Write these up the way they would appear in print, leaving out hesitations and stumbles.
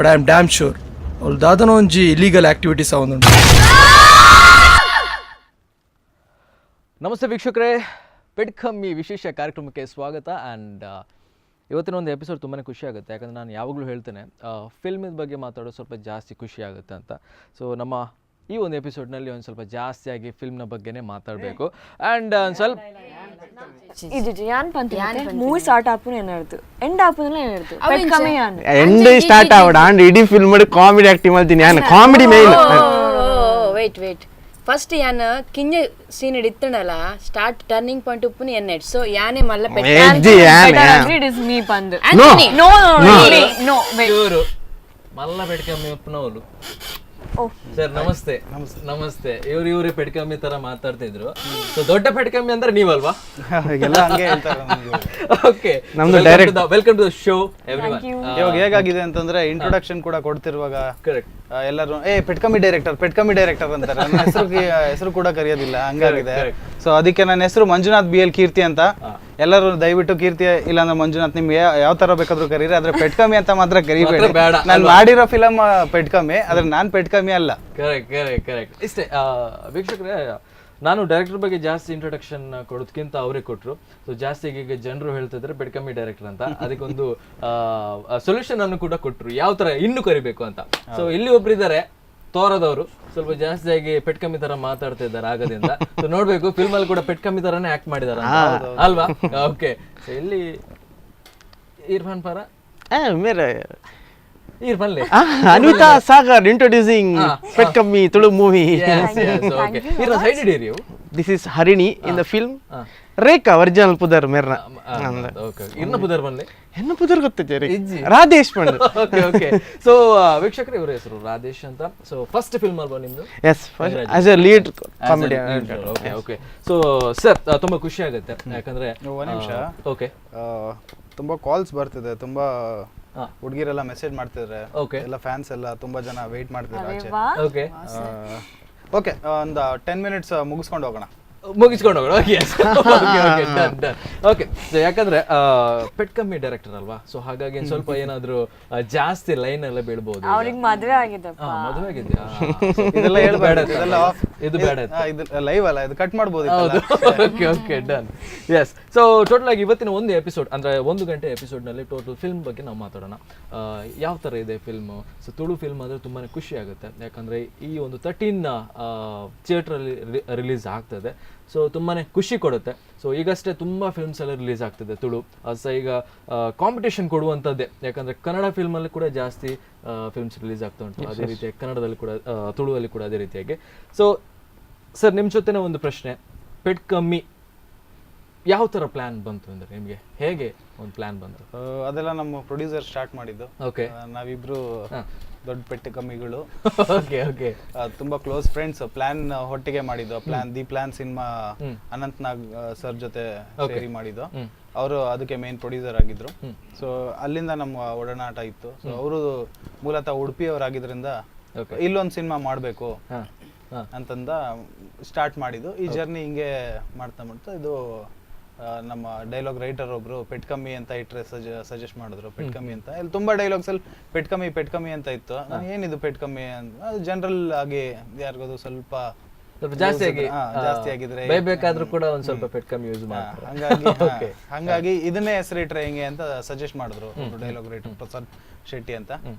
But I am damn sure ಅವ್ಳು ದಾದನ ಒಂಜಿ illegal activities ಅವನುಂಟು. Namaste ವೀಕ್ಷಕರೇ, ಪೆಡ್ಕಮ್ಮಿ ವಿಶೇಷ ಕಾರ್ಯಕ್ರಮಕ್ಕೆ ಸ್ವಾಗತ. ಆ್ಯಂಡ್ ಇವತ್ತಿನ ಒಂದು ಎಪಿಸೋಡ್ ತುಂಬಾ ಖುಷಿ ಆಗುತ್ತೆ. ಯಾಕಂದರೆ ನಾನು ಯಾವಾಗಲೂ ಹೇಳ್ತೇನೆ, ಫಿಲ್ಮಿನ ಬಗ್ಗೆ ಮಾತಾಡೋದು ಸ್ವಲ್ಪ ಜಾಸ್ತಿ ಖುಷಿ ಆಗುತ್ತೆ ಅಂತ. ಸೊ ನಮ್ಮ ಈ ಒಂದು ಎಪಿಸೋಡ್ನಲ್ಲಿ ಒಂದು ಸ್ವಲ್ಪ ಜಾಸ್ತಿಯಾಗಿ ಫಿಲ್ಮ್ನ ಬಗ್ಗೆನೇ ಮಾತಾಡಬೇಕು. ಆ್ಯಂಡ್ ಒಂದು ಸ್ವಲ್ಪ ಇಜ್ಜಿ, ಯಾನ್ ಪಂತಿನ ಮೂವಿ ಸ್ಟಾರ್ಟ್ ಆಪುನ ಏನಾಯ್ತು, ಎಂಡ್ ಆಪುನಲ ಏನಾಯ್ತು, ಪೆಟ್ ಕಮ್ಮಿ ಯಾನ್. ಎಂಡ್ ಸ್ಟಾರ್ಟ್ ಆವಡ and ಇಡೀ film comedy acting ಮಾಡ್ತೀನಿ ನಾನು, comedy main. Wait wait, first ಯಾನ್ ಕಿಂಜ ಸೀನ್ ಇತ್ತಣಲ್ಲ, start turning point ಉಪ್ಪುನ ಎನ್ನೆಟ್. ಸೊ ಯಾನೇ ಮಲ್ಲ ಪೆಟ್. ಎಜ್ಜಿ ಯಾನ್. It is me ಪಂದ್. No. No no no, wait. ಇವರು ಮಲ್ಲ ಪೆಡ್ಕಮ್ಮಿ ಉಪ್ಪನವರು. ಸರ್ ನಮಸ್ತೆ. ನಮಸ್ತೆ. ಇವ್ರು ಇವರೇ ಪೆಡ್ಕಮ್ಮಿ ತರ ಮಾತಾಡ್ತಿದ್ರು. ಸೊ ದೊಡ್ಡ ಪೆಡ್ಕಮ್ಮಿ ಅಂದ್ರೆ ನೀವಲ್ವಾ? ಎಲ್ಲ ಹಂಗೆ ಹೇಳ್ತಾರೆ ನಮ್ಗೆ. ಓಕೆ. ನಮ್ದು direct- Welcome to the show, everyone. ಇವಾಗ ಹೇಗಾಗಿದೆ ಅಂತಂದ್ರೆ, ಇಂಟ್ರೊಡಕ್ಷನ್ ಕೂಡ ಕೊಡ್ತಿರುವಾಗ ಕರೆಕ್ಟ್. ಎಲ್ಲರೂ "ಏ, ಪೆಟ್ಕಮ್ಮಿ ಡೈರೆಕ್ಟರ್, ಪೆಟ್ಕಮ್ಮಿ ಡೈರೆಕ್ಟರ್" ಅಂತಾರೆ. ನನ್ನ ಹೆಸರು ಹೆಸರು ಕೂಡ ಕರೆಯೋದಿಲ್ಲ, ಹಂಗಾಗಿದೆ. ಸೊ ಅದಕ್ಕೆ ನನ್ನ ಹೆಸರು ಮಂಜುನಾಥ್ ಬಿ ಎಲ್ ಕೀರ್ತಿ ಅಂತ. ಎಲ್ಲರೂ ದಯವಿಟ್ಟು ಕೀರ್ತಿ ಇಲ್ಲಾಂದ್ರೆ ಮಂಜುನಾಥ್, ನಿಮ್ಗೆ ಯಾವ ತರ ಬೇಕಾದ್ರೂ ಕರೀರಿ, ಆದ್ರೆ ಪೆಟ್ಕಮ್ಮಿ ಅಂತ ಮಾತ್ರ ಕರಿಬೇಡಿ. ಮಾತ್ರ ಬೇಡ. ನಾನು ಮಾಡಿರೋ ಫಿಲಮ್ ಪೆಟ್ಕಮ್ಮಿ, ಆದ್ರೆ ನಾನ್ ಪೆಟ್ಕಮ್ಮಿ ಅಲ್ಲ. Correct correct correct ಇಷ್ಟೇ. ವೀಕ್ಷಕರೇ, ನಾನು ಡೈರೆಕ್ಟರ್ ಬಗ್ಗೆ ಜಾಸ್ತಿ ಇಂಟ್ರೊಡಕ್ಷನ್ ಕೊಡೋದಕ್ಕಿಂತ ಅವರೇ ಕೊಟ್ಟರು. ಸೊ ಜಾಸ್ತಿ ಈಗ ಜನರು ಹೇಳ್ತಿದ್ರೆ ಬೆಡ್ಕಮ್ಮಿ ಡೈರೆಕ್ಟರ್ ಅಂತ. ಅದಕ್ಕೊಂದು ಸೊಲ್ಯೂಷನ್ ಅನ್ನು ಕೂಡ ಕೊಟ್ಟರು, ಯಾವ ತರ ಇನ್ನು ಕರಿಬೇಕು ಅಂತ. ಸೊ ಇಲ್ಲಿ ಒಬ್ರು ಇದ್ದಾರೆ ತೋರದವರು, ಸ್ವಲ್ಪ ಜಾಸ್ತಿಯಾಗಿ ಪೆಟ್ಕಮ್ಮಿ ತರ ಮಾತಾಡ್ತಾ ಇದ್ದಾರೆ ಆಗದಿಂದ. ಸೊ ನೋಡ್ಬೇಕು, ಫಿಲ್ಮ್ ಅಲ್ಲಿ ಕೂಡ ಪೆಟ್ಕಮ್ಮಿ ತರಾನೇ ಆಕ್ಟ್ ಮಾಡಿದಾರೆ ಅಲ್ವಾ? ಓಕೆ, ಸೊ ಇಲ್ಲಿ ಇರ್ಫಾನ್ ಪರ. ಮೇರೆ. ಇರ್ಫಾನ್ ಲೇ. Anvita Sagar introducing Petkammi Tulu movie. Okay, ಇರ್ನ side ಹಿಡೀರಿ ನೀವು. This is Harini in the film. Rekha original ಪುದರ್ ಮೆರ್ನ. ಓಕೆ, ಇರ್ನ ಪುದರ್ ಬನ್ನಿ. ಎನ್ನ ಪುದರ್ ಗೊತ್ತಿದೆ? ಇಜ್ಜಿ. ರಾಧೇಶ್ ಪಂಡ್. Okay okay so ವೀಕ್ಷಕರೇ, ಇವರ ಹೆಸರು ರಾಧೇಶ್ ಅಂತ. So first film ಅಲ್ವಾ ನಿಮ್ದು? Yes, as a lead comedy. Okay okay so sir, ತುಂಬಾ ಖುಷಿ ಆಗುತ್ತೆ ಯಾಕಂದ್ರೆ ಒಂದ್ ನಿಮಿಷ. ಓಕೆ. ತುಂಬಾ ಕಾಲ್ಸ್ ಬರ್ತಿದೆ, ತುಂಬಾ ಹುಡುಗಿರೆಲ್ಲ ಮೆಸೇಜ್ ಮಾಡ್ತಿದ್ರೆ. Okay. ಎಲ್ಲ ಫ್ಯಾನ್ಸ್ ಎಲ್ಲ ತುಂಬಾ ಜನ ವೇಟ್ ಮಾಡ್ತಿದ್ದಾರೆ ಆಚೆ. ಓಕೆ. ಓಕೆ, ಒಂದು 10 ಮಿನಿಟ್ಸ್ ಮುಗಿಸ್ಕೊಂಡು ಹೋಗೋಣ. ಮುಗಿಸ್ಕೊಂಡು ಹೋಗೋಣ. Okay okay, done done. Okay, so ಯಾಕಂದ್ರೆ ಪೆಟ್ ಕಮ್ಮಿ ಡೈರೆಕ್ಟರ್ ಅಲ್ವಾ, ಸೊ ಹಾಗಾಗಿ ಒಂದ್ ಸ್ವಲ್ಪ ಏನಾದ್ರು ಜಾಸ್ತಿ ಲೈನ್ ಎಲ್ಲ ಬೀಳ್ಬೋದು ಈಗ. ಅವ್ರಿಗೆ ಮದ್ವೆ ಆಗಿದಪ್ಪ. ಮದುವೆ ಆಗಿದ್ಯಾ? ಇದೆಲ್ಲ ಇದು ಹೇಳ್ಬೇಡ, ಬೇಡ. ಇದೆಲ್ಲ ಆಫ್. ಇದು ಬೇಡ. ಇದು ಲೈವ್ ಅಲ್ಲ, ಇದು ಕಟ್ ಮಾಡ್ಬೋದು. ಹೌದು. Okay okay done. Yes, so total ಆಗಿ ಇವತ್ತಿನ ಒಂದು ಎಪಿಸೋಡ್, ಅಂದ್ರೆ ಒಂದು ಗಂಟೆ ಎಪಿಸೋಡ್ ನಲ್ಲಿ ಟೋಟಲ್ ಫಿಲ್ಮ್ ಬಗ್ಗೆ ನಾವು ಮಾತಾಡೋಣ. ಯಾವ ಥರ ಇದೆ film? So Tulu film ಅಂದರೆ ತುಂಬಾ ಖುಷಿ ಆಗುತ್ತೆ. ಯಾಕಂದರೆ ಈ ಒಂದು 13 ಥಿಯೇಟ್ರಲ್ಲಿ ರಿಲೀಸ್ ಆಗ್ತದೆ. ಸೊ ತುಂಬಾ ಖುಷಿ ಕೊಡುತ್ತೆ. ಸೊ ಈಗಷ್ಟೇ ತುಂಬ ಫಿಲ್ಮ್ಸ್ ಎಲ್ಲ ರಿಲೀಸ್ ಆಗ್ತದೆ ತುಳು. ಸೊ ಈಗ ಕಾಂಪಿಟೇಷನ್ ಕೊಡುವಂಥದ್ದೇ. ಯಾಕಂದರೆ ಕನ್ನಡ ಫಿಲ್ಮಲ್ಲಿ ಕೂಡ ಜಾಸ್ತಿ ಫಿಲ್ಮ್ಸ್ ರಿಲೀಸ್ ಆಗ್ತಾ ಉಂಟು. ಅದೇ ರೀತಿಯಾಗಿ ಕನ್ನಡದಲ್ಲಿ ಕೂಡ, ತುಳುವಲ್ಲಿ ಕೂಡ ಅದೇ ರೀತಿಯಾಗಿ. ಸೊ ಸರ್, ನಿಮ್ಮ ಜೊತೆನೇ ಒಂದು ಪ್ರಶ್ನೆ. ಪೆಟ್ ಕಮ್ಮಿ ಯಾವ ಥರ ಪ್ಲಾನ್ ಬಂತು? ಅಂದರೆ ನಿಮಗೆ ಹೇಗೆ ಒಂದು ಪ್ಲಾನ್ ಬಂತು? ಅದೆಲ್ಲ ನಮ್ಮ ಪ್ರೊಡ್ಯೂಸರ್ ಸ್ಟಾರ್ಟ್ ಮಾಡಿದ್ದು. ನಾವಿಬ್ರು ದೊಡ್ಡ ಪೆಟ್ಟು ಕಮ್ಮಿಗಳು. ಓಕೆ ಓಕೆ ತುಂಬಾ close friends. Plan ಒಟ್ಟಿಗೆ ಮಾಡಿದ್ದು. Plan, the plan cinema Ananth Nag sir ಜೊತೆ ಸೇರಿ ಮಾಡಿದ್ದು. ಅವರು ಅದಕ್ಕೆ ಮೇನ್ ಪ್ರೊಡ್ಯೂಸರ್ ಆಗಿದ್ರು. ಸೊ ಅಲ್ಲಿಂದ ನಮ್ಮ ಒಡನಾಟ ಇತ್ತು. ಸೊ ಅವರು ಮೂಲತಃ ಉಡುಪಿಯವರಾಗಿದ್ರಿಂದ ಇಲ್ಲೊಂದು ಸಿನಿಮಾ ಮಾಡಬೇಕು ಹಾಂ ಹಾಂ ಅಂತಂದ ಸ್ಟಾರ್ಟ್ ಮಾಡಿದ್ದು. ಈ ಜರ್ನಿ ಹಿಂಗೆ ಮಾಡ್ತಾ ಮಾಡ್ತಾ ಇದು ನಮ್ಮ ಡೈಲಾಗ್ ರೈಟರ್ ಒಬ್ರು ಪೆಟ್ ಕಮ್ಮಿ ಅಂತ ಇಟ್ಟರೆ ಸಜೆಸ್ಟ್ ಮಾಡಿದ್ರು, ಪೆಟ್ ಕಮ್ಮಿ ಅಂತ. ಇಲ್ಲಿ ತುಂಬಾ ಡೈಲಾಗ್ಸ್ ಅಲ್ಲಿ ಪೆಟ್ ಕಮ್ಮಿ, ಪೆಟ್ ಕಮ್ಮಿ ಅಂತ ಇತ್ತು. ನಾನು ಏನಿದು ಪೆಟ್ ಕಮ್ಮಿ ಅಂತ, ಅದು ಜನರಲ್ ಆಗಿ ಯಾರಿಗೋದು ಸ್ವಲ್ಪ ಸ್ವಲ್ಪ ಜಾಸ್ತಿ ಆಗಿ ಜಾಸ್ತಿ ಆಗಿದ್ರೆ ಬೈಬೇಕಾದ್ರೂ ಕೂಡ ಒಂದು ಸ್ವಲ್ಪ ಪೆಟ್ ಕಮ್ಮಿ ಯೂಸ್ ಮಾಡ್ತಾರೆ. ಹಂಗಾಗಿ ಹಂಗಾಗಿ ಇದನ್ನೇ ಹೆಸರಿಟ್ರೆ ಹೆಂಗೆ ಅಂತ ಸಜೆಸ್ಟ್ ಮಾಡಿದ್ರು ಡೈಲಾಗ್ ರೈಟರ್ ಪ್ರಸಾದ್ ಶೆಟ್ಟಿ ಅಂತ.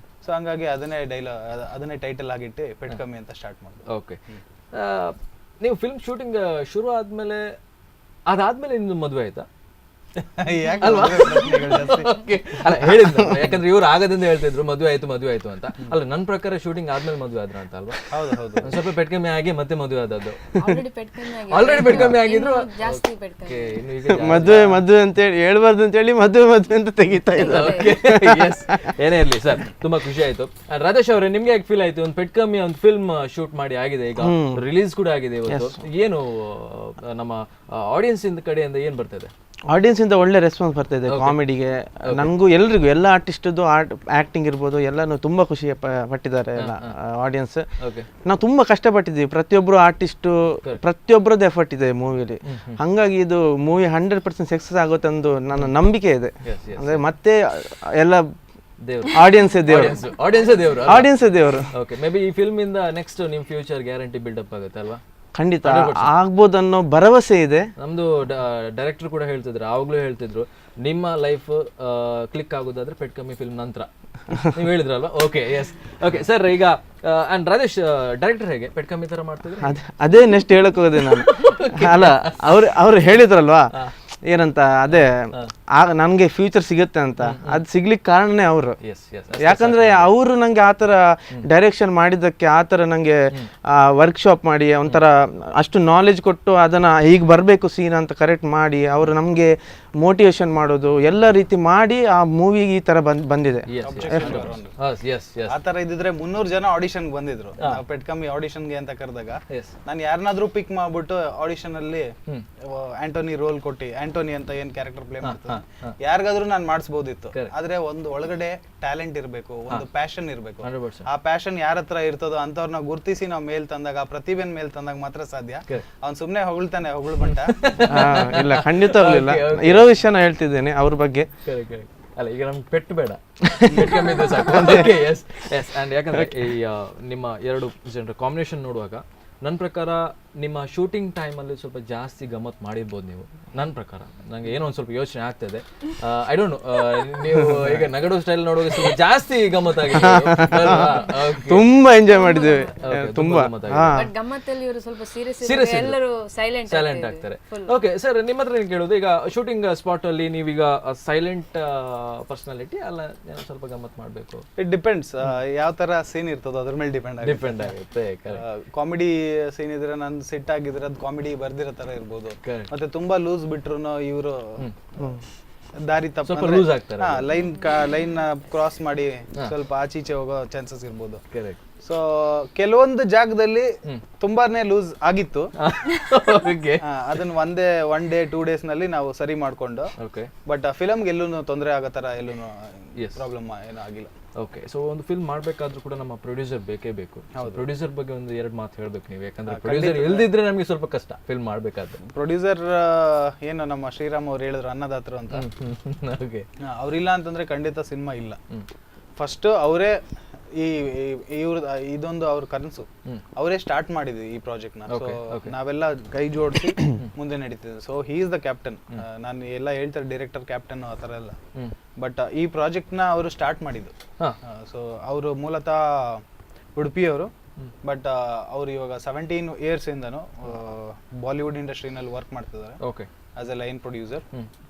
ಸೊ ಹಂಗಾಗಿ ಅದನ್ನೇ ಡೈಲಾಗ್, ಅದನ್ನೇ ಟೈಟಲ್ ಆಗಿಟ್ಟು ಪೆಟ್ ಕಮ್ಮಿ ಅಂತ ಸ್ಟಾರ್ಟ್ ಮಾಡಿದ್ರು. ಓಕೆ, ನೀವು ಫಿಲ್ಮ್ ಶೂಟಿಂಗ್ ಶುರು ಆದ್ಮೇಲೆ, ಅದಾದ್ಮೇಲೆ ನಿಮ್ದು ಮದುವೆ ಆಯ್ತಾ? ಯಾಕೆ ಮದುವೆ ಪ್ರಶ್ನೆಗಳು ಜಾಸ್ತಿ? Okay. ಅಲ್ಲ, ಹೇಳಿದ್ರು ಯಾಕಂದ್ರೆ ಇವ್ರು ಆಗದಿಂದ ಹೇಳ್ತಿದ್ರು ಮದುವೆ ಆಯ್ತು, ಮದುವೆ ಆಯ್ತು ಅಂತ. ಅಲ್ಲ, ನನ್ನ ಪ್ರಕಾರ ಶೂಟಿಂಗ್ ಆದ್ಮೇಲೆ ಮದುವೆ ಆದ್ರ ಅಂತ ಅಲ್ವಾ? ಹೌದು ಹೌದು ಒಂದ್ ಸ್ವಲ್ಪ ಪೆಟ್ ಕಮ್ಮಿ ಆಗಿ ಮತ್ತೆ ಮದುವೆ ಆದದ್ದು. ಆಲ್ರೆಡಿ ಪೆಟ್ ಕಮ್ಮಿ ಆಗಿದೆ. ಆಲ್ರೆಡಿ ಪೆಟ್ ಕಮ್ಮಿ ಆಗಿದ್ರು. ಇನ್ನು ಜಾಸ್ತಿ ಪೆಟ್ ಕಮ್ಮಿ. Okay, ಇನ್ನು ಈಗ ಮದುವೆ ಮದುವೆ ಅಂತೇಳಿ ಹೇಳ್ಬಾರ್ದು ಅಂತೇಳಿ ಮದುವೆ ಮದುವೆ ಅಂತ ತೆಗಿತಾ ಇದ್ದಾರೆ. Okay, yes. ಏನೇ ಇರಲಿ ಸರ್, ತುಂಬಾ ಖುಷಿ ಆಯ್ತು. And Radhesh ಅವರೇ, ನಿಮ್ಗೆ ಹೇಗೆ ಫೀಲ್ ಆಯ್ತು? ಒಂದು ಪೆಟ್ ಕಮ್ಮಿ ಒಂದು ಫಿಲ್ಮ್ ಶೂಟ್ ಮಾಡಿ ಆಗಿದೆ, ಈಗ ರಿಲೀಸ್ ಕೂಡ ಆಗಿದೆ ಇವತ್ತು. ಏನು ನಮ್ಮ ಆಡಿಯನ್ಸ್ ಇಂದ ಕಡೆಯಿಂದ ಏನ್ ಬರ್ತಿದೆ? ಆಡಿಯನ್ಸ್ ಇಂದ ಒಳ್ಳೆ ರೆಸ್ಪಾನ್ಸ್ ಬರ್ತಾ ಇದೆ ಕಾಮಿಡಿಗೆ. ನನಗೂ, ಎಲ್ರಿಗೂ, ಎಲ್ಲ ಆರ್ಟಿಸ್ಟದ್ದು ಆರ್ಟ್ ಆಕ್ಟಿಂಗ್ ಇರ್ಬೋದು, ಎಲ್ಲನೂ ತುಂಬಾ ಖುಷಿ ಪಟ್ಟಿದ್ದಾರೆ ಎಲ್ಲ ಆಡಿಯನ್ಸ್. ನಾವು ತುಂಬಾ ಕಷ್ಟಪಟ್ಟಿದ್ದೀವಿ. ಪ್ರತಿಯೊಬ್ಬರು ಆರ್ಟಿಸ್ಟು, ಪ್ರತಿಯೊಬ್ಬರದ್ದು ಎಫರ್ಟ್ ಇದೆ ಮೂವಿಲಿ. ಹಂಗಾಗಿ ಇದು ಮೂವಿ 100% ಸಕ್ಸಸ್ ಆಗುತ್ತೆ ಅಂದು ನನ್ನ ನಂಬಿಕೆ ಇದೆ. Yes, yes. ಅಂದ್ರೆ ಮತ್ತೆ ಎಲ್ಲ ದೇವ್ರು. ಆಡಿಯನ್ಸೇ ದೇವರು. ಆಡಿಯನ್ಸ್ ದೇವರು. ಆಡಿಯನ್ಸೇ ದೇವರು. Okay, may be ಈ ಫಿಲ್ಮ್ ಇಂದ ನೆಕ್ಸ್ಟ್ ನಿಮ್ future guarantee build up ಆಗುತ್ತೆ ಅಲ್ವಾ? ಖಂಡಿತ ಆಗ್ಬೋದು ಅನ್ನೋ ಭರವಸೆ ಇದೆ. ನಮ್ದು ಡೈರೆಕ್ಟರ್ ಕೂಡ ಹೇಳ್ತಿದ್ರು, ಆವಾಗ್ಲೂ ಹೇಳ್ತಿದ್ರು, ನಿಮ್ಮ ಲೈಫ್ ಕ್ಲಿಕ್ ಆಗೋದಾದ್ರೆ ಪೆಟ್ ಕಮ್ಮಿ ಫಿಲ್ಮ್ ನಂತರ ನೀವು ಹೇಳಿದ್ರಲ್ವಾ? Okay, yes, okay sir. ಈಗ ಅಂಡ್ ರಾಜೇಶ್ ಡೈರೆಕ್ಟರ್ ಹೇಗೆ ಪೆಟ್ ಕಮ್ಮಿ ತರ ಮಾಡ್ತಿದ್ರು? ಅದೇ ನೆಕ್ಸ್ಟ್ ಹೇಳಕ್ ಹೋದೆ ನಾನು. ಅಲ್ಲ, ಅವ್ರು ಅವ್ರು ಹೇಳಿದ್ರಲ್ವಾ ಏನಂತ, ಅದೇ ಆಗ ನನ್ಗೆ ಫ್ಯೂಚರ್ ಸಿಗುತ್ತೆ ಅಂತ. ಅದು ಸಿಗ್ಲಿಕ್ಕೆ ಕಾರಣನೇ ಅವರು. ಎಸ್ ಎಸ್ ಯಾಕಂದ್ರೆ ಅವರು ನಂಗೆ ಆ ಥರ ಡೈರೆಕ್ಷನ್ ಮಾಡಿದ್ದಕ್ಕೆ, ಆ ಥರ ನಂಗೆ ವರ್ಕ್ಶಾಪ್ ಮಾಡಿ ಒಂಥರ ಅಷ್ಟು ನಾಲೆಜ್ ಕೊಟ್ಟು ಅದನ್ನ ಹೀಗೆ ಬರಬೇಕು ಸೀನ್ ಅಂತ ಕರೆಕ್ಟ್ ಮಾಡಿ, ಅವರು ನಮಗೆ ಮೋಟಿವೇಶನ್ ಮಾಡೋದು ಎಲ್ಲ ರೀತಿ ಮಾಡಿ ಆ ಮೂವಿಗೆ ಈ ಥರ ಬಂದಿದೆ. S S S ಆ ತರ ಇದ್ದಿದ್ರೆ 300 ಜನ ಆಡಿಷನ್ ಬಂದಿದ್ರು. ನಾವು ಪೆಟ್ ಕಮ್ಮಿ ಆಡಿಷನ್ಗೆ ಅಂತ ಕರೆದಾಗ ನಾನು ಯಾರನ್ನಾದ್ರೂ ಪಿಕ್ ಮಾಡ್ಬಿಟ್ಟು ಆಡಿಷನ್ ಅಲ್ಲಿ ಆಂಟೋನಿ ರೋಲ್ ಕೊಟ್ಟು, ಆಂಟೋನಿ ಅಂತ ಏನ್ ಕ್ಯಾರೆಕ್ಟರ್ ಪ್ಲೇ ಮಾಡ್ತಾರೆ, ಯಾರಿಗಾದ್ರೂ ನಾನು ಮಾಡಿಸ್ಬೋದಿತ್ತು. ಆದ್ರೆ ಒಂದು ಒಳಗಡೆ ಟ್ಯಾಲೆಂಟ್ ಇರ್ಬೇಕು, ಒಂದು ಪ್ಯಾಷನ್ ಇರ್ಬೇಕು. 100%. ಆ ಪ್ಯಾಷನ್ ಯಾರ ಹತ್ರ ಇರ್ತದೋ ಅಂತವ್ರನ್ನ ಗುರುತಿಸಿ ನಾವು ಮೇಲ್ ತಂದಾಗ, ಆ ಪ್ರತಿಭೆನ್ ಮೇಲ್ ತಂದಾಗ ಮಾತ್ರ ಸಾಧ್ಯ. ಅವ್ನ್ ಸುಮ್ನೆ ಹೊಗಳ್ತಾನೆ, ಹೊಗಳು ಬಂಟ. ಇಲ್ಲ, ಖಂಡಿತ ಆಗ್ಲಿಲ್ಲ. ಇರೋ ವಿಷಯನ ಹೇಳ್ತಿದ್ದೇನೆ ಅವ್ರ ಬಗ್ಗೆ. ಕರೆಕ್ಟ್ ಕರೆಕ್ಟ್ ಅಲ್ಲ, ಈಗ ನಮ್ಗೆ ಪೆಟ್ಟು ಬೇಡ, ಪೆಟ್ಟು ಕಮ್ಮಿ ಇದ್ರೆ ಸಾಕು. Okay, S S and ಯಾಕಂದ್ರೆ ಈ ನಿಮ್ಮ ಎರಡು ಜನರ ಕಾಂಬಿನೇಷನ್ ನೋಡುವಾಗ ನನ್ನ ಪ್ರಕಾರ ನಿಮ್ಮ ಶೂಟಿಂಗ್ ಟೈಮಲ್ಲಿ ಸ್ವಲ್ಪ ಜಾಸ್ತಿ ಗಮ್ಮತ್ ಮಾಡಿರ್ಬೋದು ನೀವು. ನನ್ನ ಪ್ರಕಾರ ನನಗೆ ಏನೋ ಒಂದು ಸ್ವಲ್ಪ ಯೋಚನೆ ಆಗ್ತದೆ. I don't know, ನೀವು ಈಗ ನಗಡು ಸ್ಟೈಲ್ ನೋಡುವಾಗ ಸ್ವಲ್ಪ ಜಾಸ್ತಿ ಗಮ್ಮತ್ ಆಗಿದೆ. ತುಂಬಾ ಎಂಜಾಯ್ ಮಾಡಿದ್ದೇವೆ, ತುಂಬಾ. ಬಟ್ ಗಮ್ಮತ್ತಲ್ಲಿ ಇವರು ಸ್ವಲ್ಪ ಸೀರಿಯಸ್, Serious ಇದ್ರು. ಎಲ್ಲರೂ ಸೈಲೆಂಟ್ ಸೈಲೆಂಟ್ ಆಗ್ತಾರೆ. ಓಕೆ ಸರ್, ನಿಮ್ಮ ಹತ್ರ ಏನ್ ಕೇಳೋದು, ಈಗ ಶೂಟಿಂಗ್ ಸ್ಪಾಟ್ ಅಲ್ಲಿ ನೀವೀಗ ಸೈಲೆಂಟ್ ಪರ್ಸನಾಲಿಟಿ ಅಲ್ಲ, ಏನೋ ಸ್ವಲ್ಪ ಗಮ್ಮತ್ ಮಾಡಬೇಕು? It depends, ಯಾವ ತರ ಸೀನ್ ಇರ್ತದೋ ಅದ್ರ ಮೇಲೆ ಡಿಪೆಂಡ್ ಆಗುತ್ತೆ. ಡಿಪೆಂಡ್ ಆಗುತ್ತೆ, correct. Comedy scene ಇದ್ರೆ ನಾನು ಸಿಟ್ಟಾಗಿದ್ರೆ ಅದು ಕಾಮಿಡಿ ಬರ್ದಿರೋ ತರ ಇರ್ಬೋದು. Correct. ಮತ್ತೆ ತುಂಬಾ ಲೂಸ್ ಬಿಟ್ರು ಇವರು ದಾರಿ ತಪ್ಪ ಸ್ವಲ್ಪ loose ಆಗ್ತಾರೆ. Line line cross ಮಾಡಿ ಸ್ವಲ್ಪ ಆಚೀಚೆ ಹೋಗೋ ಚಾನ್ಸಸ್ ಇರ್ಬೋದು. ಕರೆಕ್ಟ್. ಸೊ ಕೆಲವೊಂದು ಜಾಗದಲ್ಲಿ ತುಂಬಾನೇ ಲೂಸ್ ಆಗಿತ್ತು. ಓಕೆ. ಅದನ್ನ ಒಂದೇ one day two days ನಲ್ಲಿ ನಾವು ಸರಿ ಮಾಡ್ಕೊಂಡು, ಓಕೆ. ಬಟ್ ಫಿಲಮ್ಗೆ ಎಲ್ಲೂ ತೊಂದರೆ ಆಗೋ ತರ ಎಲ್ಲೂ Yes. Problem ಏನೂ ಆಗಿಲ್ಲ. ಓಕೆ, ಸೊ ಒಂದು ಫಿಲ್ಮ್ ಮಾಡಬೇಕಾದ್ರೂ ಕೂಡ ನಮ್ಮ ಪ್ರೊಡ್ಯೂಸರ್ ಬೇಕೇ ಬೇಕು. ಪ್ರೊಡ್ಯೂಸರ್ ಬಗ್ಗೆ ಒಂದು ಎರಡು ಮಾತು ಹೇಳ್ಬೇಕು ನೀವು, ಯಾಕಂದ್ರೆ ಪ್ರೊಡ್ಯೂಸರ್ ಇಲ್ದಿದ್ರೆ ನಮಗೆ ಸ್ವಲ್ಪ ಕಷ್ಟ ಫಿಲ್ಮ್ ಮಾಡಬೇಕಾದ್ರೆ. ಪ್ರೊಡ್ಯೂಸರ್ ಏನು ನಮ್ಮ ಶ್ರೀರಾಮ್ ಅವ್ರು ಹೇಳಿದ್ರು ಅನ್ನದಾತರು ಅಂತ. ಓಕೆ. ಅವ್ರಿಲ್ಲ ಅಂತಂದ್ರೆ ಖಂಡಿತ ಸಿನಿಮಾ ಇಲ್ಲ. ಫಸ್ಟ್ ಅವರೇ ಈ ಇವ್ರ ಇದೊಂದು ಅವ್ರ ಕನಸು, ಅವರೇ ಸ್ಟಾರ್ಟ್ ಮಾಡಿದ್ವಿ ಈ ಪ್ರಾಜೆಕ್ಟ್ ನ. ಸೊ ನಾವೆಲ್ಲ ಕೈ ಜೋಡಿಸಿ ಮುಂದೆ ನಡೀತಿದ್ವಿ. So he is the captain. ನಾನು ಎಲ್ಲ ಹೇಳ್ತಾರೆ ಡೈರೆಕ್ಟರ್ ಕ್ಯಾಪ್ಟನ್ ಆ ಥರ ಎಲ್ಲ, ಬಟ್ ಈ ಪ್ರಾಜೆಕ್ಟ್ ನ ಅವರು ಸ್ಟಾರ್ಟ್ ಮಾಡಿದ್ದು. ಸೊ ಅವರು ಮೂಲತಃ ಉಡುಪಿಯವರು, ಬಟ್ ಅವರು ಇವಾಗ 17 ಇಯರ್ಸ್ ಇಂದನು ಬಾಲಿವುಡ್ ಇಂಡಸ್ಟ್ರಿನಲ್ಲಿ ವರ್ಕ್ ಮಾಡ್ತಿದ್ದಾರೆ okay as a line producer.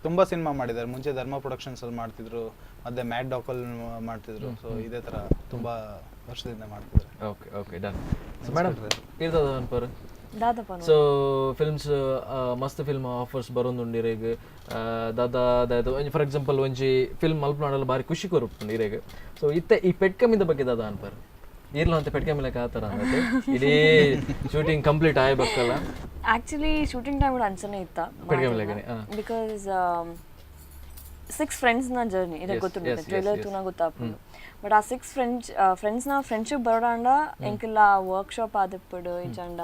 ತುಂಬಾ ಸಿನಿಮಾ ಮಾಡಿದ್ದಾರೆ. ಮುಂಚೆ ಧರ್ಮ ಪ್ರೊಡಕ್ಷನ್ಸ್ ಅಲ್ಲಿ ಮಾಡ್ತಿದ್ರು, ಮತ್ತೆ ಮ್ಯಾಡ್ ಡಾಕಲ್ ಮಾಡ್ತಿದ್ರು. ಸೊ ಇದೇ ತರ ತುಂಬಾ ವರ್ಷದಿಂದ ಮಾಡ್ತಿದ್ರು. Okay okay, done. So madam, ಇರ್ತದ ಅನ್ಪರ್ ದಾದಪ್ಪ. ಸೊ ಫಿಲ್ಮ್ಸ್ ಮಸ್ತ್ ಫಿಲ್ಮ್ ಆಫರ್ಸ್ ಬರೋದುಂಡು ಇರೆಗ್. ದಾದಾ ದಾದ ಫಾರ್ ಎಕ್ಸಾಂಪಲ್ ಒಂಜಿ ಫಿಲ್ಮ್ ಮಲ್ಪನಾಡಲ್ಲ ಬಾರಿ ಖುಷಿ ಕೊರುಪುಂಡು ಇರೆಗ್. ಸೊ ಇತ್ತೆ ಈ ಪೆಟ್ ಕಮ್ಮಿದ ಬಗ್ಗೆ ದಾದಾ ಅನ್ಪರ್? ಇರ್ಲ ಅಂತ ಪೆಟ್ ಕಮ್ಮಿ ಆ ಥರ ಅನ್ನತ್ತೆ ಇಡೀ ಶೂಟಿಂಗ್ ಕಂಪ್ಲೀಟ್ ಆಯ್ಬೇಕಲ್ಲ. Actually shooting time ಅಂಚನೆ ಇತ್ತ. ಪೆಟ್ ಕಮ್ಮಿ ಲೆಕ್ಕನೆ. Because 6 ಫ್ರೆಂಡ್ಸ್ನ ಜರ್ನಿ ಇದೆ, ಗೊತ್ತುಂಟು, ಟ್ರೈಲರ್ ತೂನ ಗೊತ್ತಾಪುಂಡು. ಬಟ್ ಆ 6 ಫ್ರೆಂಡ್ಸ್ನ ಫ್ರೆಂಡ್ಶಿಪ್ ಬರೋಡಾಂಡ ಎಂಕೆಲ್ಲ ವರ್ಕ್ಶಾಪ್ ಆದಪ್ಪಡು ಇಜ್ಜಾಂಡ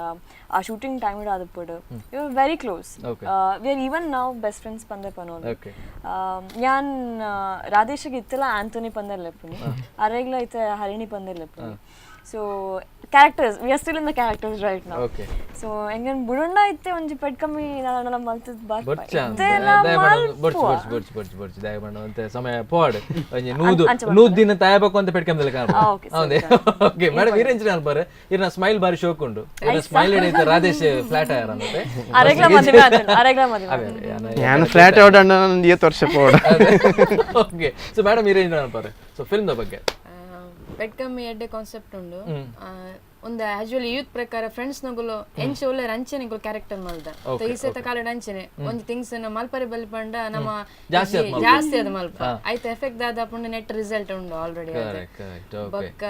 ಆ ಶೂಟಿಂಗ್ ಟೈಮ್ ಆದಪ್ಪಡು you are very close. We are even ನಾವು ಬೆಸ್ಟ್ ಫ್ರೆಂಡ್ಸ್ ಪಂದೆ ಪನೋದು. ಯಾನ್ ರಾಧೇಶಿಗೆ ಇತ್ತಲ್ಲ ಆಂಟೋನಿ ಪಂದೆ ಲೆಪ್ಪುನಿ, ಅರೆಗ್ಲ ಇತ್ತೆ Harini ಪಂದೆ ಲೆಪ್ಪುನಿ. So characters, we are still in the characters right ನಾವು. ಸೊ ಎಂಗನ್ ಬುಡುಂಡ ಇತ್ತೆ ಒಂಜಿ ಪೆಟ್ ಕಮ್ಮಿ ದಾದಾಂಡಲ ಮಲ್ತದ್ ಬರ್ಪ. ಬೊರ್ಚ ಇತ್ತೆಲ ಬೊರ್ಚ್ ಮಲ್ಪುವ. ಬೊರ್ಚ್ ಬೊರ್ಚ್ ಬೊರ್ಚ್ ಬೊರ್ಚ್ ದಯ ಅಂತ ಸಮಯ ಪೋಡ್ ಒಂಜಿ ನೂದು ಅಂಚ ನೂದು ದಿನ ತಾಯಬೇಕು ಅಂತ ಪೆಟ್ಕಂದಲ್ಲ. Okay, ಸರಿ. ಹೌದೇ? ಓಕೆ ಮೇಡಮ್, ಇರೇಂಜಿನ ಅನ್ಪಾರೆ ಇರ್ನ ಸ್ಮೈಲ್ ಬಾರಿ ಶೋಕ್ ಉಂಡು. ಇರ್ನ ಸ್ಮೈಲ್ ಹಿಡಿತ ರಾಧೇಶ್ ಫ್ಲಾಟ್ ಆಯಾರ ಅನ್ನತ್ತೆ. ಅರೆಗ್ಲ ಮದುವೆ ಆತುಂಡು, ಅರೆಗ್ಲ ಮದುವೆ ಆತುಂಡು. ನಾನು ಫ್ಲಾಟ್ ಔಟ್ ಅಣ್ಣ ಏತ್ ವರ್ಷ ಪೋಡ. Okay, so madam, ಇರೇಂಜಿನ ಅನ್ಪಾರೆ so film the ಬಗ್ಗೆ? ಪೆಟ್ ಕಮ್ಮಿ ಎಡ್ಡೆ ಕಾನ್ಸೆಪ್ಟ್ ಉಂಡು. ಒಂದು ಆಕ್ಚುಲಿ ಯೂತ್ ಪ್ರಕಾರ ಫ್ರೆಂಡ್ಸ್ ನಗುಲು ಎಂಚ ಉಲ್ಲೆರ್ ಅಂಚೆನೆ ಕ್ಯಾರೆಕ್ಟರ್ ಮಲ್ದ. ಈ ಸತ ಕಾಲಡ್ ಅಂಚೆನೆ ಒಂಜಿ ಥಿಂಗ್ಸ್ ಮಲ್ಪರೆ ಬಲ್ಲಿ ಪಂಡ ನಮ್ಮ ಜಾಸ್ತಿ ಆತ್ ಮಲ್ಪ. ಜಾಸ್ತಿ ಅದು ಮಲ್ಪ ಆಯ್ತು ಎಫೆಕ್ಟ್ ದಾದ ನೆಟ್ ರಿಸಲ್ಟ್ ಉಂಡು already. Correct correct okay. ಬೊಕ್ಕ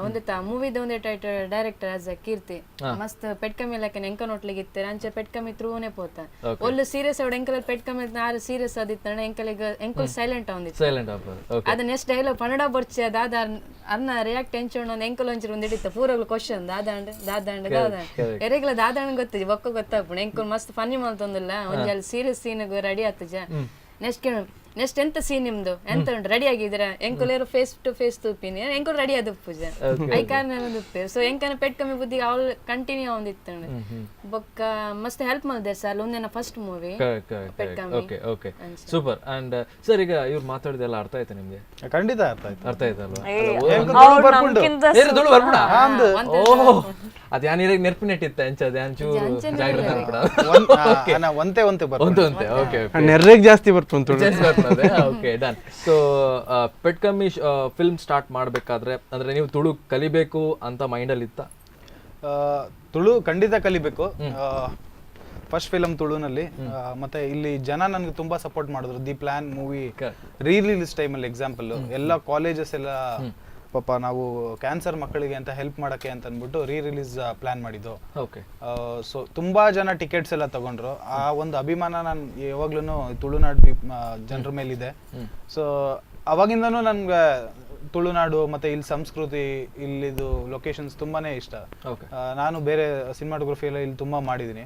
ಒಂದಿತ್ತ ಮೂವಿದ ಒಂದೇ title director as a ಕೀರ್ತಿ ಮಸ್ತ್ ಪೆಟ್ ಕಮ್ಮಿ ಲಕ್ಕನೆ ಎಂಕ ನೋಟ್ಲಿಗೆ ಇತ್ತಾರೆ ಅಂಚೆ ಪೆಟ್ ಕಮ್ಮಿ ತ್ರೂನೇ ಪೋತ. ಒಲ್ಲು ಸೀರಿಯಸ್ ಅವಡ್ ಎಂಕಲ್ ಪೆಟ್ ಕಮ್ಮಿ ಆರು ಸೀರಿಯಸ್ ಆದಿತ್ತಣ್ಣ ಎಂಕಲಿಗ ಎಂಕಲ್ ಸೈಲೆಂಟ್ ಅವಂದಿತ್ತು. ಸೈಲೆಂಟ್ ಆಪರ್ ಓಕೆ. ಅದು ನೆಕ್ಸ್ಟ್ ಡೈಲಾಗ್ ಪನ್ನಡ ಬೊರ್ಚೆ ದಾದ ಅರ್ನ ರಿಯಾಕ್ಟ್ ಎಂಚೋಣ ಒಂದು ಎಂಕಲ್ ಒಂಚೂರು ಒಂದು ಹಿಡಿತ ಪೂರಗ್ಲು ಕ್ವಶನ್ ದಾದಾಂಡ್ ದಾದಾಂಡ್ ದಾದಾಂಡ್ ಎರೆಗ್ಲ ದಾದಾಂಡ್ ಗೊತ್ತಿದೆ ಬೊಕ್ಕ ಗೊತ್ತಾಪುಂಡು. ಎಂಕಲ್ ಮಸ್ತ್ ಫನ್ನಿ ಮಲ್ತೊಂದಿಲ್ಲ ಒಂಜಿ ಅಲ್ಲಿ serious scene ready ಆತಜ. Next ಕೇಳು ನೆಕ್ಸ್ಟ್ ಎಂತ ಸೀನ್ ನಿಮ್ದು ಎಂತ ಉಂಟು, ರೆಡಿ ಆಗಿದ್ದೀರಾ? ಎಂಕುಲೇರು face to face ತೂಪಿನಿ, ಎಂಕುಲು ರೆಡಿ ಆದ ಪೂಜೆ I ಕಾರಣ ಉಪ್ಪೇರು. ಸೊ ಎಂಕನ ಪೆಟ್ ಕಮ್ಮಿ ಬುದ್ಧಿಗೆ ಅವಳು ಕಂಟಿನ್ಯೂ ಒಂದಿತ್ತು. ಬೊಕ್ಕ ಮಸ್ತ್ ಹೆಲ್ಪ್ ಮಾಡಿದೆ ಸರ್, ಒಂದೇನ ಫಸ್ಟ್ ಮೂವಿ ಪೆಟ್ ಕಮ್ಮಿ. Okay okay, super. And sir, ಈಗ ಇವ್ರು ಮಾತಾಡಿದೆಲ್ಲ ಅರ್ಥ ಆಯ್ತಾ ನಿಮ್ಗೆ? ಖಂಡಿತ ಅರ್ಥ ಆಯ್ತು. ಅರ್ಥ ಆಯ್ತಲ್ವಾ? ಅವ್ರು ನಮ್ಗಿಂತ ಏ, ತುಳು ಬರ್ಬಿಡ. ಓಹ್, ಅದ್ ಯಾನ್ ಇರಾಗ ನೆರ್ಪು ನೆಟ್ಟಿತ್ತ ಅಂಚ ಅದ್ ಯಾನ್ ಚೂರು ಜಾಗ್ರತೆ ಅನ್ಬಿಡ. ಒಂತೆ ಒಂತೆ ಬರ್ಪುಂಡು. ಒಂತೆ ಒಂತೆ, ಓಕೆ. ನೆರ್ರೆಗ್ ಜಾಸ್ತಿ ಬರ್ಪುಂಡು. Okay, done. So Petkammi film start ಮಾಡ್ಬೇಕಾದ್ರೆ, ಅಂದ್ರೆ ನೀವು ತುಳು ಕಲಿಬೇಕು ಅಂತ ಮೈಂಡ್ ಅಲ್ಲಿ ಇತ್ತ? ತುಳು ಖಂಡಿತ ಕಲಿಬೇಕು. ಫಸ್ಟ್ ಫಿಲಮ್ ತುಳುನಲ್ಲಿ. ಮತ್ತೆ ಇಲ್ಲಿ ಜನ ನನ್ಗೆ ತುಂಬಾ ಸಪೋರ್ಟ್ ಮಾಡಿದ್ರು. The plan movie re release ಟೈಮಲ್ಲಿ ಎಕ್ಸಾಂಪಲ್, ಎಲ್ಲ ಕಾಲೇಜಸ್ ಎಲ್ಲ ಪಾಪ ನಾವು ಕ್ಯಾನ್ಸರ್ ಮಕ್ಕಳಿಗೆ ಅಂತ ಹೆಲ್ಪ್ ಮಾಡಕ್ಕೆ ಅಂತ ಅಂದ್ಬಿಟ್ಟು ರೀ ರಿಲೀಸ್ ಪ್ಲಾನ್ ಮಾಡಿದ್ದು. ಸೊ ತುಂಬಾ ಜನ ಟಿಕೆಟ್ಸ್ ಎಲ್ಲ ತಗೊಂಡ್ರು. ಆ ಒಂದು ಅಭಿಮಾನ ನಾನು ಯಾವಾಗ್ಲೂ ತುಳುನಾಡು ಜನರ ಮೇಲಿದೆ. ಸೊ ಅವಾಗಿಂದನೂ ನನ್ಗೆ ತುಳುನಾಡು ಮತ್ತೆ ಇಲ್ಲಿ ಸಂಸ್ಕೃತಿ, ಇಲ್ಲಿದು ಲೊಕೇಶನ್ಸ್ ತುಂಬಾನೇ ಇಷ್ಟ. ನಾನು ಬೇರೆ ಸಿನಿಮಾಟೋಗ್ರಫಿ ಎಲ್ಲ ಇಲ್ಲಿ ತುಂಬಾ ಮಾಡಿದೀನಿ.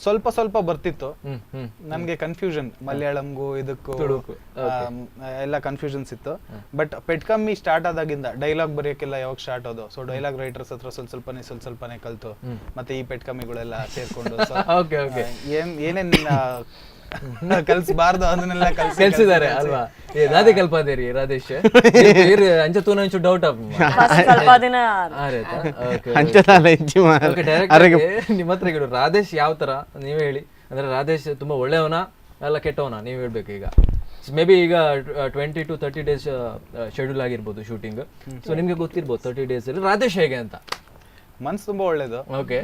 ಸ್ವಲ್ಪ ಸ್ವಲ್ಪ ಬರ್ತಿತ್ತು. ಹ್ಮ್ ಹ್ಮ್ ನನ್ಗೆ ಕನ್ಫ್ಯೂಷನ್, ಮಲಯಾಳಂಗೂ ಇದಕ್ಕೂ ತುಳುಕು, ಎಲ್ಲ ಕನ್ಫ್ಯೂಷನ್ಸ್ ಇತ್ತು. ಬಟ್ ಪೆಟ್ಕಮ್ಮಿ ಸ್ಟಾರ್ಟ್ ಆದಾಗಿಂದ ಡೈಲಾಗ್ ಬರೆಯಕ್ಕೆಲ್ಲ ಯಾವಾಗ ಸ್ಟಾರ್ಟ್ ಆದೋ, ಸೊ ಡೈಲಾಗ್ ರೈಟರ್ಸ್ ಹತ್ರ ಸ್ವಲ್ಪ ಸ್ವಲ್ಪನೇ ಸ್ವಲ್ಪ ಸ್ವಲ್ಪನೇ ಕಲ್ತು, ಮತ್ತೆ ಈ ಪೆಟ್ಕಮ್ಮಿಗಳೆಲ್ಲ ಸೇರ್ಕೊಂಡು so, okay okay ಏನ್ ಏನೇನ್ ಕಲ್ಸ್ಬಾರ್ದು ಅದನ್ನೆಲ್ಲ ಕಲ್ಸಿ ಕಲ್ಸಿದ್ದಾರೆ ಅಲ್ವಾ? ಏ ರಾಧೆ ಕಲ್ಪಾದೇರಿ ರಾಧೇಶ್ ಅಂಚ ತೂನ ಅಂಚು ಡೌಟ್ ಆಪ್ ಫಸ್ಟ್ ಸ್ವಲ್ಪ ದಿನ ಅಂಚದಾಲ ಇಜ್ಜಿ ಮಾರ್ರೆ. ಡೈರೆಕ್ಟ್ ನಿಮ್ಮ ಹತ್ರ ಈಗ ರಾಧೇಶ್ ಯಾವ ತರ ನೀವೇ ಹೇಳಿ. ಅಂದ್ರೆ ರಾಧೇಶ್ ತುಂಬಾ ಒಳ್ಳೆಯವನ ಅಲ್ಲ ಕೆಟ್ಟವನ ನೀವು ಹೇಳ್ಬೇಕು ಈಗ. ಮೇ ಬಿ ಈಗ 20 to 30 days schedule ಆಗಿರ್ಬೋದು ಶೂಟಿಂಗ್. ಸೊ ನಿಮ್ಗೆ ಗೊತ್ತಿರ್ಬೋದು 30 ಡೇಸ್ ಅಲ್ಲಿ ರಾಧೇಶ್ ಹೇಗೆ ಅಂತ. ಮನ್ಸು ತುಂಬಾ ಒಳ್ಳೇದು. ಓಕೆ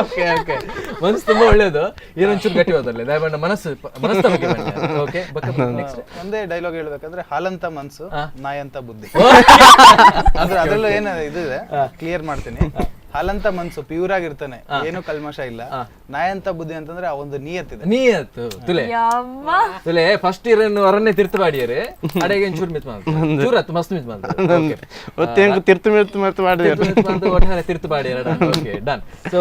ಓಕೆ ಓಕೆ ಮನಸ್ಸು ತುಂಬಾ ಒಳ್ಳೇದು. ಏನೊಂಚೂರು ಗಟ್ಟಿ ಹೋದಲ್ಲ ದಯಮಾಡಿ ಮನಸ್ಸು ಮನಸ್ಸು ಬಗ್ಗೆ. Okay, next. ಒಂದೇ ಡೈಲಾಗ್ ಹೇಳ್ಬೇಕಂದ್ರೆ, ಹಾಲಂತ ಮನ್ಸು, ನಾಯಂತ ಬುದ್ಧಿ. ಅಂದ್ರೆ ಅದ್ರಲ್ಲೂ ಏನು ಇದು ಇದೆ, ಕ್ಲಿಯರ್ ಮಾಡ್ತೀನಿ. ಹಾಲಂತ ಮನ್ಸು ಪ್ಯೂರ್ ಆಗಿರ್ತಾನೆ, ಏನು ಕಲ್ಮಶ ಇಲ್ಲ. ನಾಯಂತ ಬುದ್ಧಿ ಅಂತಂದ್ರೆ ಆ ಒಂದು ನಿಯತ್ತಿದೆ. ನೀಯತ್ತು ತುಲೆ. ಯಮ್ಮ. ತುಲೆ, ಫಸ್ಟ್ ಇಯರ್ ಹೊರನ್ನೇ ತಿರ್ತು ಬಾಡಿಯರೆ ಅಡೆಗೆ ಒಂಚೂರು ಮಿತ್ ಮಾಡ್ತಾರೆ, ಚೂರು ಹತ್ತು ಮಸ್ತ್ ಮಿತ್ ಮಾಡ್ತಾರೆ. ಓಕೆ. ಒತ್ತೆ ತಿರ್ತು ಮಿರ್ತು ಮರ್ತು ಮಾಡಿದೆ. ಒಟ್ಟಾರೆ ತಿರ್ತು ಬಾಡಿಯರ. Okay, done. So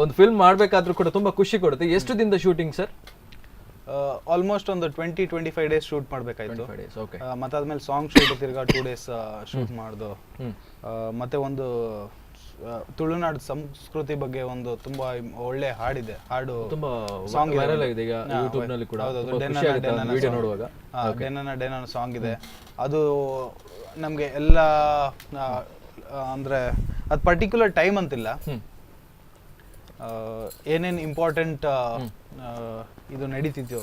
ಒಂದು ಫಿಲ್ಮ್ ಮಾಡ್ಬೇಕಾದ್ರೂ ಕೂಡ ತುಂಬಾ ಖುಷಿ ಕೊಡುತ್ತೆ. ಎಷ್ಟು ದಿನದ ಶೂಟಿಂಗ್ ಸರ್? ಆಲ್ಮೋಸ್ಟ್ ಒಂದು 20-25 ಡೇಸ್ ಶೂಟ್ ಮಾಡ್ಬೇಕಾಯ್ತು. Days, okay. ಮತ್ತಾದ್ಮೇಲೆ ಸಾಂಗ್ ಶೂಟ್ ತಿರ್ಗಾ 2 ಡೇಸ್ ಶೂಟ್ ಮಾಡ್ದು. ಮತ್ತೆ ಒಂದು ತುಳುನಾಡು ಸಂಸ್ಕೃತಿ ಬಗ್ಗೆ ಒಂದು ತುಂಬಾ ಒಳ್ಳೆ ಹಾಡಿದೆ, ಹಾಡು ತುಂಬಾ ಸಾಂಗ್. ವೈರಲ್ ಆಗಿದೆ ಈಗ ಯೂಟ್ಯೂಬ್ ನಲ್ಲಿ ಕೂಡ. ತುಂಬಾ ಖುಷಿ ಆಗುತ್ತೆ ವಿಡಿಯೋ ನೋಡುವಾಗ. ಡೆನ್ನನ ಡೆನ್ನನ ಸಾಂಗ್ ಇದೆ. ಅದು ನಮ್ಗೆ ಎಲ್ಲ ಅಂದ್ರೆ ಅದು ಪರ್ಟಿಕ್ಯುಲರ್ ಟೈಮ್ ಅಂತಿಲ್ಲ. ಏನೇನ್ ಇಂಪಾರ್ಟೆಂಟ್ ಇದು ನಡೀತಿತ್ತು,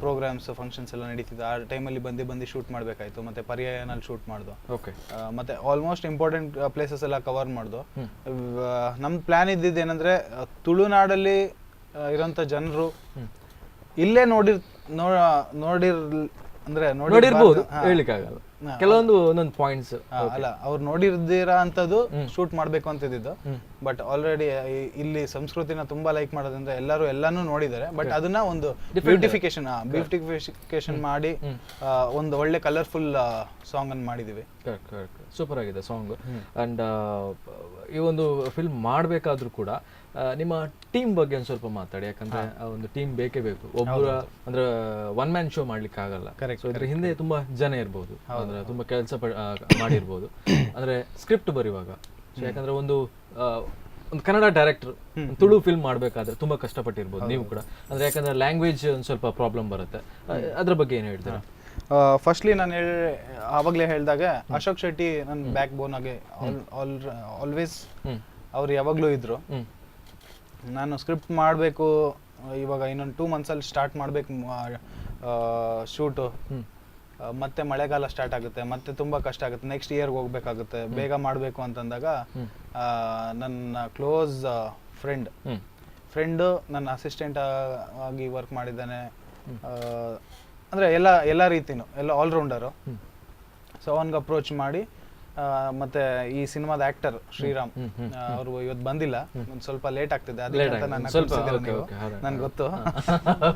ಪ್ರೋಗ್ರಾಮ್ಸ್ ಫಂಕ್ಷನ್ಸ್ ಎಲ್ಲ ನಡೀತಿತ್ತು, ಆ ಟೈಮಲ್ಲಿ ಬಂದು ಬಂದು ಶೂಟ್ ಮಾಡಬೇಕಾಯ್ತು. ಮತ್ತೆ ಪರ್ಯಾಯನಲ್ಲಿ ಶೂಟ್ ಮಾಡ್ದು. ಮತ್ತೆ ಆಲ್ಮೋಸ್ಟ್ ಇಂಪಾರ್ಟೆಂಟ್ ಪ್ಲೇಸಸ್ ಎಲ್ಲ ಕವರ್ ಮಾಡ್ದು. ನಮ್ ಪ್ಲಾನ್ ಇದ್ದಿದ್ದು ಏನಂದ್ರೆ, ತುಳುನಾಡಲ್ಲಿ ಇರೋಂಥ ಜನರು ಇಲ್ಲೇ ನೋಡಿರ್ ನೋಡಿರ್ ಅಂದ್ರೆ ನೋಡಿರ್ಬೋದು, ಹೇಳಿಕ್ಕಾಗಲ್ಲ. ಕೆಲವೊಂದು ಒಂದೊಂದು ಪಾಯಿಂಟ್ಸ್. ಅಲ್ಲ, ಅವ್ರು ನೋಡಿರ್ದಿರಾ ಅಂತದ್ದು ಶೂಟ್ ಮಾಡ್ಬೇಕು ಅಂತ ಇದ್ದಿದ್ದು. ಬಟ್ ಆಲ್ರೆಡಿ ಇಲ್ಲಿ ಸಂಸ್ಕೃತಿನ ತುಂಬಾ ಲೈಕ್ ಮಾಡೋದ್ರಿಂದ ಎಲ್ಲರೂ ಎಲ್ಲಾನು ನೋಡಿದ್ದಾರೆ. ಬಟ್ ಅದನ್ನ ಒಂದು ಬ್ಯೂಟಿಫಿಕೇಶನ್ ಬ್ಯೂಟಿಫಿಕೇಶನ್ ಮಾಡಿ ಒಂದು ಒಳ್ಳೆ ಕಲರ್ಫುಲ್ ಸಾಂಗ್ ಅನ್ನು ಮಾಡಿದೀವಿ. ಕರೆಕ್ಟ್ ಕರೆಕ್ಟ್, ಸೂಪರ್ ಆಗಿದೆ ಸಾಂಗ್. ಅಂಡ್ ಈ ಒಂದು ಫಿಲ್ಮ್ ಮಾಡಬೇಕಾದ್ರೂ ಕೂಡ ನಿಮ್ಮ ಟೀಮ್ ಬಗ್ಗೆ ಒಂದು ಸ್ವಲ್ಪ ಮಾತಾಡಿ. ಯಾಕಂದ್ರೆ ಆ ಒಂದು ಟೀಮ್ ಬೇಕೇ ಬೇಕು. ಒಬ್ಬರ ಅಂದ್ರೆ one man show ಮಾಡ್ಲಿಕ್ಕೆ ಆಗಲ್ಲ. ಸೊ ಇದ್ರ ಹಿಂದೆ ತುಂಬಾ ಜನ ಇರ್ಬೋದು, ಅಂದ್ರೆ ತುಂಬಾ ಕೆಲಸ ಮಾಡಿರ್ಬೋದು. ಅಂದ್ರೆ ಸ್ಕ್ರಿಪ್ಟ್ ಬರೆಯುವಾಗ, ಸೊ ಯಾಕಂದ್ರೆ ಒಂದು ಕನ್ನಡ ಡೈರೆಕ್ಟರ್ ತುಳು ಫಿಲ್ಮ್ ಮಾಡ್ಬೇಕಾದ್ರೆ ತುಂಬಾ ಕಷ್ಟಪಟ್ಟಿರ್ಬೋದು ನೀವು ಕೂಡ. ಅಂದ್ರೆ ಯಾಕಂದ್ರೆ ಲ್ಯಾಂಗ್ವೇಜ್ ಒಂದು ಸ್ವಲ್ಪ ಪ್ರಾಬ್ಲಮ್ ಬರುತ್ತೆ. ಅದ್ರ ಬಗ್ಗೆ ಏನು ಹೇಳ್ತೀರಾ? ಫಸ್ಟ್ಲಿ ನಾನು ಹೇಳಿ ಆವಾಗಲೇ ಹೇಳ್ದಾಗ, ಅಶೋಕ್ ಶೆಟ್ಟಿ ನನ್ನ ಬ್ಯಾಕ್ ಬೋನ್ ಆಗಿ ಆಲ್ವೇಸ್ ಅವ್ರು ಯಾವಾಗಲೂ ಇದ್ರು. ನಾನು ಸ್ಕ್ರಿಪ್ಟ್ ಮಾಡಬೇಕು, ಇವಾಗ ಇನ್ನೊಂದು 2 ಮಂತ್ಸಲ್ಲಿ ಸ್ಟಾರ್ಟ್ ಮಾಡಬೇಕು ಶೂಟು, ಮತ್ತೆ ಮಳೆಗಾಲ ಸ್ಟಾರ್ಟ್ ಆಗುತ್ತೆ, ಮತ್ತೆ ತುಂಬ ಕಷ್ಟ ಆಗುತ್ತೆ, ನೆಕ್ಸ್ಟ್ ಇಯರ್ಗೆ ಹೋಗ್ಬೇಕಾಗುತ್ತೆ, ಬೇಗ ಮಾಡಬೇಕು ಅಂತಂದಾಗ ನನ್ನ ಕ್ಲೋಸ್ ಫ್ರೆಂಡು ನನ್ನ ಅಸಿಸ್ಟೆಂಟ್ ಆಗಿ ವರ್ಕ್ ಮಾಡಿದ್ದಾನೆ. ಅಂದ್ರೆ ಎಲ್ಲ ಎಲ್ಲ ರೀತಿನೂ ಎಲ್ಲ ಆಲ್ರೌಂಡರು. ಸೊ ಅವನ್ಗೆ ಅಪ್ರೋಚ್ ಮಾಡಿ, ಮತ್ತೆ ಈ ಸಿನಿಮಾದ ಆಕ್ಟರ್ ಶ್ರೀರಾಮ್ ಅವರು ಇವತ್ತು ಬಂದಿಲ್ಲ, ಒಂದ್ ಸ್ವಲ್ಪ ಲೇಟ್ ಆಗ್ತಿದೆ, ಅದಕ್ಕೆ ಅಂತ ನನ್ನ ಸ್ವಲ್ಪ, ಕೂರ್ಸಿದ್ದೀರ ನೀವು. ನನ್ಗೆ ಗೊತ್ತು.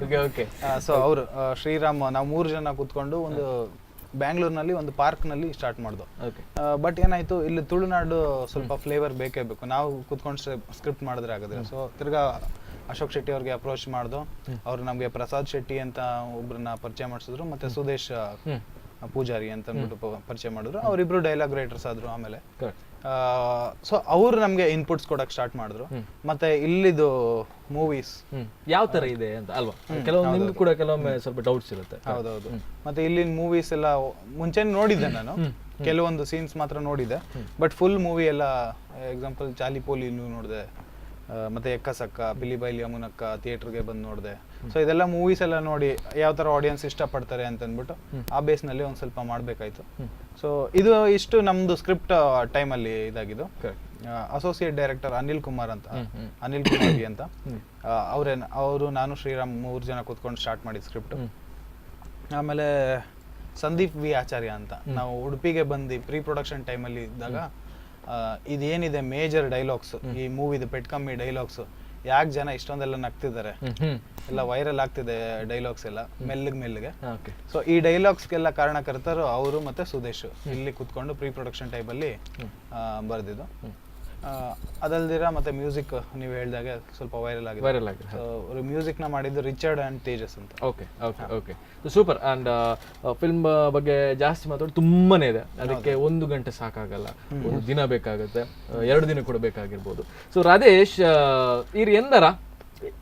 Okay okay so ಅವರು ಶ್ರೀರಾಮ್, ನಾವು ಮೂರು ಜನ ಕೂತ್ಕೊಂಡು ಒಂದು ಬ್ಯಾಂಗ್ಳೂರ್ನಲ್ಲಿ ಒಂದು ಪಾರ್ಕ್ನಲ್ಲಿ ಸ್ಟಾರ್ಟ್ ಮಾಡ್ದು. ಬಟ್ ಏನಾಯ್ತು, ಇಲ್ಲಿ ತುಳುನಾಡು ಸ್ವಲ್ಪ ಫ್ಲೇವರ್ ಬೇಕೇ ಬೇಕು. ನಾವು ಕೂತ್ಕೊಂಡು ಸ್ಕ್ರಿಪ್ಟ್ ಮಾಡಿದ್ರೆ ಆಗೋದಿಲ್ಲ. ಸೊ ತಿರ್ಗಾ Ashok Shetty ಅವ್ರಿಗೆ ಅಪ್ರೋಚ್ ಮಾಡ್ದು. ಅವ್ರು ನಮಗೆ ಪ್ರಸಾದ್ ಶೆಟ್ಟಿ ಅಂತ ಒಬ್ರನ್ನ ಪರಿಚಯ ಮಾಡಿಸಿದ್ರು, ಮತ್ತೆ ಸುದೇಶ್ ಪೂಜಾರಿ ಅಂತ ಅಂದ್ಬಿಟ್ಟು ಪರಿಚಯ ಮಾಡಿದ್ರು. ಅವರಿಬ್ರು ಡೈಲಾಗ್ ರೈಟರ್ಸ್ ಆದ್ರು ಆಮೇಲೆ. ಕರೆಕ್ಟ್. ಸೊ ಅವ್ರು ನಮಗೆ ಇನ್ಪುಟ್ಸ್ ಕೊಡಕ್ ಸ್ಟಾರ್ಟ್ ಮಾಡಿದ್ರು. ಮತ್ತೆ ಇಲ್ಲಿದು ಮೂವೀಸ್ ಯಾವ ತರ ಇದೆ ಅಂತ ಅಲ್ವಾ, ಕೆಲವೊಮ್ಮೆ ನಿಮ್ಗೆ ಕೂಡ ಕೆಲವೊಮ್ಮೆ ಸ್ವಲ್ಪ ಡೌಟ್ಸ್ ಇರುತ್ತೆ. ಹೌದೌದು. ಮತ್ತೆ ಇಲ್ಲಿನ ಮೂವೀಸ್ ಎಲ್ಲ ಮುಂಚೆ ನೋಡಿದ್ದೆ ನಾನು, ಕೆಲವೊಂದು ಸೀನ್ಸ್ ಮಾತ್ರ ನೋಡಿದ್ದೆ. But full movie ಎಲ್ಲ, ಎಕ್ಸಾಂಪಲ್ ಚಾಲಿ ಪೋಲಿನೂ ನೋಡಿದೆ, ಮತ್ತೆ ಎಕ್ಕ ಸಕ್ಕ, ಪಿಲಿ ಬೈಲಿ ಯಮುನಕ್ಕ ಥಿಯೇಟರ್ಗೆ ಬಂದು ನೋಡಿದೆ. ಸೊ ಇದೆಲ್ಲ ಮೂವೀಸ್ ಎಲ್ಲ ನೋಡಿ ಯಾವ ಥರ ಆಡಿಯನ್ಸ್ ಇಷ್ಟಪಡ್ತಾರೆ ಅಂತ ಅಂದ್ಬಿಟ್ಟು ಆ ಬೇಸ್ನಲ್ಲಿ ಒಂದು ಸ್ವಲ್ಪ ಮಾಡಬೇಕಾಯ್ತು. ಸೊ ಇದು ಇಷ್ಟು ನಮ್ಮದು ಸ್ಕ್ರಿಪ್ಟ್ ಟೈಮಲ್ಲಿ ಇದಾಗಿದ್ದು. Correct. Associate director Anil Kumar ಅಂತ, ಅನಿಲ್ ಕುಮಾರ್ ವಿ ಅಂತ, ಅವರೇ ಅವರು, ನಾನು, ಶ್ರೀರಾಮ್ ಮೂರು ಜನ ಕೂತ್ಕೊಂಡು ಸ್ಟಾರ್ಟ್ ಮಾಡಿದ ಸ್ಕ್ರಿಪ್ಟ್. ಆಮೇಲೆ ಸಂದೀಪ್ ವಿ ಆಚಾರ್ಯ ಅಂತ, ನಾವು ಉಡುಪಿಗೆ ಬಂದು ಪ್ರೀ ಪ್ರೊಡಕ್ಷನ್ ಟೈಮಲ್ಲಿ ಇದ್ದಾಗ, ಇದೇನಿದೆ ಮೇಜರ್ ಡೈಲಾಗ್ಸ್ ಈ ಮೂವಿದು, ಪೆಟ್ಕಮ್ಮಿ ಡೈಲಾಗ್ಸ್, ಯಾಕೆ ಜನ ಇಷ್ಟೊಂದೆಲ್ಲ ನಗ್ತಿದ್ದಾರೆ, ಎಲ್ಲ ವೈರಲ್ ಆಗ್ತಿದೆ ಡೈಲಾಗ್ಸ್ ಎಲ್ಲ ಮೆಲ್ಲಗೆ ಮೆಲ್ಲಗೆ. ಸೊ ಈ ಡೈಲಾಗ್ಸ್ಗೆಲ್ಲ ಕಾರಣಕರ್ತರು ಅವರು ಮತ್ತೆ ಸುದೇಶ್ ಇಲ್ಲಿ ಕುತ್ಕೊಂಡು ಪ್ರೀ ಪ್ರೊಡಕ್ಷನ್ ಟೈಮಲ್ಲಿ ಬರೆದಿದ್ದು. ಅದಲ್ದಿರ ಮತ್ತೆ ಮ್ಯೂಸಿಕ್ ನೀವು ಹೇಳ್ದಾಗೆ ಸ್ವಲ್ಪ ವೈರಲ್ ಆಗಿದೆ. ವೈರಲ್ ಆಗಿದೆ. ಸೊ ಅವರು ಮ್ಯೂಸಿಕ್ನ ಮಾಡಿದ್ದು ರಿಚರ್ಡ್ ಅಂಡ್ ತೇಜಸ್ ಅಂತ. Okay okay okay, super. And film ಬಗ್ಗೆ ಜಾಸ್ತಿ ಮಾತಾಡೋದು ತುಂಬಾನೇ ಇದೆ, ಅದಕ್ಕೆ ಒಂದು ಗಂಟೆ ಸಾಕಾಗಲ್ಲ, ಒಂದು ದಿನ ಬೇಕಾಗುತ್ತೆ, 2 ದಿನ ಕೂಡ ಬೇಕಾಗಿರ್ಬೋದು. ಸೊ ರಾಧೇಶ್, ಈರ್ ಎಂದರ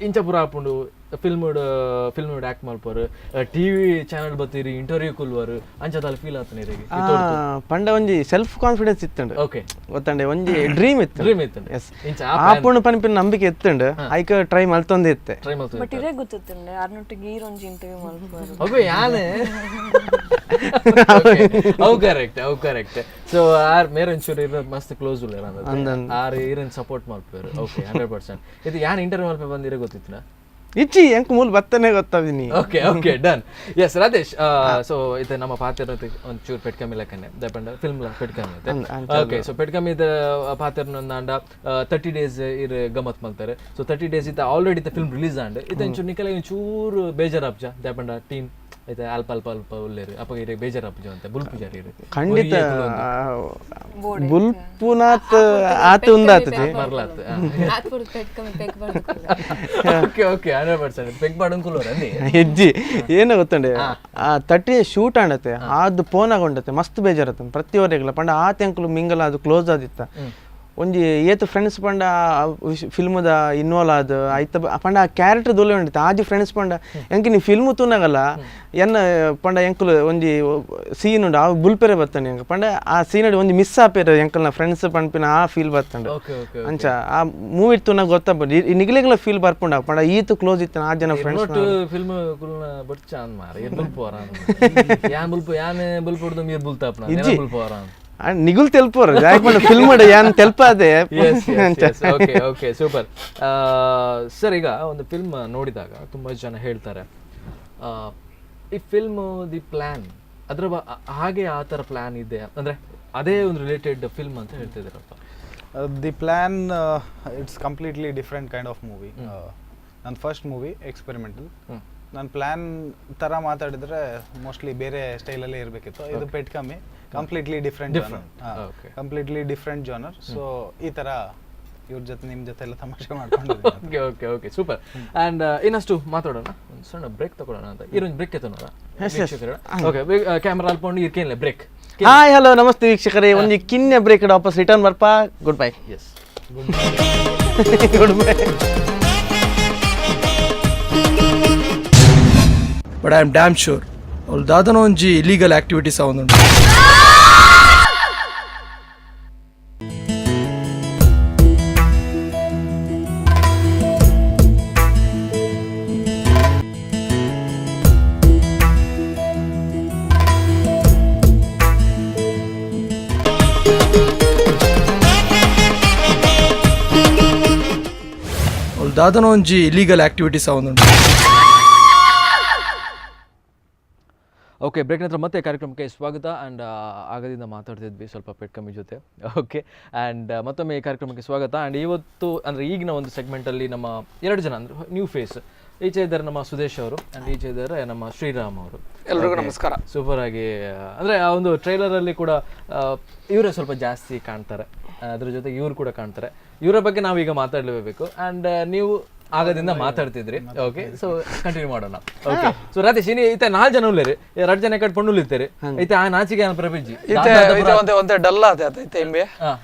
ಇಂಚಪುರ ಆಪುಂಡು ಫಿಲ್ಮ್ ಆಕ್ಟ್ ಮಲ್ಪರು, ಟಿವಿ ಚಾನಲ್ ಬತ್ತೀರಿ, ಇಂಟರ್ವ್ಯೂ ಕುಲ್ವರು, ಅಂಚದಲ್ಲಿ ಫೀಲ್ ಆತನ ಇರಿಗೆ? ಪಂಡ ಒಂಜಿ ಸೆಲ್ಫ್ ಕಾನ್ಫಿಡೆನ್ಸ್ ಇತ್ತುಂಡು. ಗೊತ್ತಂಡೆ, ಒಂಜಿ ಡ್ರೀಮ್ ಇತ್ತು. ಡ್ರೀಮ್ ಇತ್ತು. ಎಸ್. ಇಂಚ ಆಪುಂಡು ಪನ್ಪಿನ ನಂಬಿಕೆ ಇತ್ತುಂಡು, ಐಕ ಟ್ರೈ ಮಲ್ತೊಂದೇ ಇತ್ತೆ. ಟ್ರೈ ಮಲ್ತು. ಬಟ್ ಇರೇ ಗೊತ್ತಿತ್ತುಂಡೆ ಆರ್ನೊಟ್ಟಿಗೆ ಈರೊಂಜಿ ಇಂಟರ್ವ್ಯೂ ಮಲ್ಪರು. ಅಬ್ಬೆ ಯಾನೆ ಅವು ಕರೆಕ್ಟ್, ಅವು correct. So R ಮೇರೆ ಒಂಚೂರು ಇರೋ ಮಸ್ತ್ ಕ್ಲೋಸ್ ಉಲ್ಲೇರ, ಆರ್ ಈರನ್ ಸಪೋರ್ಟ್ ಮಲ್ಪೇರು. ಓಕೆ, 100%. ಇದು ಯಾನ್ ಇಂಟರ್ವ್ಯೂ ಮಲ್ಪೆ ಬಂದಿರೋ ಗೊತ್ತಿತ್ತಿನ? ಇಚ್ಚಿ ಎಂಕ್ ಮೂಲ ಬತ್ತನೆ ಗೊತ್ತಾವಿನಿ. Okay okay, done. Yes Radhesh, so ಇದು ನಮ್ಮ ಪಾತ್ರ ಒಂಚೂರು ಪೆಟ್ಕಮ್ಮಿ ಲೆಕ್ಕನೆ ದಪಂಡ ಫಿಲ್ಮ್ ಪೆಟ್ಕಮ್ಮಿ ಐತೆ. ಓಕೆ, ಸೊ ಪೆಟ್ಕಮ್ಮಿ ಪಾತ್ರ 30 ಡೇಸ್ ಇರ್ ಗಮ್ಮತ್ ಮಲ್ತಾರೆ. ಸೊ 30 ಡೇಸ್ ಇತ್ತ ಆಲ್ರೆಡಿ ಇತ್ತ ಫಿಲ್ಮ್ ರಿಲೀಸ್ ಆಂಡ್ ಇತ್ತ ಒಂಚೂರು ನಿಕಲ ಒಂಚೂರು ಬೇಜಾರಾಪ್ಜ ದಪಂಡ ಟೀಮ್ ಐತೆ ಅಲ್ಪ ಅಲ್ಪ ಅಲ್ಪ ಉಲ್ಲೇರು ಅಪ್ಪ ಇರೆ ಬೇಜಾರಾಪ್ಜ ಅಂತ ಬುಲ್ಪುಜಾರಿ ಇರು? ಖಂಡಿತ ಬುಲ್ಪುನಾಥ್ ಆತ ಉಂದಾತದೆ. ಮರ್ಲಾತ್. ಆತ್ಪುರ್ ಪೆಟ್ ಕಮ್ಮಿ ಪೆಕ್ ಬರ್ದು. ಓಕೆ ಓಕೆ, 100% ಪೆಕ್ ಬಾಡಂಕುಲೋರ್ ಅಂದಿ. ಹೆಜ್ಜಿ ಏನು ಗೊತ್ತುಂಡೆ, ಆ 30 ಶೂಟ್ ಆಂಡತೆ ಅದು ಪೋನಾಗ ಉಂಡತೆ ಮಸ್ತ್ ಬೇಜಾರತ್ತ ಪ್ರತಿಯೊರಿಗ್ಲ. ಪಂಡ ಆತ ಎಂಕುಲು ಮಿಂಗಲ್ ಅದು ಕ್ಲೋಸ್ ಆದಿತ್ತ. ಒಂಜಿ ಏತ್ ಫ್ರೆಂಡ್ಸ್ ಪಂಡ ಫಿಲ್ಮ್ದ ಇನ್ವಾಲ್ವ್ ಆದ್ ಐತ ಪಂಡ ಆ ಕ್ಯಾರೆಕ್ಟರ್ ದೊಲೆ ಉಂಡಿತ್ತು ಆಜಿ ಫ್ರೆಂಡ್ಸ್. ಪಂಡ ಎಂಕ್ ನೀ ಫಿಲ್ಮ್ ತೂನಾಗಲ್ಲ ಎನ್ನ ಪಂಡ ಎಂಕುಲು ಒಂಜಿ ಸೀನ್ ಉಂಡು, ಆ ಬುಲ್ಪೆರೆ ಬತ್ತಾನೆ ಎಂಕ್. ಪಂಡ ಆ ಸೀನ್ ಒಂಜಿ ಮಿಸ್ ಆಪೇರು ಎಂಕಲ್ನ ಫ್ರೆಂಡ್ಸ್ ಪನ್ಪಿನ ಆ ಫೀಲ್ ಬತ್ತಂಡು. ಓಕೆ ಓಕೆ ಅಂಚ ಆ ಮೂವಿ ತೂನಾಗ ಗೊತ್ತಾಪುಂಡು, ನಿಗ್ಲೆಗ್ಲ ಫೀಲ್ ಬರ್ಪುಂಡು. ಪಂಡ ಈತ್ ಕ್ಲೋಸ್ ಇತ್ತು ಆ ಜನ ಫ್ರೆಂಡ್ಸ್. ನೋಟ್ ಫಿಲ್ಮ್ ಕುಲ್ನ ಬಡ್ಚ ಅಂದ್ ಮಾರ ಇರ್ ಬುಲ್ಪು ವರ ಯಾನ್ ಬುಲ್ಪು ಯಾನ್ ಬುಲ್ಪುಡ್ದು ಮೀರ್ ಬುಲ್ತಾಪ್ನ ಬುಲ್ಪು ವರ. ನಿಗುಲ್ ತೆಲ್ಪೋರು ಯಾಕೆ ಫಿಲ್ಮ್ ಯಾನ್ ತೆಲ್ಪಾದೆ. Okay okay, super sir. ಈಗ ಒಂದು ಫಿಲ್ಮ್ ನೋಡಿದಾಗ ತುಂಬಾ ಜನ ಹೇಳ್ತಾರೆ, ಈ film the plan ಅದ್ರ ಹಾಗೆ ಆ ಥರ ಪ್ಲಾನ್ ಇದೆ ಅಂದ್ರೆ ಅದೇ ಒಂದು ರಿಲೇಟೆಡ್ ಫಿಲ್ಮ್ ಅಂತ ಹೇಳ್ತಿದ್ದೀರಪ್ಪ. The Plan, it's completely different kind of movie. ನನ್ನ first movie, experimental. ನಾನು ಪ್ಲ್ಯಾನ್ ಥರ ಮಾತಾಡಿದ್ರೆ ಮೋಸ್ಟ್ಲಿ ಬೇರೆ ಸ್ಟೈಲಲ್ಲೇ ಇರಬೇಕಿತ್ತು. ಇದು ಪೆಟ್ ಕಮ್ಮಿ completely different, Completely different genre. So ಈ ಥರ ಇವ್ರ ಜೊತೆ ನಿಮ್ಮ ಜೊತೆ ಎಲ್ಲ ತಮಾಷೆ ಮಾಡ್ಕೊಂಡು. Okay okay okay, super. And ಇನ್ನಷ್ಟು ಮಾತಾಡೋಣ, ಒಂದು ಸಣ್ಣ ಬ್ರೇಕ್ ತಗೊಳ್ಳೋಣ ಅಂತ. ಇದೊಂದು ಬ್ರೇಕ್ ತಗೋಣ. ಓಕೆ, ಕ್ಯಾಮ್ರಾ ಅಲ್ಪೊಂಡು ಇರ್ಕೇನಿಲ್ಲ break. Hi hello ನಮಸ್ತೆ ವೀಕ್ಷಕರೇ, ಒಂಜಿ ಕಿನ್ನೆ ಬ್ರೇಕ್ ವಾಪಸ್ ರಿಟರ್ನ್ ಬರ್ಪಾ. Good bye. Yes. Good bye. But I am damn sure ಅವ್ಳು ದಾದನ ಒಂಜಿ ಇಲೀಗಲ್ ಆಕ್ಟಿವಿಟೀಸ್ ಆವೊಂದುಂಡು. ಅವ್ಳು ದಾದನ ಒಂಜಿ ಇಲೀಗಲ್ ಆಕ್ಟಿವಿಟೀಸ್ ಆವೊಂದುಂಡು. ಓಕೆ, ಬ್ರೇಕ್ ನಂತರ ಮತ್ತೆ ಕಾರ್ಯಕ್ರಮಕ್ಕೆ ಸ್ವಾಗತ. ಆ್ಯಂಡ್ ಆಗದಿಂದ ಮಾತಾಡ್ತಿದ್ವಿ ಸ್ವಲ್ಪ ಪೆಟ್ ಕಮ್ಮಿ ಜೊತೆ. ಓಕೆ, ಆ್ಯಂಡ್ ಮತ್ತೊಮ್ಮೆ ಈ ಕಾರ್ಯಕ್ರಮಕ್ಕೆ ಸ್ವಾಗತ. ಆ್ಯಂಡ್ ಇವತ್ತು ಅಂದರೆ ಈಗಿನ ಒಂದು ಸೆಗ್ಮೆಂಟಲ್ಲಿ ನಮ್ಮ ಎರಡು ಜನ ಅಂದರೆ ನ್ಯೂ ಫೇಸ್ ಈಚೆ ಇದ್ದಾರೆ ನಮ್ಮ ಸುದೇಶ್ ಅವರು ಆ್ಯಂಡ್ ಈಚೆ ಇದ್ದಾರೆ ನಮ್ಮ ಶ್ರೀರಾಮ್ ಅವರು. ಎಲ್ರಿಗೂ ನಮಸ್ಕಾರ. ಸೂಪರ್ ಆಗಿ ಅಂದರೆ ಆ ಒಂದು ಟ್ರೈಲರಲ್ಲಿ ಕೂಡ ಇವರೇ ಸ್ವಲ್ಪ ಜಾಸ್ತಿ ಕಾಣ್ತಾರೆ, ಅದ್ರ ಜೊತೆಗೆ ಇವರು ಕೂಡ ಕಾಣ್ತಾರೆ. ಇವರ ಬಗ್ಗೆ ನಾವೀಗ ಮಾತಾಡಲೇಬೇಕು. ಆ್ಯಂಡ್ ನೀವು ಆಗದಿಂದ ಮಾತಾಡ್ತಿದ್ರಿ. Okay, so continue ಮಾಡೋಣ. ಓಕೆ, ಸೊ ರಾಧೇಶ್, ಇನಿ ಇತ್ತೆ ನಾಲ್ ಜನ ಉಲ್ಲೇರಿ, ಎರಡು ಜನ ಕಟ್ ಪೊಣ್ಣುಲು ಇತ್ತೇರಿ. ಇತ್ತೆ ಆ ನಾಚಿಗೆ ಪ್ರಬಿಜ್ಜಿ. ಇತ್ತೆ ಇತ್ತೆ ಒಂತೆ ಒಂತೆ ಡಲ್ ಆತೆ ಆತ ಇತ್ತೆ ಇಂಬೆ.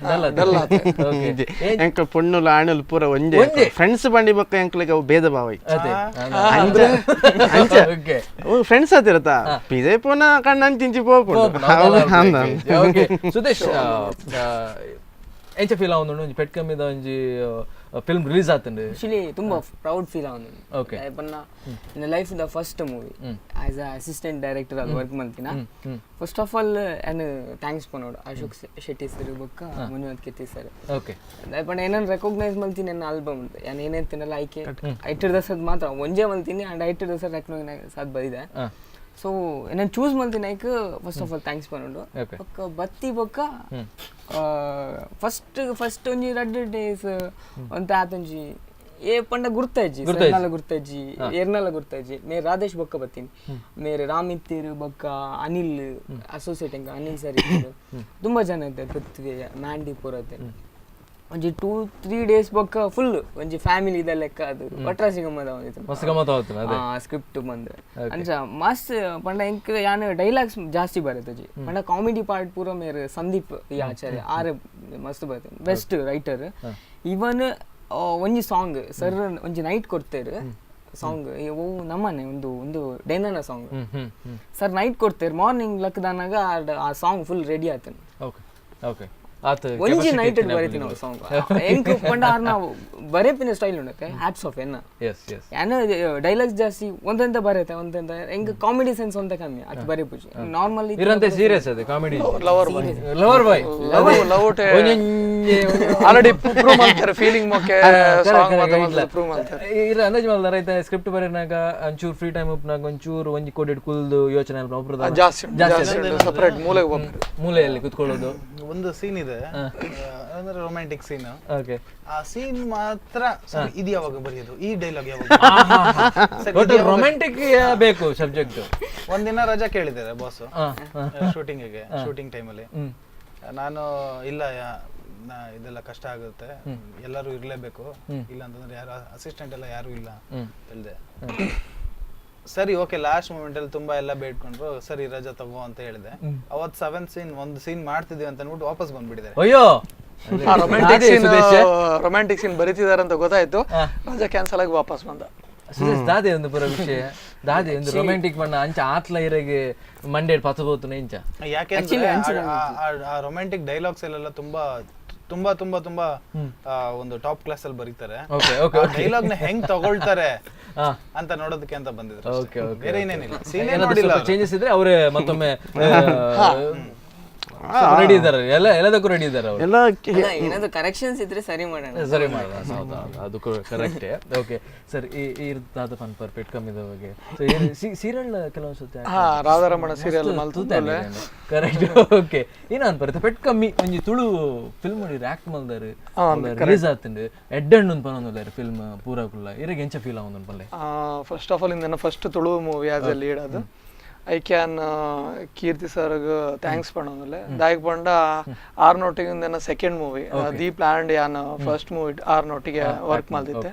ಡಲ್ ಆತೆ. ಓಕೆ. ಎಂಕಲ್ ಪೊಣ್ಣುಲು ಆಣುಲು ಪೂರ ಒಂಜೆ ಫ್ರೆಂಡ್ಸ್ ಬಂಡಿ ಬೊಕ್ಕ ಎಂಕ್ಲೆಗ್ ಅವು ಭೇದ ಭಾವ ಇಜ್ಜಿ. ಅದೇ. ಅಂಚ ಅಂಚ. ಓಕೆ. ಫ್ರೆಂಡ್ಸ್ ಆತಿರತ್ತ ಪಿದೆ ಪೋನ ಕಣ್ಣ ಅಂಚಿಂಚಿ ಪೋಪುಂಡು. ಓಕೆ ಸುದೇಶ್, ಎಂಚ ಫೀಲ್ ಆವೊಂದುಂಡು ಒಂಜಿ ಪೆಟ್ ಕಮ್ಮಿದ ಒಂಜಿ ಫಿಲ್ಮ್ ರಿಲೀಸ್ ಆತುಂಡು? ಆಕ್ಚುಲಿ ತುಂಬ ಪ್ರೌಡ್ ಫೀಲ್ ಆವೊಂದುಂಡು. ಪನ್ನ ನನ್ನ life the first movie as a assistant director ಅದು ವರ್ಕ್ ಮಲ್ತಿನ. First of all ಯಾನ್ thanks ಪನೋಡು ಅಶೋಕ್ ಶೆಟ್ಟಿ ಸರ್ ಬೊಕ್ಕ ಮಂಜುನಾಥ್ ಕೀರ್ತಿ ಸರ್. ಪಂಡ ಏನನ್ ರೆಕಾಗ್ನೈಸ್ ಮಲ್ತೀನಿ ನನ್ನ ಆಲ್ಬಮ್ ಯಾನ್ ಏನೇನ್ ತಿನ್ನಲ್ಲ ಐಕೆ ಐಟರ್ ದಸದ್ ಮಾತ್ರ ಒಂಜೇ ಮಲ್ತೀನಿ ಅಂಡ್ ಐಟರ್ ದಸದ್ ರೆಕಗ್ನೈಸ್ ಆದ್ ಬದಿದೆ. ಸೊ ನಾನು ಚೂಸ್ ಮಲ್ತಿನ ಐಕ್ first of all thanks ಪನೋಡು. ಬೊಕ್ಕ ಬತ್ತಿ ಬೊಕ್ಕ ಫಸ್ಟ್ ಫಸ್ಟ್ ಒಂಜಿ ರಡ್ಡ್ ಡೇಸ್ ಒಂತೆ ಆತೊಂಜಿ ಏ ಪಂಡ ಗುರ್ತಜ್ಜಿ ಸರ್ನಾಲ ಗುರ್ತಜ್ಜಿ ಎರ್ನಾಲ ಗುರ್ತಜ್ಜಿ. ಮೇರ್ ರಾಧೇಶ್ ಬೊಕ್ಕ ಬತ್ತೀನಿ, ಮೇರ್ ರಾಮ್ ಇತ್ತೀರು ಬೊಕ್ಕ ಅನಿಲ್ ಅಸೋಸಿಯೇಟ್ ಎಂಕ ಅನಿಲ್ ಸರ್ ಇತ್ತೀರು, ತುಂಬಾ ಜನ ಇದ್ದಾರೆ, ಪೃಥ್ವಿ ಮ್ಯಾಂಡಿ ಪೂರ ಇದ್ದಾರೆ. ಒಂಜಿ 2-3 ಡೇಸ್ ಬೊಕ್ಕ ಫುಲ್ ಒಂಜಿ ಫ್ಯಾಮಿಲಿ ಇದೆ ಲೆಕ್ಕ ಅದು ಒಟ್ರಾಸಿ ಗಮ್ಮದ ಒಂದಿತ್ತು. ಮಸ್ತ್ ಗಮ್ಮತ್ ಆವತ್ತುಂಡು ಅದೇ. ಸ್ಕ್ರಿಪ್ಟ್ ಬಂದು ಅಂಚ ಮಸ್ತ್ ಪಂಡ ಎಂಕ್ ಯಾನ್ ಡೈಲಾಗ್ಸ್ ಜಾಸ್ತಿ ಬರತಜಿ ಪಂಡ ಕಾಮಿಡಿ ಪಾರ್ಟ್ ಪೂರ ಮೇರ್ ಸಂದೀಪ್ ಈ ಆಚಾರ್ಯ ಆರ್ ಮಸ್ತ್ ಬರುತ್ತೆ ಬೆಸ್ಟ್ ರೈಟರ್. ಇವನ್ ಒಂಜಿ ಸಾಂಗ್ ಸರ್ ಒಂಜಿ ನೈಟ್ ಕೊಡ್ತೇರು ಸಾಂಗ್ ಓ ನಮ್ಮನೆ ಒಂದು ಒಂದು ಡೇನನ song sir night ಕೊಡ್ತೇರು, morning ಲಕ್ಕದಾನಾಗ ಆ song full ready ಆತನು. ಓಕೆ ಓಕೆ ಆತ ಒಂಜಿ ನೈಟ್ ಬರೀತಿ ನಾವು ಸಾಂಗ್ ಎಂಕ್ ಪಂಡ ಆರ್ ನಾವು ಬರೇಪಿನ ಸ್ಟೈಲ್ ಉಂಡತ್ತೆ ಹ್ಯಾಟ್ಸ್ ಆಫ್ ಎನ್ನ. ಎಸ್ ಎಸ್ ಯಾನ ಡೈಲಾಗ್ಸ್ ಜಾಸ್ತಿ ಒಂದೆಂತ ಬರುತ್ತೆ ಒಂದೆಂತ ಎಂಕ್ ಕಾಮಿಡಿ ಸೆನ್ಸ್ ಒಂತ ಕಮ್ಮಿ ಅದು ಬರೇಪುಜಿ ನಾರ್ಮಲ್. ಇರಂತೆ ಸೀರಿಯಸ್ ಅದೇ comedy lover boy love already prove ಮಾಡ್ತಾರೆ ಫೀಲಿಂಗ್ ಮೊಕ್ಕೆ ಸಾಂಗ್ ಮಾತ್ರ ಪ್ರೂವ್ ಮಾಡ್ತಾರೆ. ಇರ ಅಂದಾಜು ಮಲ್ದಾರ ಐತೆ ಸ್ಕ್ರಿಪ್ಟ್ ಬರೆನಾಗ ಒಂಚೂರು ಫ್ರೀ ಟೈಮ್ ಉಪ್ಪನಾಗ ಒಂಚೂರು ಒಂಜಿ ಕೋಡಿ ಕುಲ್ದು ಯೋಚನೆ ಅಲ್ಪ ಜಾಸ್ತಿ ಉಂಟು, ಜಾಸ್ತಿ ಸಪರೇಟ್ ಮೂಲೆಗೆ ಹೋಗ್ತಾರೆ, ಮೂಲೆಯಲ್ಲಿ ಕುತ್ಕೊಳ್ಳೋದು. ಒಂದು ಸೀನ್ ಇದೆ ಅಂದ್ರೆ romantic scene. Okay. ಆ ಸೀನ್ ಮಾತ್ರ ಸರ್, ಇದು ಯಾವಾಗ ಬರೆಯೋದು, ಈ ಡೈಲಾಗ್ ಯಾವಾಗ? ರೊಮ್ಯಾಂಟಿಕ್ ಬೇಕು ಸಬ್ಜೆಕ್ಟ್. ಒಂದಿನ ರಜಾ ಕೇಳಿದ್ದಾರೆ ಬಾಸ್ ಶೂಟಿಂಗಿಗೆ, ಶೂಟಿಂಗ್ ಟೈಮಲ್ಲಿ. ನಾನು ಇಲ್ಲ ಇದೆಲ್ಲ ಕಷ್ಟ ಆಗುತ್ತೆ, ಎಲ್ಲರೂ ಇರ್ಲೇಬೇಕು, ಇಲ್ಲ ಅಂತಂದ್ರೆ ಯಾರು ಅಸಿಸ್ಟೆಂಟ್ ಎಲ್ಲ ಯಾರು ಇಲ್ಲ ಹೇಳಿದೆ. ಸರಿ okay, last moment ಅಲ್ಲಿ ತುಂಬಾ ಎಲ್ಲ ಬೇಡ್ಕೊಂಡ್ರು, ಸರಿ ರಜಾ ತಗೋ ಅಂತ ಹೇಳಿದೆ. ಅವತ್ 7 ಸೀನ್ ಒಂದು ಸೀನ್ ಮಾಡ್ತಿದೀವಿ ಅಂತ ಅನ್ಬಿಟ್ಟು ವಾಪಸ್ ಬಂದ್ಬಿಟ್ಟಿದ್ದಾರೆ. ಅಯ್ಯೋ, romantic scene, romantic scene ಬರೀತಿದಾರೆ ಅಂತ ಗೊತ್ತಾಯ್ತು, ರಜಾ ಕ್ಯಾನ್ಸಲ್ ಆಗಿ ವಾಪಸ್ ಬಂದ. ಸುದೇಶ್ ದಾದೆ ಒಂದು ಪುರ ವಿಷಯ ದಾದೆ ಒಂದು ರೊಮ್ಯಾಂಟಿಕ್ ಬಣ್ಣ ಅಂಚ ಆತ್ಲ ಇರಗೆ ಮಂಡೇಡ್ ಪತ್ತಬೋತುನ ಇಂಚ. ಯಾಕೆಂದ್ರೆ ಆ ರೊಮ್ಯಾಂಟಿಕ್ ಡೈಲಾಗ್ಸ್ ಎಲ್ಲ ತುಂಬಾ ತುಂಬಾ ತುಂಬಾ ತುಂಬಾ ಒಂದು ಟಾಪ್ ಕ್ಲಾಸ್ ಅಲ್ಲಿ ಬರೀತಾರೆ. ಡೈಲಾಗ್ ನ ಹೆಂಗ್ ತಗೊಳ್ತಾರೆ ಅಂತ ನೋಡೋದಕ್ಕೆ ಅಂತ ಬಂದಿದ್ರು, ಬೇರೆ ಏನೇನಿಲ್ಲ. ಸೀನ್ ನೋಡಿಲ್ಲ, ಚೇಂಜಸ್ ಇದ್ರೆ ಅವರೇ ಮತ್ತೊಮ್ಮೆ ರೆಡಿ ಇದ್ದಾರೆ, ಎಲ್ಲ ಎಲ್ಲದಕ್ಕೂ ರೆಡಿ ಇದ್ದಾರೆ ಅವರು. ಎಲ್ಲ ಏನಾದ್ರು ಕರೆಕ್ಷನ್ಸ್ ಇದ್ರೆ ಸರಿ ಮಾಡೋಣ, ಸರಿ ಮಾಡೋಣ. ಹೌದಾ, ಅದು correct. Okay sir, ಈ ದಾದ ಫನ್ ಪರ್ಫೆಕ್ಟ್ ಕಮ್ಮಿದ ಬಗ್ಗೆ ಸೀರಿಯಲ್ ಕೆಲವೊಂದು ರಾಧಾರಮಣ serial correct. Okay, ಏನ ಅನ್ಪರುತ್ತೆ ಪೆಟ್ ಕಮ್ಮಿ ಒಂಜಿ ತುಳು ಫಿಲ್ಮ್ ಆಕ್ಟ್ ಮಲ್ದಾರು ರಿಲೀಸ್ ಆತುಂಡು ಎಡ್ಡಣ್ಣು ಪನೊಂದುಲ್ಲಾರು ಫಿಲ್ಮ್ ಪೂರ ಕುಲ್ಲ ಇರಗೆ ಎಂಚ ಫೀಲ್ ಆವೊಂದು ಪಲ್ಲೆ? First of all ಇಂದ first Tulu movie as a lead ಅದು I can Keerthi ಸರ್ಗ್ thanks ಪಣೊಂದುಲ್ಲೆ. ದಾಯಕ್ ಪಂಡ ಆರ್ ನೋಟಿಗೆ second movie the planned ಯಾನ್ first movie R ನೋಟಿಗೆ work ಮಲ್ದಿತ್ತೆ.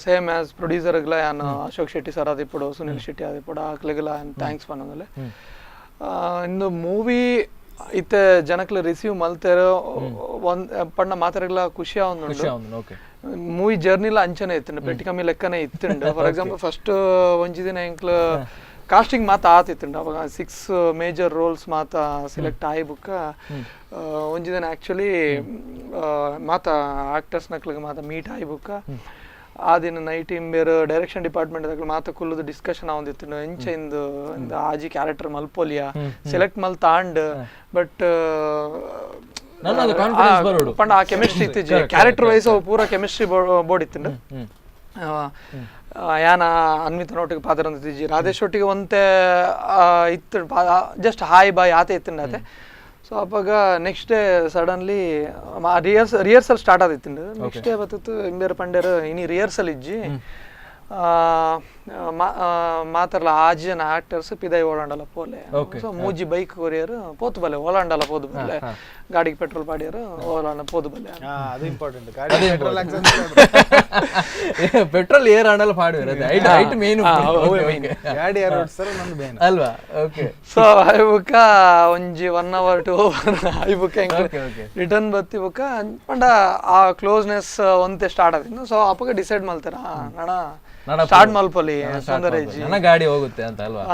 Same as ಪ್ರೊಡ್ಯೂಸರ್ಗ್ಲ ಯಾನ್ ಅಶೋಕ್ ಶೆಟ್ಟಿ ಸರ್ ಆದಿಪ್ಪಡು, ಸುನಿಲ್ ಶೆಟ್ಟಿ ಆದಿಪ್ಪಡು, ಆಕ್ಲೆಗ್ಲ ಯಾನ್ thanks ಪಣೊಂದುಲ್ಲೆ. ಇಂದು ಮೂವಿ ಇತ್ತೆ ಜನಕ್ಲೆ ರಿಸೀವ್ ಮಲ್ತೇರು ಒಂದ್ ಪಂಡ ಮಾತಾಡಗ್ಲ ಖುಷಿ ಆವೊಂದುಂಡು. ಮೂವಿ ಜರ್ನಿಲ ಅಂಚನೆ ಇತ್ತುಂಡು, ಪೆಟ್ಟಿ ಕಮ್ಮಿ ಲೆಕ್ಕನೆ ಇತ್ತುಂಡು. For example first ಒಂಜಿ ದಿನ ಎಂಕ್ಲ ಕಾಸ್ಟಿಂಗ್ ಮಾತ ಆತಿತ್ತುಂಡು, ಅವಾಗ 6 ಮೇಜರ್ ರೋಲ್ಸ್ ಮಾತ ಸೆಲೆಕ್ಟ್ ಆಯಿ ಬುಕ್ಕ ಒಂಜಿ ದಿನ ಆಕ್ಚುಲಿ ಮಾತ ಆಕ್ಟರ್ಸ್ ನಕ್ಲಿಗೆ ಮಾತ ಮೀಟ್ ಆಯಿ ಬುಕ್ಕ ಆ ದಿನ ನೈಟ್ ಇಂಬೇರು ಡೈರೆಕ್ಷನ್ ಡಿಪಾರ್ಟ್ಮೆಂಟ್ ದಕ್ಲು ಮಾತ ಕುಲ್ಲುದು ಡಿಸ್ಕಷನ್ ಆವೊಂದಿತ್ತು ಎಂಚ ಇಂದು ಇಂದು ಆಜಿ ಕ್ಯಾರೆಕ್ಟರ್ ಮಲ್ಪೊಲಿಯ ಸೆಲೆಕ್ಟ್ ಮಲ್ ತಾಂಡ್ ಬಟ್ ಪಂಡ ಆ ಕೆಮಿಸ್ಟ್ರಿ ಇತ್ತಿಜಿ ಕ್ಯಾರೆಕ್ಟರ್ ವೈಸ್ ಅವು ಪೂರ ಕೆಮಿಸ್ಟ್ರಿ ಬೋರ್ಡ್ ಇತ್ತುಂಡು. ಯಾನ ಅನ್ವಿತನೊಟ್ಟಿಗೆ ಪಾತ್ರ ರಾಧೇಶ್ ಒಟ್ಟಿಗೆ ಒಂತೆ ಇತ್ತು ಜಸ್ಟ್ ಹಾಯ್ ಬಾಯ್ ಆತೆ ಇತ್ತುಂಡು ಆತೆ. ಸೊ ಅಪ್ಪಾಗ next day suddenly rehearsal start ಆದಿತ್ತುಂಡು. Next day ಬತ್ತಿತ್ತು ಇಂಬೇರು ಪಂಡೇರು ಇನಿ ರಿಹರ್ಸಲ್ ಇಜ್ಜಿ ಮಾತಾರ್ಲ ಆಜಿ ಜನ ಆಕ್ಟರ್ಸ್ ಪಿದೈ ಓಲಾಂಡಲ ಪೋಲೆ. ಸೊ ಮೂಜಿ ಬೈಕ್ ಕೊರಿಯರ್ ಪೋತು ಬಲ್ಲೆ, ಓಲಾಂಡಲ ಪೋದು ಬಲ್ಲೆ, ಗಾಡಿಗೆ ಪೆಟ್ರೋಲ್ ಪಾಡಿಯರ್ ಓಲಾಂಡ ಪೋದು ಬಲ್ಲೆ. ಅದು ಇಂಪಾರ್ಟೆಂಟ್, ಗಾಡಿ ಪೆಟ್ರೋಲ್. ಪೆಟ್ರೋಲ್ ಏರ್ ಆಂಡಲ ಪಾಡುವೆರ್, ಐಟ್ ಐಟ್ ಮೇನ್. ಗಾಡಿ ಯಾರು ಓಡಿಸ್ತಾರೋ ನಂದು ಮೇನ್ ಅಲ್ವಾ? ಓಕೆ. ಸೊ ಐಬುಕ್ಕ ಒಂಜಿ 1 ಅವರ್ 2 ಅವರ್ ಐಬುಕ್ಕ ರಿಟರ್ನ್ ಬತ್ತಿ ಬುಕ್ಕ ಪಂಡ ಆ ಕ್ಲೋಸ್ನೆಸ್ ಒಂತೆ ಸ್ಟಾರ್ಟ್ ಆದಿನ. ಸೊ ಅಪ್ಪಗ ಡಿಸೈಡ್ ಮಲ್ತಾರ ನಣ ಸ್ಟಾರ್ಟ್ ಮಲ್ಪೊಲಿ ಸುಂದರೇಜಿ, ನನ್ನ ಗಾಡಿ ಹೋಗುತ್ತೆ ಅಂತ ಅಲ್ವಾ?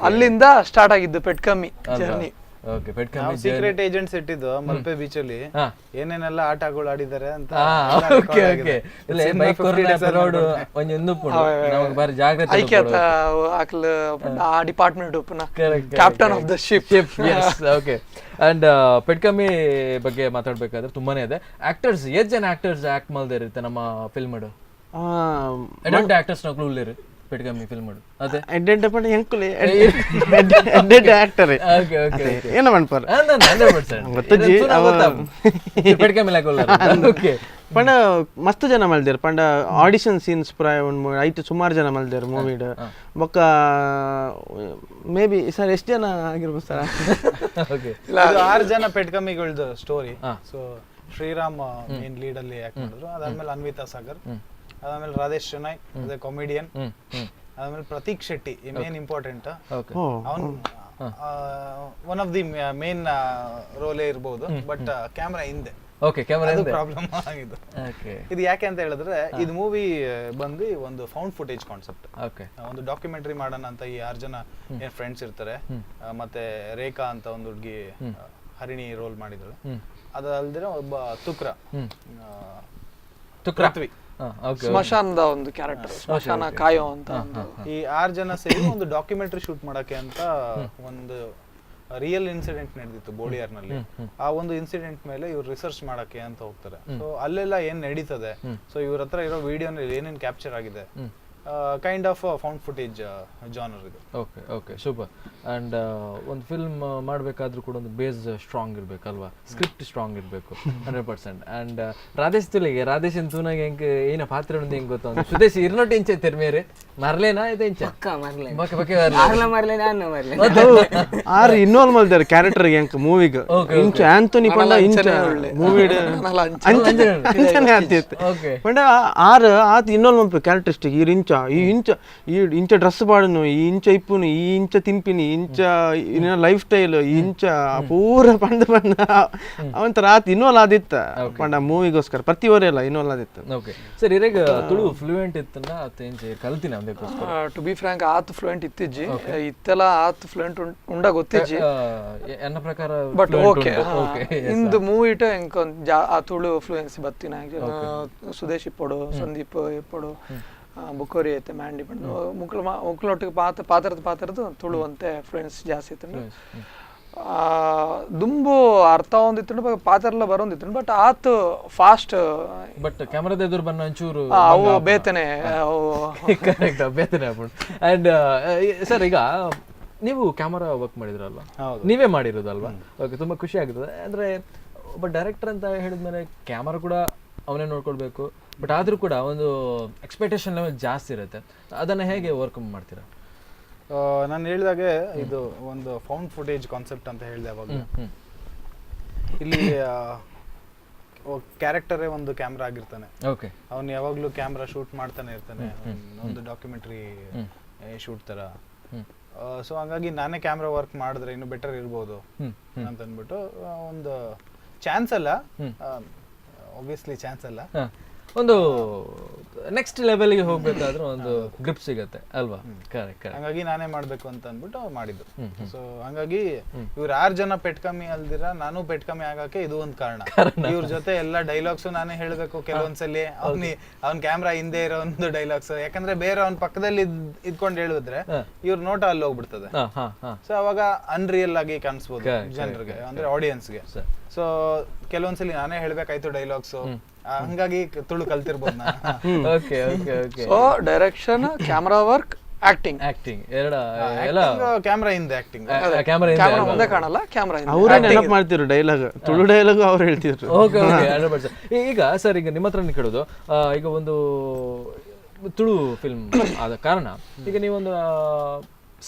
ಅಲ್ಲಿಂದ ಸ್ಟಾರ್ಟ್ ಆಗಿದ್ದು ಪೆಟ್ಕಮ್ಮಿ ಜರ್ನಿ. ಓಕೆ, ಪೆಟ್ಕಮ್ಮಿ. ಸೀಕ್ರೆಟ್ ಏಜೆಂಟ್ಸ್ ಇಟ್ಟಿದ್ದು ಮಲ್ಪೆ ಬೀಚ್ ಅಲ್ಲಿ ಏನೇನೆಲ್ಲ ಆಟಗಳು ಆಡಿದ್ದಾರೆ ಅಂತ. ಓಕೆ ಓಕೆ, ಇಲ್ಲ ಬೈಕ್ ರೋಡ್ ಒಂಜಿ ಉಂದು ನಮಗೆ ಬಾರಿ ಜಾಗ್ರತೆ. ಐಕ್ಯತ ಅಕ್ಲ ಆ ಡಿಪಾರ್ಟ್ಮೆಂಟ್ ಉಪ್ಪುನ captain of the ship. Yes, okay. And Petkammi ಬಗ್ಗೆ ಮಾತಾಡ್ಬೇಕಾದ್ರೆ ತುಂಬಾನೇ ಇದೆ. ಆಕ್ಟರ್ಸ್ ಎಷ್ಟ್ ಜನ ಆಕ್ಟರ್ಸ್ ಆಕ್ಟ್ ಮಾಡದೇ ಇರುತ್ತೆ ನಮ್ಮ ಫಿಲ್ಮ್? ಎಡಂಟ್ ಆಕ್ಟರ್ಸ್ ನಕಲು ಉಳ್ಳೇರು ಪೆಟ್ಕಮ್ಮಿ ಫಿಲ್ಮ್ ಅದೇ ಎಡ್ಡೆಡ್ ಪಂಡ ಎಂಕುಲೆ ಎಡ್ಡೆಡ್ ಆಕ್ಟರ್. ಓಕೆ ಓಕೆ, ಏನ ಮನ್ಪಾರ 100% ಗೊತ್ತುಜ್ಜಿ. ಪೆಟ್ಕಮ್ಮಿ ಲಾಕ. ಓಕೆ, ಪಂಡ ಮಸ್ತ್ ಜನ ಮಲ್ದೇರ್ ಪಂಡ ಆಡಿಷನ್ ಸೀನ್ಸ್ ಪುರ ಐಟ್ ಸುಮಾರು ಜನ ಮಲ್ದೇರ್ ಮೂವಿಡ್. ಬೊಕ್ಕ ಮೇ ಬಿ ಸರ್ ಎಷ್ಟು ಜನ ಆಗಿರ್ಬೋದು ಸರ್? ಓಕೆ, ಇದು 6 ಜನ ಪೆಟ್ಕಮ್ಮಿಗಳದ್ದು ಸ್ಟೋರಿ. ಸೊ ಶ್ರೀರಾಮ್ ಮೇನ್ ಲೀಡ್ ಅಲ್ಲಿ ಆಕ್ಟ್ ಮಾಡಿದ್ರು, ಅದಾದ್ಮೇಲೆ ಅನ್ವಿತಾ ಸಾಗರ್, ಅದಾದ್ಮೇಲೆ ರಾಧೇಶ್ ಶೆನಾಯ್ ಅದೇ ಕಾಮಿಡಿಯನ್, ಅದಾದ್ಮೇಲೆ ಪ್ರತೀಕ್ ಶೆಟ್ಟಿ ಮೇನ್ ಇಂಪಾರ್ಟೆಂಟ್, ಅವನ್ ಒನ್ ಆಫ್ the main ರೋಲೇ ಇರ್ಬೋದು, ಬಟ್ ಕ್ಯಾಮ್ರಾ ಹಿಂದೆ. ಓಕೆ, ಕ್ಯಾಮೆರಾ ಅದು ಪ್ರಾಬ್ಲಮ್ ಆಗಿದ್ದು. ಓಕೆ, ಇದು ಯಾಕೆ ಅಂತ ಹೇಳಿದ್ರೆ ಇದು ಮೂವಿ ಬಂದು ಒಂದು ಫೌಂಡ್ ಫುಟೇಜ್ ಕಾನ್ಸೆಪ್ಟ್. ಓಕೆ, ಒಂದು ಡಾಕ್ಯುಮೆಂಟರಿ ಮಾಡೋಣ ಅಂತ ಈ 6 ಜನ ಏನ್ ಫ್ರೆಂಡ್ಸ್ ಇರ್ತಾರೆ, ಮತ್ತೆ ರೇಖಾ ಅಂತ ಒಂದು ಹುಡುಗಿ ಹರಿಣಿ ರೋಲ್ ಮಾಡಿದ್ರು, ಅದಲ್ದಿರ ಒಬ್ಬ ತುಕ್ರ ತುಕ್ರ ಪೃಥ್ವಿ ಸ್ಮಶಾನದ ಒಂದು ಕ್ಯಾರೆಕ್ಟರ್, ಸ್ಮಶಾನ ಕಾಯೋ ಅಂತ. ಈ 6 ಜನ ಸೇರಿ ಒಂದು ಡಾಕ್ಯುಮೆಂಟರಿ ಶೂಟ್ ಮಾಡಕ್ಕೆ ಅಂತ ಒಂದು ರಿಯಲ್ ಇನ್ಸಿಡೆಂಟ್ ನಡೆದಿತ್ತು ಬೋಳಿಯಾರ್ನಲ್ಲಿ. ಆ ಒಂದು ಇನ್ಸಿಡೆಂಟ್ ಮೇಲೆ ಇವ್ರು ರಿಸರ್ಚ್ ಮಾಡಕ್ಕೆ ಅಂತ ಹೋಗ್ತಾರೆ. ಸೊ ಅಲ್ಲೆಲ್ಲ ಏನ್ ನಡೀತದೆ, ಸೊ ಇವ್ರ ಹತ್ರ ಇರೋ ವಿಡಿಯೋನಲ್ಲಿ ಏನೇನ್ ಕ್ಯಾಪ್ಚರ್ ಆಗಿದೆ, kind of found footage genre ಇದು. Okay okay, super. ಆ್ಯಂಡ್ ಒಂದು ಫಿಲ್ಮ್ ಮಾಡಬೇಕಾದ್ರೂ ಕೂಡ ಒಂದು ಬೇಸ್ ಸ್ಟ್ರಾಂಗ್ ಇರಬೇಕಲ್ವಾ, ಸ್ಕ್ರಿಪ್ಟ್ ಸ್ಟ್ರಾಂಗ್ ಇರಬೇಕು 100%. ಆ್ಯಂಡ್ ರಾಧೇಶ್ ತುಲಿಗೆ ರಾಧೇಶ್ ತೂನಾಗ ಹೆಂಗೆ ಏನ ಪಾತ್ರ ಉಂಡು ಹೆಂಗೆ ಗೊತ್ತ ಸುದೇಶ್ ಇರ್ನೊಟ್ಟು ಇಂಚೆ ತೆರ್ಮೇರೆ ಮರ್ಲೇನಾ ಇದು ಇಂಚ ಪಕ್ಕ ಮರ್ಲೆ ಬಕ್ಕೆ ಬಕ್ಕೆ ಆರ್ಲ ಮರ್ಲೆ ನಾನು ಮರ್ಲೆ. ಆರ್ ಇನ್ವಾಲ್ವ್ ಮಲ್ದಾರೆ ಕ್ಯಾರೆಕ್ಟರ್ ಹೆಂಗ್ ಮೂವಿಗ್ ಇಂಚ ಆಂಥೋನಿ ಪಂಡ ಇಂಚ ಮೂವಿ ಅಂಚನೆ ಆತಿತ್ತು. ಪಂಡ ಆರ್ ಆತ ಇನ್ವಾಲ್ವ್ ಮಲ್ಪು ಕ್ಯಾರೆಕ್ಟರಿಸ್ಟಿಕ್ ಈರ್ ಇಂಚ ಈ ಇಂಚ ಈ ಇಂಚ ಡ್ರೆಸ್ ಪಾಡುನು, ಈ ಇಂಚ ಇಪ್ಪುನು, ಈ ಇಂಚ ತಿನ್ಪಿನಿ, ಇಂಚ ಲೈಫ್ ಸ್ಟೈಲ್ ಇಂಚ ಪೂರ ಪಂಡ ಪಂಡ ಅವಂತರ ಆತ ಇನ್ವಾಲ್ವ್ ಆದಿತ್ತ ಪಂಡ ಮೂವಿಗೋಸ್ಕರ ಪ್ರತಿ ಎಲ್ಲ ಇನ್ವಾಲ್ವ್ ಆದಿತ್ತು. ಓಕೆ ಸರ್, ಇರೇಗ ತುಳು ಫ್ಲೂಯೆಂಟ್ ಇತ್ತಲ್ಲ ಆತ ಇಂಚ ಕಲ್ತಿನ ಅದಕ್ಕೋಸ್ಕರ? ಟು ಬಿ ಫ್ರಾಂಕ್ ಆತ್ ಫ್ಲೂಯೆಂಟ್ ಇತ್ತಿಜ್ಜಿ, ಇತ್ತೆಲ್ಲ ಆತ್ ಫ್ಲೂಯೆಂಟ್ ಉಂಡ ಗೊತ್ತಿಜ್ಜಿ ಎನ್ನ ಪ್ರಕಾರ. ಬಟ್ ಓಕೆ, ಇಂದು ಮೂವಿಟ್ ಎಂಕ್ ಆ ತುಳು ಫ್ಲೂಯೆನ್ಸಿ ಬತ್ತಿನ ಸುದೇಶ್ ಇಪ್ಪೊಡು, ಸಂದೀಪ್ ಇಪ್ಪೊಡು, ಬುಕ್ಕೋರಿ ಐತೆ ಮ್ಯಾಂಡಿ ಪಂಡ ಮುಕ್ಳು ಮುಕ್ಳೊಟ್ಟಿಗೆ ಪಾತ್ರ ಪಾತ್ರದ ಪಾತ್ರದ ತುಳು ಅಂತೆ ಫ್ಲೂಯೆನ್ಸಿ ಜಾಸ್ತಿ ಇತ್ತು. ದುಂಬು ಅರ್ಥ ಒಂದಿತ್ತು, ಪಾತ್ರ ಬರೋಂದಿತ್ತು, ಬಟ್ ಆತ್ ಫಾಸ್ಟ್. ಬಟ್ ಕ್ಯಾಮ್ರಾದ ಎದುರು ಬನ್ನ ಒಂಚೂರು ಅವು ಬೇತನೆ. ಕರೆಕ್ಟ್, ಬೇತನೆ ಆಗ್ಬಿಟ್ಟು. ಆ್ಯಂಡ್ ಸರ್, ಈಗ ನೀವು ಕ್ಯಾಮರಾ ವರ್ಕ್ ಮಾಡಿದ್ರಲ್ವಾ, ನೀವೇ ಮಾಡಿರೋದಲ್ವಾ? ಓಕೆ, ತುಂಬ ಖುಷಿ ಆಗ್ತದೆ. ಅಂದರೆ ಒಬ್ಬ ಡೈರೆಕ್ಟರ್ ಅಂತ ಹೇಳಿದ್ಮೇಲೆ ಕ್ಯಾಮರಾ ಕೂಡ ಅವನೇ ನೋಡ್ಕೊಳ್ಬೇಕು, ಬಟ್ ಆದರೂ ಕೂಡ ಒಂದು ಎಕ್ಸ್ಪೆಕ್ಟೇಷನ್ ಲೆವೆಲ್ ಜಾಸ್ತಿ ಇರುತ್ತೆ, ಅದನ್ನು ಹೇಗೆ ವರ್ಕ್ ಮಾಡ್ತೀರಾ? ನಾನು ಹೇಳಿದಾಗೆ ಇದು ಒಂದು ಫೌಂಡ್ ಫುಟೇಜ್ ಕಾನ್ಸೆಪ್ಟ್ ಅಂತ ಹೇಳಿದೆ ಅವಾಗ. ಇಲ್ಲಿ ಕ್ಯಾರೆಕ್ಟರೇ ಒಂದು ಕ್ಯಾಮ್ರಾ ಆಗಿರ್ತಾನೆ. ಓಕೆ, ಅವನು ಯಾವಾಗಲೂ ಕ್ಯಾಮ್ರಾ ಶೂಟ್ ಮಾಡ್ತಾನೆ ಇರ್ತಾನೆ, ಒಂದು ಡಾಕ್ಯುಮೆಂಟ್ರಿ ಶೂಟ್ ತರ. ಸೊ ಹಂಗಾಗಿ ನಾನೇ ಕ್ಯಾಮ್ರಾ ವರ್ಕ್ ಮಾಡಿದ್ರೆ ಇನ್ನು ಬೆಟರ್ ಇರ್ಬೋದು ಅಂತ ಅಂದ್ಬಿಟ್ಟು ಒಂದು ಚಾನ್ಸ್ ಅಲ್ಲ, ಆಬ್ವಿಯಸ್ಲಿ ಚಾನ್ಸ್ ಅಲ್ಲ, ಒಂದು ನೆಕ್ಸ್ಟ್ ಲೆವೆಲ್ಗೆ ಹೋಗ್ಬೇಕಾದ್ರೆ ಒಂದು ಗ್ರಿಪ್ ಸಿಗತ್ತೆ ಅಲ್ವಾ? Correct correct. ಹಂಗಾಗಿ ನಾನೇ ಮಾಡ್ಬೇಕು ಅಂತ ಅಂದ್ಬಿಟ್ಟು ಮಾಡಿದ್ದು. ಸೊ ಹಂಗಾಗಿ ಇವ್ರ 6 ಜನ ಪೆಟ್ ಕಮ್ಮಿ ಅಲ್ದಿರ ನಾನು ಪೆಟ್ ಕಮ್ಮಿ ಆಗಕ್ಕೆ ಇದು ಒಂದು ಕಾರಣ. ಇವ್ರ ಜೊತೆ ಎಲ್ಲ ಡೈಲಾಗ್ಸ್ ನಾನೇ ಹೇಳ್ಬೇಕು ಕೆಲವೊಂದ್ಸಲಿ, ಅವ್ನ ಕ್ಯಾಮ್ರಾ ಹಿಂದೆ ಇರೋ ಒಂದು ಡೈಲಾಗ್ಸ್, ಯಾಕಂದ್ರೆ ಬೇರೆ ಅವ್ನ ಪಕ್ಕದಲ್ಲಿ ಇದ್ಕೊಂಡು ಹೇಳಿದ್ರೆ ಇವ್ರ ನೋಟ ಅಲ್ಲಿ ಹೋಗ್ಬಿಡ್ತದೆ. ಸೊ ಅವಾಗ ಅನ್ರಿಯಲ್ ಆಗಿ ಕಾಣಿಸ್ಬೋದು ಜನರಿಗೆ, ಅಂದ್ರೆ ಆಡಿಯನ್ಸ್ಗೆ. ಸೊ ಕೆಲವೊಂದ್ಸಲಿ ನಾನೇ ಹೇಳ್ಬೇಕಾಯ್ತು ಡೈಲಾಗ್ಸ್, ಹಂಗಾಗಿ ತುಳು ಕಲ್ತಿರ್ಬೋದು ನಾನು. Okay okay okay. So direction, camera work, acting. Acting ಎರಡ ಎಲ್ಲ ಕ್ಯಾಮ್ರಾ ಹಿಂದೆ ಆಕ್ಟಿಂಗ್, ಕ್ಯಾಮ್ರಾ ಕ್ಯಾಮ್ರಾ ಮುಂದೆ ಕಾಣಲ್ಲ, ಕ್ಯಾಮ್ರಾ ಅವರೇ ನೆನಪು ಮಾಡ್ತಿದ್ರು ಡೈಲಾಗ್, ತುಳು ಡೈಲಾಗ್ ಅವ್ರು ಹೇಳ್ತಿದ್ರು. Okay okay, 100%. ಈಗ ಸರ್, ಈಗ ನಿಮ್ಮ ಹತ್ರನೇ ಕೇಳೋದು, ಈಗ ಒಂದು ತುಳು ಫಿಲ್ಮ್ ಆದ ಕಾರಣ ಈಗ ನೀವೊಂದು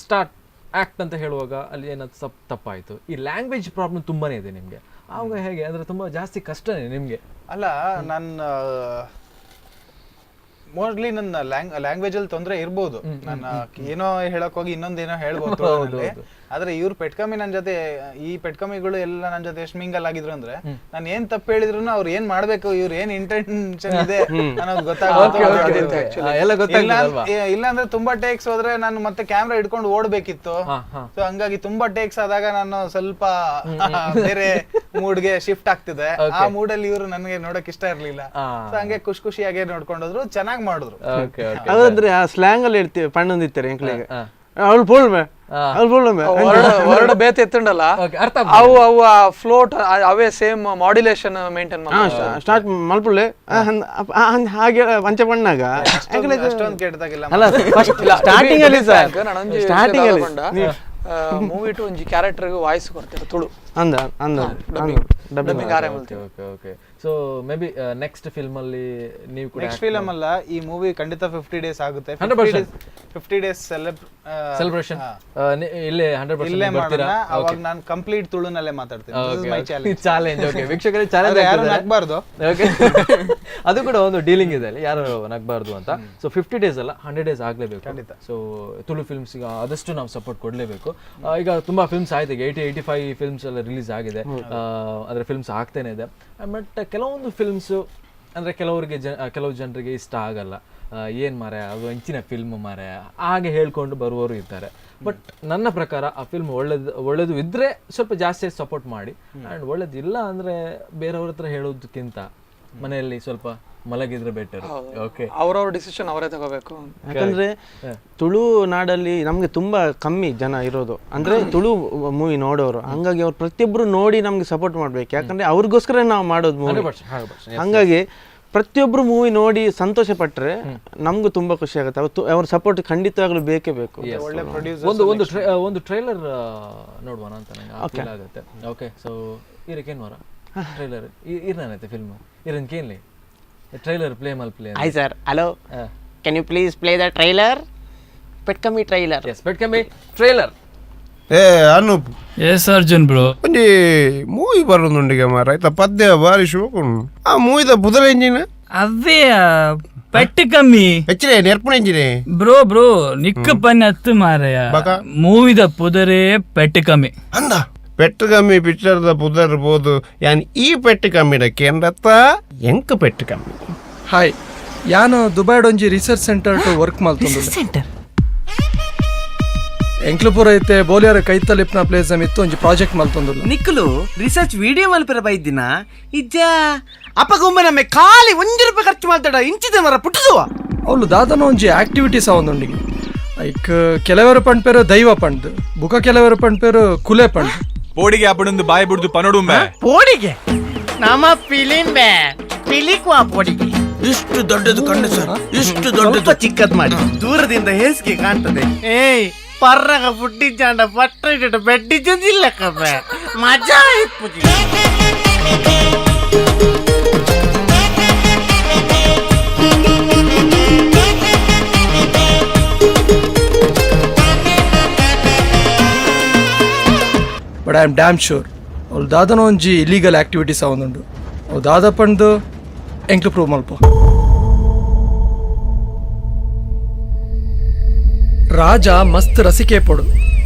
ಸ್ಟಾರ್ಟ್ ಆ್ಯಕ್ಟ್ ಅಂತ ಹೇಳುವಾಗ ಅಲ್ಲಿ ಏನಾದ್ರು ತಪ್ಪಾಯಿತು, ಈ ಲ್ಯಾಂಗ್ವೇಜ್ ಪ್ರಾಬ್ಲಮ್ ತುಂಬಾನೇ ಇದೆ ನಿಮಗೆ. ಆವಾಗ ಹೇಗೆ ಅಂದರೆ ತುಂಬ ಜಾಸ್ತಿ ಕಷ್ಟನೇ ನಿಮಗೆ? ಅಲ್ಲ, ನನ್ನ ಮೋಸ್ಟ್ಲಿ ನನ್ನ ಲ್ಯಾಂಗ್ವೇಜ್ ಅಲ್ಲಿ ತೊಂದರೆ ಇರ್ಬೋದು. ನಾನು ಏನೋ ಹೇಳಕ್ ಹೋಗಿ ಇನ್ನೊಂದೇನೋ ಹೇಳ್ಬೋದು ತುಳುನಲ್ಲಿ. ಆದ್ರೆ ಇವ್ರು ಪೆಟ್ಕಮ್ಮಿ ನನ್ ಜೊತೆ, ಈ ಪೆಟ್ಕಮ್ಮಿಗಳು ಎಲ್ಲ ನನ್ ಜೊತೆ ಎಷ್ಟು ಮಿಂಗಲ್ ಆಗಿದ್ರು ಅಂದ್ರೆ, ನಾನು ಏನ್ ತಪ್ಪು ಹೇಳಿದ್ರು ಅವ್ರು ಏನ್ ಮಾಡ್ಬೇಕು, ಇವ್ರು ಏನ್ ಇಂಟೆನ್ಷನ್ ಇದೆ ಅನ್ನೋದು ಗೊತ್ತಾಗುತ್ತೆ. ಎಲ್ಲ ಗೊತ್ತಾಗ್ತದೆ ಅಲ್ವಾ? ಇಲ್ಲ ಅಂದ್ರೆ ತುಂಬಾ ಟೇಕ್ಸ್ ಹೋದ್ರೆ ನಾನು ಮತ್ತೆ ಕ್ಯಾಮ್ರಾ ಹಿಡ್ಕೊಂಡು ಓಡ್ಬೇಕಿತ್ತು. ಸೊ ಹಂಗಾಗಿ ತುಂಬಾ ಟೇಕ್ಸ್ ಆದಾಗ ನಾನು ಸ್ವಲ್ಪ ಬೇರೆ ಮೂಡ್ಗೆ ಶಿಫ್ಟ್ ಆಗ್ತಿದೆ. ಆ ಮೂಡಲ್ಲಿ ಇವ್ರು ನನ್ಗೆ ನೋಡಕ್ ಇಷ್ಟ ಇರ್ಲಿಲ್ಲ. ಸೊ ಹಂಗೆ ಖುಷಿ ಖುಷಿಯಾಗೆ ನೋಡ್ಕೊಂಡೋದ್ರು, ಚೆನ್ನಾಗ್ ಮಾಡಿದ್ರು. ಅದಂದ್ರೆ ಆ ಸ್ಲ್ಯಾಂಗ್ ಅಲ್ಲಿ ಹೇಳ್ತೀವಿ, ಪಣ್ಣೊಂದಿತ್ತಾರೆ ಎಂಕ್ಲಿಗೆ ಅವಳು ಪೋಳ್ಮೆ ಅವಳು ಪೋಳ್ಮೆ ವರ್ಡ್ ಬೇತೆ ಎತ್ತಂಡಲ್ಲ, ಅರ್ಥ. ಅವು ಅವು ಆ ಫ್ಲೋಟ್ ಅವೇ ಸೇಮ್ ಮಾಡ್ಯುಲೇಷನ್ ಮೇಂಟೈನ್ ಮಾಡಿ ಸ್ಟಾರ್ಟ್ ಮಲ್ಪುಳ್ಳೆ ಹಾಗೆ ಅಂಚೆ ಪಣ್ಣಾಗ ಅಷ್ಟೊಂದು ಕೆಟ್ಟದಾಗಿಲ್ಲ. ಅಲ್ಲ, ಫಸ್ಟ್ ಸ್ಟಾರ್ಟಿಂಗ್ ಅಲ್ಲಿ ಸರ್, ಸ್ಟಾರ್ಟಿಂಗ್ ಅಲ್ಲಿ ಮೂವಿ ಟು ಒಂಜಿ ಕ್ಯಾರೆಕ್ಟರ್ ವಾಯ್ಸ್ ಕೊಡ್ತಾರೆ ತುಳು ಅಂದ ಅಂದ ಡಬ್ಬಿಂಗ್ ಆರೆ ಮಲ್ತೀವಿ. Okay okay. So maybe next film ಅಲ್ಲಿ ನೀವು ಕೂಡ ನೆಕ್ಸ್ಟ್ ಫಿಲಮ್ ಅಲ್ಲ, ಈ ಮೂವಿ ಖಂಡಿತ 50 ಡೇಸ್ ಆಗುತ್ತೆ. 100%. 50 ಡೇಸ್ ಸೆಲೆಬ್ರೇಷನ್ ಇಲ್ಲೇ 100% ಇಲ್ಲೇ ಬರ್ತೀರಾ? ಮಾಡೋಣ. ಅವಾಗ ನಾನು ಕಂಪ್ಲೀಟ್ ತುಳುನಲ್ಲೇ ಮಾತಾಡ್ತೀನಿ. This is my challenge. Challenge. Okay ವೀಕ್ಷಕರೇ, ಚಾಲೆಂಜ್ ಆದ್ರೆ ಯಾರು ನಗ್ಬಾರ್ದು. ಓಕೆ, ಅದು ಕೂಡ ಒಂದು ಡೀಲಿಂಗ್ ಇದೆ ಅಲ್ಲಿ, ಯಾರು ನಗಬಾರ್ದು ಅಂತ. ಸೊ 50 ಡೇಸ್ ಅಲ್ಲ, 100 ಡೇಸ್ ಆಗಲೇಬೇಕು. ಸೊ ತುಳು ಫಿಲ್ಮ್ಸ್ ಆದಷ್ಟು ನಾವು ಸಪೋರ್ಟ್ ಕೊಡಲೇಬೇಕು. ಈಗ ತುಂಬಾ ಫಿಲ್ಮ್ಸ್ ಆಯ್ತು, ಈಗ 80-85 ಫಿಲ್ಮ್ಸ್ ಎಲ್ಲ ರಿಲೀಸ್ ಆಗಿದೆ. ಅಂದ್ರೆ ಫಿಲ್ಮ್ಸ್ ಆಗ್ತಾನೆ ಇದೆ. ಬಟ್ ಕೆಲವೊಂದು ಫಿಲ್ಮ್ಸ್ ಅಂದ್ರೆ ಕೆಲವರಿಗೆ ಕೆಲವು ಜನರಿಗೆ ಇಷ್ಟ ಆಗಲ್ಲ. ಏನ್ ಮಾರೆ ಅದು ಹೆಂಚಿನ ಫಿಲ್ಮ್ ಮಾರೆ ಹಾಗೆ ಹೇಳ್ಕೊಂಡು ಬರುವವರು ಇರ್ತಾರೆ. ಬಟ್ ನನ್ನ ಪ್ರಕಾರ ಆ ಫಿಲ್ಮ್ ಒಳ್ಳೇದು ಇದ್ರೆ ಸ್ವಲ್ಪ ಜಾಸ್ತಿ ಸಪೋರ್ಟ್ ಮಾಡಿ, ಆ್ಯಂಡ್ ಒಳ್ಳೇದಿಲ್ಲ ಅಂದ್ರೆ ಬೇರೆಯವ್ರ ಹತ್ರ ಹೇಳೋದಕ್ಕಿಂತ ಮನೆಯಲ್ಲಿ ಸ್ವಲ್ಪ ಮಲಗಿದ್ರೆ ಬೆಟರ್. ಓಕೆ, ಅವ್ರವ್ರ ಡಿಸಿಷನ್ ಅವರೇ ತಗೋಬೇಕು. ಯಾಕಂದ್ರೆ ತುಳು ನಾಡಲ್ಲಿ ನಮ್ಗೆ ತುಂಬಾ ಕಮ್ಮಿ ಜನ ಇರೋದು, ಅಂದ್ರೆ ತುಳು ಮೂವಿ ನೋಡೋರು. ಹಂಗಾಗಿ ಅವ್ರು ಪ್ರತಿಯೊಬ್ರು ನೋಡಿ ನಮ್ಗೆ ಸಪೋರ್ಟ್ ಮಾಡ್ಬೇಕು. ಯಾಕಂದ್ರೆ ಅವ್ರಿಗೋಸ್ಕರ ನಾವು ಮಾಡೋದು ಮೂವಿ. ಹಂಗಾಗಿ ಪ್ರತಿಯೊಬ್ರು ಮೂವಿ ನೋಡಿ ಸಂತೋಷ ಪಟ್ರೆ ನಮ್ಗೂ ತುಂಬಾ ಖುಷಿ ಆಗುತ್ತೆ. ಅವ್ರ ಸಪೋರ್ಟ್ ಖಂಡಿತವಾಗ್ಲೂ ಬೇಕೇ ಬೇಕು. ಒಂದು ಒಂದು ಒಂದು ಟ್ರೈಲರ್ ನೋಡುವಣ ಅಂತ ನಂಗೆ ಫೀಲ್ ಆಗುತ್ತೆ. ಓಕೆ, ಸೊ ಇರಕ್ಕೇನು ವಾರ ಟ್ರೈಲರ್ ಇರ್ನಾನೈತೆ ಫಿಲ್ಮ್ ಇರನ್ ಕೇನ್ಲಿ ಟ್ರೈಲರ್ ಪ್ಲೇ ಮಲ್ಪ್ಲೇ. Hi sir, hello, can you please play the trailer? Petkammi trailer. Yes, Petkammi trailer. ಏ ಅನೂಪ್. ಎಸ್ ಅರ್ಜುನ್ ಬ್ರೋ, ಒಂಜಿ ಮೂವಿ ಬರೋದುಂಡಿಗೆ ಮಾರ ಆಯ್ತಾ, ಪದ್ಯ ಬಾರಿ ಶೋಕುಂಡು. ಆ ಮೂವಿದ ಬುದಲ ಇಂಜಿನ್ ಅವೇ ಪೆಟ್ಟು ಕಮ್ಮಿ ಹೆಚ್ಚಿನ ನೆರ್ಪುಣ ಇಂಜಿನೆ ಬ್ರೋ. ಬ್ರೋ ನಿಕ್ಕ ಪನ್ನೆ ಹತ್ತು ಮಾರಯ, ಮೂವಿದ ಪುದರೇ ಪೆಟ್ಟು ಕಮ್ಮಿ ಅಂದ. ಪೆಟ್ಟು ಕಮ್ಮಿ ಪಿಕ್ಚರ್ದ ಪುದರ್ ಬೋದು ಯಾನ್ ಈ ಪೆಟ್ಟು ಕಮ್ಮಿಡ ಕೇಂದ್ರತ್ತ ಎಂಕ್ ಪೆಟ್ಟು ಕಮ್ಮಿ. ಹಾಯ್, ಯಾನು ದುಬೈಡ್ ಒಂಜಿ ರಿಸರ್ಚ್ ಸೆಂಟರ್ ಟು ವರ್ಕ್ ಮಲ್ತೊಂದು ಸೆಂಟರ್ ಎಂಕ್ಲುಪುರ ಐತೆ ಬೋಲಿಯಾರ ಕೈತಲಿಪ್ನ ಪ್ಲೇಸ್ ಇತ್ತು ಒಂಜಿ ಪ್ರಾಜೆಕ್ಟ್ ಮಲ್ತೊಂದುಲ್ಲ. ನಿಕ್ಕಲು ರಿಸರ್ಚ್ ವಿಡಿಯೋ ಮಲ್ಪಿರ ಬೈದಿನ ಇಜ್ಜ ಅಪ್ಪಗೊಮ್ಮೆ ನಮ್ಮೆ ಖಾಲಿ 1 ರೂಪಾಯಿ ಖರ್ಚು ಮಾಡ್ತಾಡ ಇಂಚಿದ ಮರ ಪುಟ್ಟುವ ಅವಳು ದಾದನ ಒಂಜಿ ಆಕ್ಟಿವಿಟೀಸ್ ಅವನೊಂದಿಗೆ ಐಕ್ ಕೆಲವರು ಪಂಡ್ಪೇರು ದೈವ ಪಂಡ್ ಬುಕ, ಕೆಲವರು ಪಂಡ್ಪೇರು ಕುಲೆ ಪಂಡ್. ಪೋಡಿಗೆ ಅಪ್ಪಡೊಂದು ಬಾಯಿ ಬಿಡ್ದು ಪನೊಡುಂಬೆ ಪೋಡಿಗೆ ನಮ್ಮ ಪಿಲಿಂಬೆ ಪಿಲಿಕ್ವಾ ಪೋಡಿಗೆ. ಇಷ್ಟು ದೊಡ್ಡದು ಕಣ್ಣು ಸರ್, ಇಷ್ಟು ಸ್ವಲ್ಪ ಚಿಕ್ಕದ್ ಮಾಡಿ ದೂರದಿಂದ ಹೇಸಿಗೆ ಕಾಣ್ತದೆ. ಏಯ್ ಪರ್ರಗ ಪುಟ್ಟಿಜ್ಜಾಂಡ ಪಟ್ಟ ಇಟ್ಟು ಬೆಡ್ಡಿಜ್ಜಂದಿಲ್ಲ ಕಬ್ಬೆ ಮಜಾ ಇಪ್ಪುಜಿ. But I am damn sure ಅವಳು ದಾದನ ಒಂಜಿ ಇಲೀಗಲ್ ಆಕ್ಟಿವಿಟೀಸ್ ಅವನುಂಡು. ಅವು ದಾದ ಪಂಡು ಎಂಕ್ಲು ಪ್ರೂವ್ ಮಲ್ಪ. ರಾಜ ಮಸ್ತ್ ರಸಿಕೆ ಪೊಡು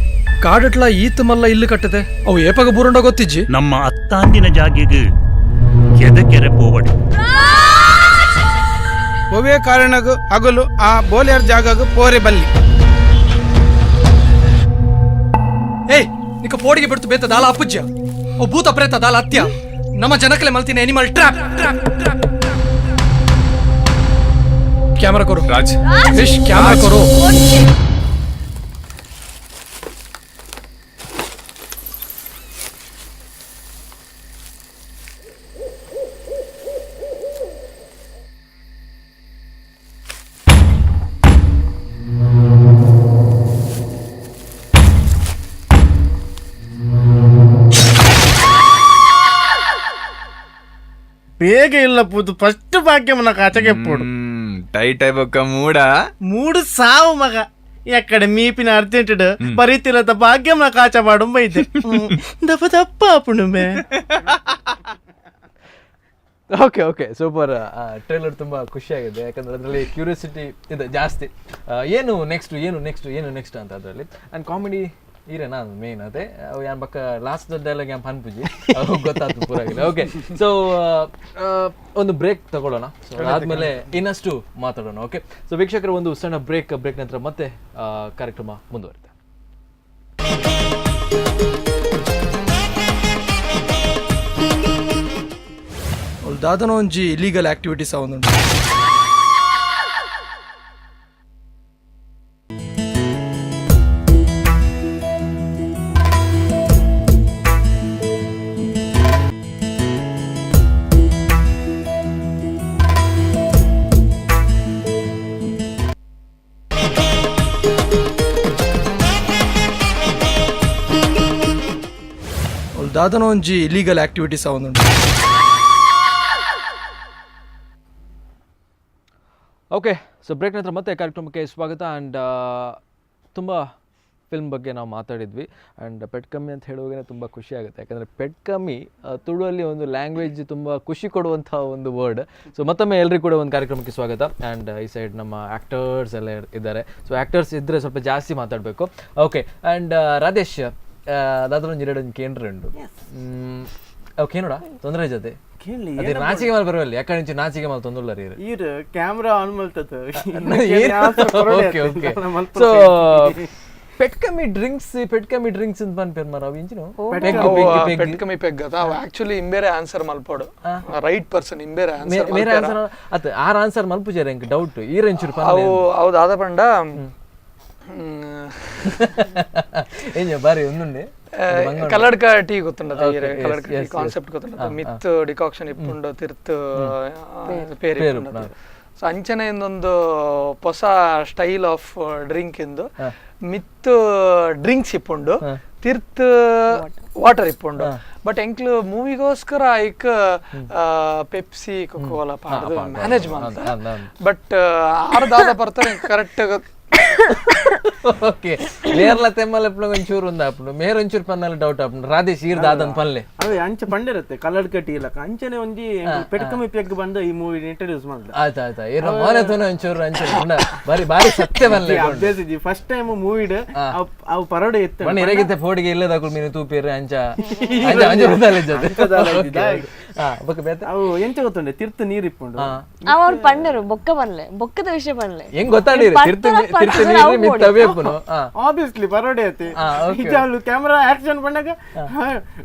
ಕಾಡಟ್ಲ ಈತ ಮಲ್ಲ ಇಲ್ಲು ಕಟ್ಟದೆ ಅವು ಏಪಗ ಬೂರಂಡ ಗೊತ್ತಿಜ್ಜಿ. ನಮ್ಮ ಅತ್ತಾಂದಿನ ಜಾಗೆಗೆ ಕೆದಕೆರೆ ಪೋವಡಿ ಒವೇ ಕಾರಣಗೂ ಹಗಲು ಆ ಬೋಲಿಯರ್ ಜಾಗಗೂ ಪೋರೆ ಬಲ್ಲಿ. ಏಯ್ ನಿಕ್ಕ ಪೋಡಿಗೆ ಬಿಡ್ತು ಬೇತ ದಾಲ ಅಪ್ಪುಜ್ಯ ಓ ಭೂತ ಪ್ರೇತ ದಾಲ ಅತ್ಯ ನಮ್ಮ ಜನಕಲೆ ಮಲ್ತಿನ animal trap trap trap. Camera ಕೊರು ರಾಜ್, ಫಿಶ್ ಕ್ಯಾಮರಾ ಕೊರು. ಬೇಗ ಇಲ್ಲ ಪೂದು ಫಸ್ಟ್ ಭಾಗ್ಯಮನ ಕಾಚಗೆ ಪೋಡು. ಟೈಟ್ ಬೊಕ್ಕ ಮೂಡ ಮೂಡು ಸಾವು ಮಗ ಎಕ್ಕಡೆ ಮೀಪಿನ ಅರ್ಜೆಂಟ್ ಬರೀತಿರದ ಭಾಗ್ಯಮ್ನ ಕಾಚ ಮಾಡುಂಬ ಇದೆ ದಪ್ಪ ದಪ್ಪ ಆಪುಣುಮೆ. Okay okay super. ಟ್ರೇಲರ್ ತುಂಬ ಖುಷಿಯಾಗಿದೆ, ಯಾಕಂದರೆ ಅದರಲ್ಲಿ ಕ್ಯೂರಿಯಾಸಿಟಿ ಇದೆ ಜಾಸ್ತಿ. ಏನು ನೆಕ್ಸ್ಟ್ ಏನು ನೆಕ್ಸ್ಟ್ ಏನು ನೆಕ್ಸ್ಟ್ ಅಂತ ಅದರಲ್ಲಿ. ಆ್ಯಂಡ್ ಕಾಮಿಡಿ ಈರೇನಾ ಮೇನ್ ಅದೇ ಯಾನ್ ಪಕ್ಕ ಲಾಸ್ಟ್ ಡೈಲಾಗ್ ಯಾನ್ ಪನ್ಪುಜಿ ಗೊತ್ತಾಯ್ತು ಪೂರಾಗಿಲ್ಲ. ಓಕೆ ಸೊ ಒಂದು ಬ್ರೇಕ್ ತಗೊಳ್ಳೋಣ, ಸೊ ಅದಾದಮೇಲೆ ಇನ್ನಷ್ಟು ಮಾತಾಡೋಣ. ಓಕೆ ಸೊ ವೀಕ್ಷಕರು ಒಂದು ಸಣ್ಣ ಬ್ರೇಕ್, ಬ್ರೇಕ್ ನಂತರ ಮತ್ತೆ ಕಾರ್ಯಕ್ರಮ ಮುಂದುವರಿತೆ. ದಾದನ ಒಂಜಿ ಇಲೀಗಲ್ ಆಕ್ಟಿವಿಟೀಸ್ ಅವನುಂಟು. ದಾದನ ಒಂಜಿ ಇಲೀಗಲ್ ಆಕ್ಟಿವಿಟೀಸ್ ಅವನುಂಟು. ಓಕೆ ಸೊ ಬ್ರೇಕ್ ನಂತರ ಮತ್ತೆ ಕಾರ್ಯಕ್ರಮಕ್ಕೆ ಸ್ವಾಗತ. ಆ್ಯಂಡ್ ತುಂಬ ಫಿಲ್ಮ್ ಬಗ್ಗೆ ನಾವು ಮಾತಾಡಿದ್ವಿ. ಆ್ಯಂಡ್ ಪೆಟ್ಕಮ್ಮಿ ಅಂತ ಹೇಳುವಾಗಲೇ ತುಂಬ ಖುಷಿ ಆಗುತ್ತೆ, ಯಾಕಂದರೆ ಪೆಟ್ಕಮ್ಮಿ ತುಳುವಲ್ಲಿ ಒಂದು ಲ್ಯಾಂಗ್ವೇಜ್ ತುಂಬ ಖುಷಿ ಕೊಡುವಂಥ ಒಂದು ವರ್ಡ್. ಸೊ ಮತ್ತೊಮ್ಮೆ ಎಲ್ಲರಿಗೂ ಕೂಡ ಒಂದು ಕಾರ್ಯಕ್ರಮಕ್ಕೆ ಸ್ವಾಗತ. ಆ್ಯಂಡ್ ಈ ಸೈಡ್ ನಮ್ಮ ಆ್ಯಕ್ಟರ್ಸ್ ಎಲ್ಲ ಇದ್ದಾರೆ. ಸೊ ಆ್ಯಕ್ಟರ್ಸ್ ಇದ್ದರೆ ಸ್ವಲ್ಪ ಜಾಸ್ತಿ ಮಾತಾಡಬೇಕು. ಓಕೆ ಆ್ಯಂಡ್ ರಾಧೇಶ್ ದಾದರೊಂದು ಎರಡು ಒಂದು ಕೇಂದ್ರ ಉಂಟು. ಓಕೆ ನೋಡ ತೊಂದರೆ ಜೊತೆ ಅದೇ ನಾಚಿಕೆ ಮಾಲ್ ಬರುವಲ್ಲಿ ಯಾಕಂದ್ರೆ ಇಂಚು ನಾಚಿಕೆ ಮಾಲ್ ತೊಂದುಲ್ಲ ರೀ ಈರ್ ಕ್ಯಾಮೆರಾ ಆನ್ ಮಲ್ತದ. ಓಕೆ ಓಕೆ ಸೊ ಪೆಟ್ಕಮಿ ಡ್ರಿಂಕ್ಸ್, ಪೆಟ್ಕಮಿ ಡ್ರಿಂಕ್ಸ್ ಅಂತ ಪನ್ಪೇರ್ ಮಾರ ಅವು ಇಂಚಿನ ಪೆಟ್ಕಮಿ ಪೆಗ್ ಅದ ಅವು ಆಕ್ಚುಲಿ ಇಂಬೇರೆ ಆನ್ಸರ್ ಮಲ್ಪೋಡು ರೈಟ್ ಪರ್ಸನ್ ಇಂಬೇರೆ ಆನ್ಸರ್ ಮೇರೆ ಆನ್ಸರ್ ಅತ್ತ ಆರ್ ಆನ್ಸರ್ ಮಲ್ಪುಜಾರೆ ಎಂಕ್ ಡೌಟ್ ಈರ್ ಎಂಚೂರು ಪನ್ಲೆ ಅವು ಅವು ದಾದ ಪಂಡ ಏಂಜ ಬಾರಿ ಒಂದುಂಡೆ ಕಲ್ಲಡ್ಕ ಟೀ ಗೊತ್ತುಂಡದ ಕಲ್ಲಡ್ಕ ಟೀ ಕಾನ್ಸೆಪ್ಟ್ ಗೊತ್ತುಂಡದ ಮಿತ್ ಡಿಕಾಕ್ಷನ್ ಇಪ್ಪುಂಡು ತಿರ್ತು ಪೇರು ಇಪ್ಪುಂಡು. ಸೊ ಅಂಚನೆ ಇಂದೊಂದು ಹೊಸ ಸ್ಟೈಲ್ ಆಫ್ ಡ್ರಿಂಕ್ ಇಂದು ಮಿತ್ ಡ್ರಿಂಕ್ಸ್ ಇಪ್ಪುಂಡು ತಿರ್ತ್ ವಾಟರ್ ಇಪ್ಪುಂಡು. ಬಟ್ ಎಂಕ್ಲು ಮೂವಿಗೋಸ್ಕರ ಐಕ್ ಪೆಪ್ಸಿ ಕೊಕೋಲಾ ಪಾಡ್ದು ಮ್ಯಾನೇಜ್ ಮಾಡ್ತಾರೆ. ಬಟ್ ಆರ್ ದಾದ ಬರ್ತಾರೆ ಕರೆಕ್ಟ್. ಓಕೆ ನೇರ್ಲ ತೆಮ್ಮಲ ಒಂಚೂರು ಒಂದು ಆಪುಂಡು ಮೇರ್ ಒಂಚೂರು ಪನ್ನಲ ಡೌಟ್ ಆಪುಂಡು ರಾಧೇಶ್ ಈರ್ ದಾದನ್ ಪನ್ಲೆ ಅದೇ ಅಂಚೆ ಪಂಡಿರುತ್ತೆ ಕಲ್ಲಡ್ಕ ಟೀ ಲಕ ಅಂಚನೆ ಒಂಜಿ ಪೆಟ್ಕಮಿ ಪೆಗ್ ಬಂದು ಈ ಮೂವಿ ಇಂಟ್ರೊಡ್ಯೂಸ್ ಮಾಡ್ದ. ಆಯ್ತು ಆಯ್ತು ಈರ್ನ ಮೋನೆ ತೂನ ಒಂಚೂರು ಅಂಚೆ ಬಾರಿ ಬಾರಿ ಸತ್ಯ ಪನ್ಲೆ ಅಭ್ಯಾಸ ಇಜ್ಜಿ ಫಸ್ಟ್ ಟೈಮ್ ಮೂವಿಡ್ ಅವು ಪರೋಡೆ ಇತ್ತು ಮಣ್ಣು ಇರಗಿತ್ತೆ ಫೋಡಿಗೆ ಇಲ್ಲದಾಕುಲು ಮೀನು ತೂಪೇರು ಅಂಚ ಅಂಚ ಅಂಚ ಬದಲ ಜೊತೆ ಬೊಕ್ಕ ಬೇತೆ ಅವು ಎಂಚ ಗೊತ್ತುಂಡೆ ತಿರ್ತು ನೀರು ಇಪ್ಪುಂಡು ಅವ್ರು ಪಂಡರು ಬೊಕ್ಕ ಪನ್ಲೆ ಬೊಕ್ಕದ ವಿಷಯ ಪನ್ಲೆ ಹೆಂಗ್ ಗೊತ್ತಾಡಿರಿ ತಿರ್ತು ತಿರ್ತು ನೀರು ಮಿತ್ತವೇ ಪುನು. ಆಬ್ವಿಯಸ್ಲಿ ಪರೋಡೆ ಐತಿ ಇಜಾಲು ಕ್ಯಾಮೆರಾ ಆಕ್ಷನ್ ಬಂದಾಗ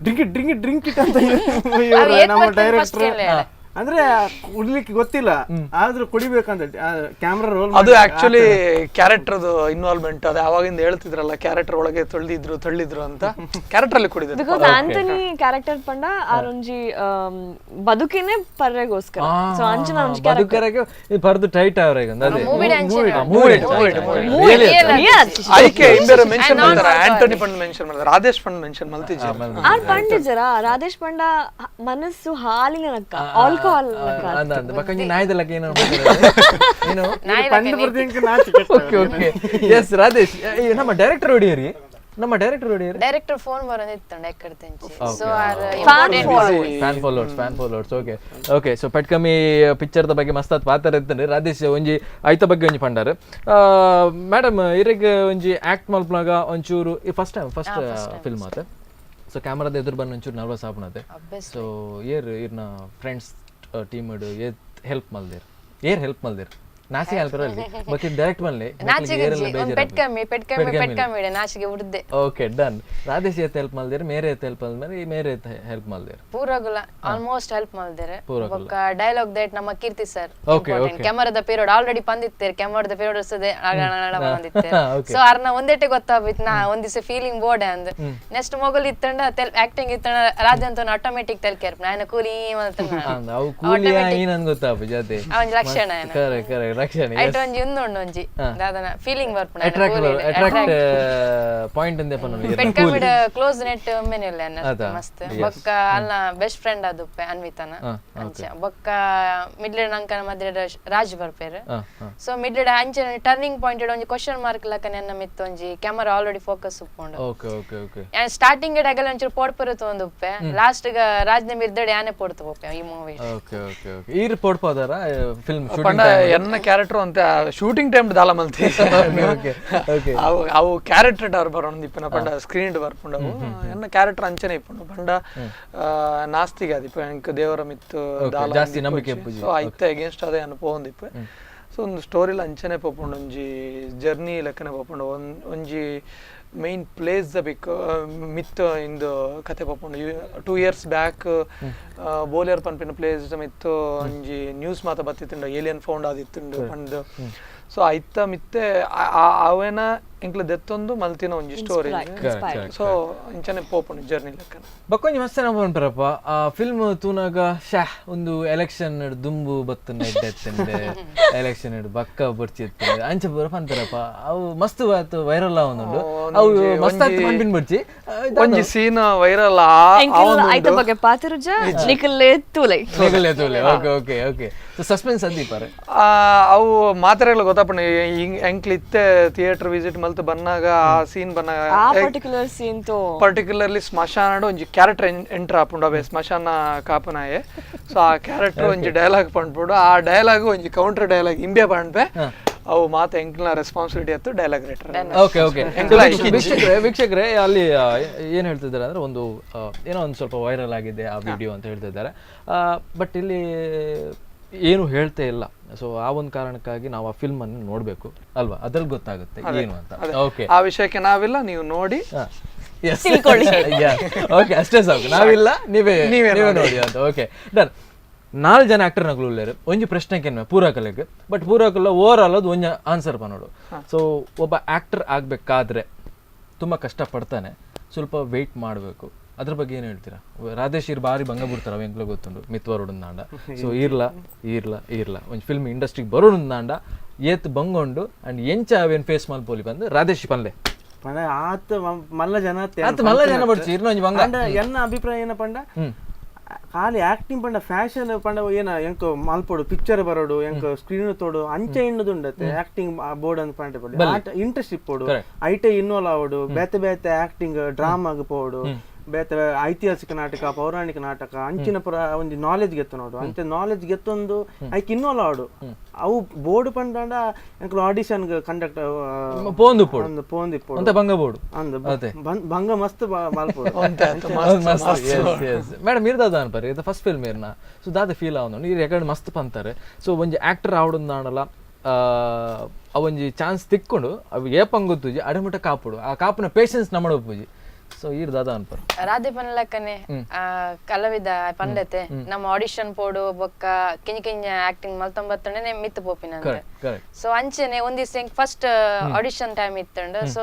ಡ್ರಿಂಕ್ ಡ್ರಿಂಕ್ ಡ್ರಿಂಕ್ it ಅಂತ ನಮ್ಮ ಡೈರೆಕ್ಟರ್ ಅಂದ್ರೆ ಕುಡ್ಲಿಕ್ಕೆ ಗೊತ್ತಿಲ್ಲ ಆದ್ರೂ ಕುಡಿಬೇಕಂತ ಕ್ಯಾಮೆರಾ ರೋಲ್. ಅದು ಆಕ್ಚುಲಿ ಕ್ಯಾರೆಕ್ಟರ್ದು ಇನ್ವಾಲ್ವ್ಮೆಂಟ್ ಅದು ಯಾವಾಗಿಂದ ಹೇಳ್ತಿದ್ರಲ್ಲ ಕ್ಯಾರೆಕ್ಟರ್ ಒಳಗೆ ತೊಳೆದಿದ್ರು ತಳ್ಳಿದ್ರು ಅಂತ ಕ್ಯಾರೆಕ್ಟರ್ ಅಲ್ಲಿ ಕುಡಿದ್ರು. Because Anthony character ಪಂಡ ಆರೊಂಜಿ ಬದುಕಿನೇ ಪರ್ರೆಗೋಸ್ಕರ. ಸೊ ಅಂಚನ ಒಂಜಿ ಬದುಕರಗೆ ಪರ್ದು ಟೈಟ್ ಅವರೆಗೆ ಅದೇ ಮೂವಿ ಐಕೆ ಇಂಬೇರೆ ಮೆನ್ಷನ್ ಮಾಡ್ತಾರೆ ಆಂಟೋನಿ ಪಂಡ್ ಮೆನ್ಷನ್ ಮಾಡ್ತಾರೆ ರಾಧೇಶ್ ಪಂಡ್ ಮೆನ್ಷನ್ ಮಲ್ತಿಜಿ ಆರ್ ಪಂಡಿಜರ ರಾಧೇಶ್ ಪಂಡ ಮನಸ್ಸು ಹಾಲಿನ ಲಕ್ಕ ಆಲ್ಕೋಹಾಲ್ ರಾಧೇಶ್ ನಮ್ಮ ಡೈರೆಕ್ಟರ್ ಹೊಡಿಯರಿ, ನಮ್ಮ ಡೈರೆಕ್ಟರ್ ಹೊಡಿಯರಿ ಡೈರೆಕ್ಟರ್ ಫೋನ್ ಬರೋದಿತ್ತಂಡ ಎಕ್ಕಡ್ತೆಂಚಿ. So are fan followers, fan followers. Okay okay so Petkami ಪಿಕ್ಚರ್ದ ಬಗ್ಗೆ ಮಸ್ತ್ ಪಾತ್ರ ಇತ್ತಂದ್ರೆ ರಾಧೇಶ್ ಒಂಜಿ ಐತ ಬಗ್ಗೆ ಒಂಜಿ ಪಂಡಾರು. ಮೇಡಮ್ ಇರೆಗ್ ಒಂಜಿ ಆಕ್ಟ್ ಮಲ್ಪನಾಗ ಒಂಚೂರು ಫಸ್ಟ್ ಟೈಮ್ ಫಸ್ಟ್ ಫಿಲ್ಮ್ ಆತ. ಸೊ ಕ್ಯಾಮರಾದ ಎದುರು ಬಂದು ಒಂಚೂರು ನರ್ವಸ್ ಆಪಣತೆ. ಸೊ ಏರ್ ಇರ್ನ ಫ್ರೆಂಡ್ಸ್ ಟೀಮ್ ಏತ್ ಹೆಲ್ಪ್ ಮಲ್ದಿರ್ ಏರ್ ಹೆಲ್ಪ್ ಮಲ್ದಿರ್ ನಾಚಿಗೆ ಹೆಲ್ಪ್ ಅಲ್ಲಿ ಬಟ್ ಡೈರೆಕ್ಟ್ ಬನ್ಲಿ ಪೆಟ್ಕಮ್ಮಿ ಪೆಟ್ಕಮ್ಮಿ ಪೆಟ್ಕಮ್ಮಿ ನಾಚಿಗೆ ಉಡ್ದೆ. Okay done. ರಾಧೇಶ್ ಏತ್ ಹೆಲ್ಪ್ ಮಲ್ದಿರ್ ಮೇರೆ ಏತ್ ಹೆಲ್ಪ್ ಮಲ್ದಿರ್ ಮೇರೆ ಏತ್ ಹೆಲ್ಪ್ ಮಲ್ದಿರ್ ಪೂರಗುಲ ಆಲ್ಮೋಸ್ಟ್ ಹೆಲ್ಪ್ ಮಲ್ದಿರ್. ಬೊಕ್ಕ ಡೈಲಾಗ್ that ನಮ್ಮ ಕೀರ್ತಿ ಸರ್ ಕ್ಯಾಮರಾದ ಪೀರಿಯಡ್ ಆಲ್ರೆಡಿ ಬಂದಿತ್ತೇರ್ ಕ್ಯಾಮರಾದ ಪೀರಿಯಡ್ ಸದೆ ಬಂದಿತ್ತೇರ್. ಸೊ ಅರ್ನ ಒಂದೇಟೆ ಗೊತ್ತಾಬಿತ್ ನಾ ಒಂದಿಸ ಫೀಲಿಂಗ್ ಬೋರ್ಡ್ ಅಂದ್ ನೆಕ್ಸ್ಟ್ ಮೊಗಲ್ ಇತ್ತಂಡ ಆಕ್ಟಿಂಗ್ ಇತ್ತಂಡ ರಾಧೆ ಅಂತ ಆಟೋಮೆಟಿಕ್ ತೆಲ್ ಕೇರ್ಪ ನಾನ ಕೂಲಿ ಅವು ಕೂಲಿ ಏನಂದ್ ಗೊತ್ತಾಪು ಜೊತೆ ಅವನ್ ಲಕ್ಷಣ ಕರೆ ಕರೆ ರಕ್ಷಣೆ. ಐಟ್ ಒಂಜಿ ಉಂದು ಒಂಜಿ ದಾದನ ಫೀಲಿಂಗ್ ಬರ್ಪುಂಡು. ಅಟ್ರಾಕ್ಟ್ ಪಾಯಿಂಟ್ ಅಂದೆ ಪನೊಲಿ. ಪೆಟ್ಕಮಿಡ್ ಕ್ಲೋಸ್ ನೆಟ್ ಒಮ್ಮೆನೆ ಇಲ್ಲ ಮಸ್ತ್. ಬೊಕ್ಕ ಅಲ್ನ ಬೆಸ್ಟ್ ಫ್ರೆಂಡ್ ಆದುಪ್ಪೆ ಅನ್ವಿತನ ಅಂಚ. ಬೊಕ್ಕ ಮಿಡ್ಲ್ ನಂಕನ ಮಧ್ಯೆ ರಾಜ್ ಬರ್ಪೇರು. ಸೊ ಮಿಡ್ಲ್ ಅಂಚೆ ಟರ್ನಿಂಗ್ ಪಾಯಿಂಟ್ ಒಂಜಿ ಕ್ವಶನ್ ಮಾರ್ಕ್ ಲಕ ನೆನ್ನ ಮಿತ್ತ ಒಂಜಿ camera already focus ಉಪ್ಪುಂಡು. Okay okay okay. Starting ಅಗಲ ಒಂಚೂರು ಪೋಡ್ಪುರ ತೋಂದುಪ್ಪೆ, ಲಾಸ್ಟ್ ಗ ರಾಜ್ನ ಮಿರ್ದಡೆ ಯಾನೆ ಪೋಡ್ತು ಪೋಪೆ ಈ movie. Okay okay okay. ಈರ್ ಪೋಡ್ಪೋದಾರ ಫಿಲ್ಮ್ ಶೂಟಿಂಗ್ ಪಂಡ ಎನ್ನ ಕ್ಯಾರೆಕ್ಟರ್ ಅಂತ ಶೂಟಿಂಗ್ ಟೈಮ್ ದಾಲ ಮಲ್ತಿ. Okay okay. ಅವು ಅವು ಕ್ಯಾರೆಕ್ಟರ್ ಅವ್ರು ಬರೋಣ ಇಪ್ಪನ ಪಂಡ ಸ್ಕ್ರೀನ್ ಬರ್ಪುಂಡು. ಅವು ಎನ್ನ ಕ್ಯಾರೆಕ್ಟರ್ ಅಂಚನೆ ಇಪ್ಪುಂಡು ಪಂಡ ನಾಸ್ತಿಗೆ ಅದಿಪ್ಪ ಎಂಕ್ ದೇವರ ಮಿತ್ತು ದಾಲ ಜಾಸ್ತಿ ನಂಬಿಕೆ. ಸೊ ಐತ ಅಗೇನ್ಸ್ಟ್ ಅದೇ ಅನುಭವ ಇಪ್ಪ. ಸೊ ಒಂದು ಸ್ಟೋರಿಲ ಅಂಚನೆ ಪೋಪುಂಡು, ಒಂಜಿ ಜರ್ನಿ ಲೆಕ್ಕನೆ ಪೋಪುಂಡು. ಒಂಜಿ main place the ಬಿಕ್ ಮಿತ್ ಇಂದು ಕತೆ ಪೋಪುಂಡು. 2 years back ಬೋಲಿಯರ್ ಪನ್ಪಿನ ಪ್ಲೇಸ್ ಮಿತ್ತು ಒಂಜಿ ನ್ಯೂಸ್ ಮಾತ ಬತ್ತಿತ್ತುಂಡು, ಏಲಿಯನ್ ಫೌಂಡ್ ಆದಿತ್ತುಂಡು ಪಂದ್. ಸೊ ಐತ ಮಿತ್ತೆ ಅವೇನ ಎಂಕ್ಲ ದೆತ್ತೊಂದು ಮಲ್ತಿನ ಒಂಜಿ ಸ್ಟೋರಿ. ಸೊ ಇಂಚನೆ ಪೋಪುಂಡು ಜರ್ನಿ ಲೆಕ್ಕನೆ. ಬಕ್ಕೊಂಜಿ ಮಸ್ತ್ ಜನ ಪನ್ಪರಪ್ಪ ಆ ಫಿಲ್ಮ್ ತೂನಾಗ ಶಾ ಒಂದು ಎಲೆಕ್ಷನ್ ದುಂಬು ಬತ್ತನ ಎಡ್ಡೆತ್ತಂಡೆ ಎಲೆಕ್ಷನ್ ಬಕ್ಕ ಬೊರ್ಚಿತ್ತಂಡೆ ಅಂಚ ಪೂರ ಪನ್ಪರಪ್ಪ. ಅವು ಮಸ್ತ್ ವೈರಲ್ ಆವೊಂದುಂಡು. ಅವು ಮಸ್ತ್ ಆತ್ ಪನ್ಪಿನ ಬೊರ್ಚಿ ಒಂಜಿ ಸೀನ್ ವೈರಲ್ ಐತ ಬಗ್ಗೆ ಪಾತಿರುಜ ನಿಕಲೆ ತೂಲೆ ನಿಕಲೆ ತೂಲೆ. Okay okay okay. So suspense ಅಂದಿಪಾರೆ ಅವು ಮಾತ್ರೆಗಳು ಗೊತ್ತಾಪುಂಡು. ಎಂಕ್ಲ ಇತ್ತೆ ಥಿಯೇಟರ್ ವಿಸಿಟ್ ಮಲ್ತ್ ಬನ್ನಾಗ ಆ ಸೀನ್ ಬನ್ನಾಗ ಆ ಪರ್ಟಿಕ್ಯುಲರ್ ಸೀನ್ ತೋ ಪರ್ಟಿಕ್ಯುಲರ್ಲಿ ಸ್ಮಶಾನಡ್ ಒಂಜಿ ಕ್ಯಾರೆಕ್ಟರ್ ಎಂಟರ್ ಆಪುಂಡು. ಅವೇ ಸ್ಮಶಾನ ಕಾಪುನಾಯೆ. ಸೊ ಆ ಕ್ಯಾರೆಕ್ಟರ್ ಒಂಜಿ ಡೈಲಾಗ್ ಪಂಡ್ಪುಂಡು. ಆ ಡೈಲಾಗ್ ಒಂಜಿ ಕೌಂಟರ್ ಡೈಲಾಗ್ ಇಂಬೆ ಪಂಡ್ಪೆ. ಅವು ಮಾತ ಎಂಕ್ಲ ರೆಸ್ಪಾನ್ಸಿಬಿಲಿಟಿ ಅತ್ತು dialogue writer. Okay okay. ವೀಕ್ಷಕರೇ ಅಲ್ಲಿ ಏನು ಹೇಳ್ತಿದ್ದಾರೆ ಅಂದ್ರೆ ಒಂದು ಏನೋ ಒಂದು ಸ್ವಲ್ಪ ವೈರಲ್ ಆಗಿದೆ ಆ ವಿಡಿಯೋ ಅಂತ ಹೇಳ್ತಿದ್ದಾರೆ. ಬಟ್ ಇಲ್ಲಿ ಏನು ಹೇಳ್ತೇ ಇಲ್ಲ. ಸೊ ಆ ಒಂದು ಕಾರಣಕ್ಕಾಗಿ ನಾವು ಆ ಫಿಲ್ಮ್ ಅನ್ನು ನೋಡಬೇಕು ಅಲ್ವಾ, ಅದ್ರಲ್ಲಿ ಗೊತ್ತಾಗುತ್ತೆ ಏನು ಅಂತ. ಓಕೆ, ಆ ವಿಷಯಕ್ಕೆ ನಾವಿಲ್ಲ, ನೀವು ನೋಡಿ ಓಕೆ ಅಷ್ಟೇ ಸಾಕು, ನಾವಿಲ್ಲ ನೀವೇ ನೀವೇ ನೋಡಿ ಅಂತ. Okay done. 4 ಜನ ಆಕ್ಟರ್ ನಗಲು ಉಳ್ಳೇರು. ಒಂಜಿ ಪ್ರಶ್ನೆಗೆ ಪೂರಕಲೆಗ್ ಬಟ್ ಪೂರಕಲ್ಲ ಓವರ್ ಆಲ್ ಅದು ಒಂಜಿ ಆನ್ಸರ್ ಪನೋಡು. ಸೊ ಒಬ್ಬ ಆಕ್ಟರ್ ಆಗಬೇಕಾದ್ರೆ ತುಂಬ ಕಷ್ಟ ಪಡ್ತಾನೆ, ಸ್ವಲ್ಪ ವೆಯ್ಟ್ ಮಾಡಬೇಕು. ಅದ್ರ ಬಗ್ಗೆ ಏನು ಹೇಳ್ತೀರಾ ರಾಧೇಶ್? ಇರ್ ಬಾರಿ ಭಂಗ ಬಿಡ್ತಾರೆ ಅವ ಎಂಕ್ಲ ಗೊತ್ತುಂಡು ಮಿತ್ವರುಡು ನಾಂಡ. ಸೊ ಈರ್ಲ ಈರ್ಲ ಈರ್ಲ ಒಂಜಿ ಫಿಲ್ಮ್ ಇಂಡಸ್ಟ್ರಿಗೆ ಬರೋಡು ನಾಂಡ ಏತ್ ಬಂಗೊಂಡು ಅಂಡ್ ಎಂಚ ಅವೇನು ಫೇಸ್ ಮಲ್ಪೊಲಿ ಬಂದು ರಾಧೇಶ್ ಪನ್ಲೆ. ಆತ ಮಲ್ಲ ಜನ ಆತ ಮಲ್ಲ ಜನ ಬಡ್ಚಿ ಇರ್ನ ಒಂಜಿ ಬಂಗ. ಎನ್ನ ಅಭಿಪ್ರಾಯ ಏನ ಪಂಡ ಖಾಲಿ ಆಕ್ಟಿಂಗ್ ಪಂಡ ಫ್ಯಾಷನ್ ಪಂಡ ಏನ ಎಂಕ ಮಲ್ಪೊಡು ಪಿಕ್ಚರ್ ಬರೋಡು ಎಂಕ ಸ್ಕ್ರೀನ್ ತೋಡು ಅಂಚೆ ಇನ್ನುದುಂಡತೆ ಆಕ್ಟಿಂಗ್ ಬೋರ್ಡ್ ಅಂತ ಪಂಡ ಇಂಟ್ರೆಸ್ಟ್ ಇಪ್ಪೋಡು, ಐಟೆ ಇನ್ವಾಲ್ವ್ ಆವಡು, ಬೇತೆ ಬೇತೆ ಆಕ್ಟಿಂಗ್ ಡ್ರಾಮಾಗ್ ಪೋಡು, ಬೇತೆ ಐತಿಹಾಸಿಕ ನಾಟಕ ಪೌರಾಣಿಕ ನಾಟಕ ಅಂಚಿನ ಪುರ ಒಂಜಿ ನಾಲೆಜ್ ಗೆತ್ತು ನೋಡು. ಅಂಚೆ ನಾಲೆಜ್ ಗೆತ್ತೊಂದು ಐಕ್ ಇನ್ವಾಲ್ವ್ ಆವಡು. ಅವು ಬೋರ್ಡ್ ಪಂಡ ಎಂಕುಲು ಆಡಿಷನ್ ಕಂಡಕ್ಟ್ ಪೋಂದು ಪೋಂದು ಭಂಗ ಬೋರ್ಡ್ ಭಂಗ ಮಸ್ತ್ ಮಲ್ಪೊಡು. ಮೇಡಮ್ ಇರ್ದಾದ ಅನ್ಪರೆ ಇದು ಫಸ್ಟ್ ಫಿಲ್ಮ್ ಇರ್ನ. ಸೊ ದಾದ ಫೀಲ್ ಆವೊಂದು ನೀರು ಯಾಕಂದ್ರೆ ಮಸ್ತ್ ಪಂತಾರೆ. ಸೊ ಒಂಜಿ ಆಕ್ಟರ್ ಆವಡೊಂದು ಅವೊಂಜಿ ಚಾನ್ಸ್ ತಿಕ್ಕೊಂಡು ಅವು ಏಪಂಗ್ ಗೊತ್ತುಜಿ ಅಡೆಮುಟ ಕಾಪುಡು ಆ ಕಾಪುನ ಪೇಷನ್ಸ್ ನಮ್ಮಡ ಒಪ್ಪುಜಿ. ಸೊ ಈರ್ ದಾದ ಅನ್ಪರ್ ರಾಧೆ ಪನ್ಲಕ್ಕನೆ ಕಲಾವಿದ ಪಂಡತೆ ನಮ್ಮ ಆಡಿಷನ್ ಪೋಡು ಬೊಕ್ಕ ಕಿಂಜ ಕಿಂಜ ಆಕ್ಟಿಂಗ್ ಮಲ್ತೊಂಬತ್ತನೇ ಮಿತ್ತು ಪೋಪಿನ. ಸೊ ಅಂಚೆನೆ ಒಂದಿವ್ಸ first audition time ಇತ್ತಂಡು. So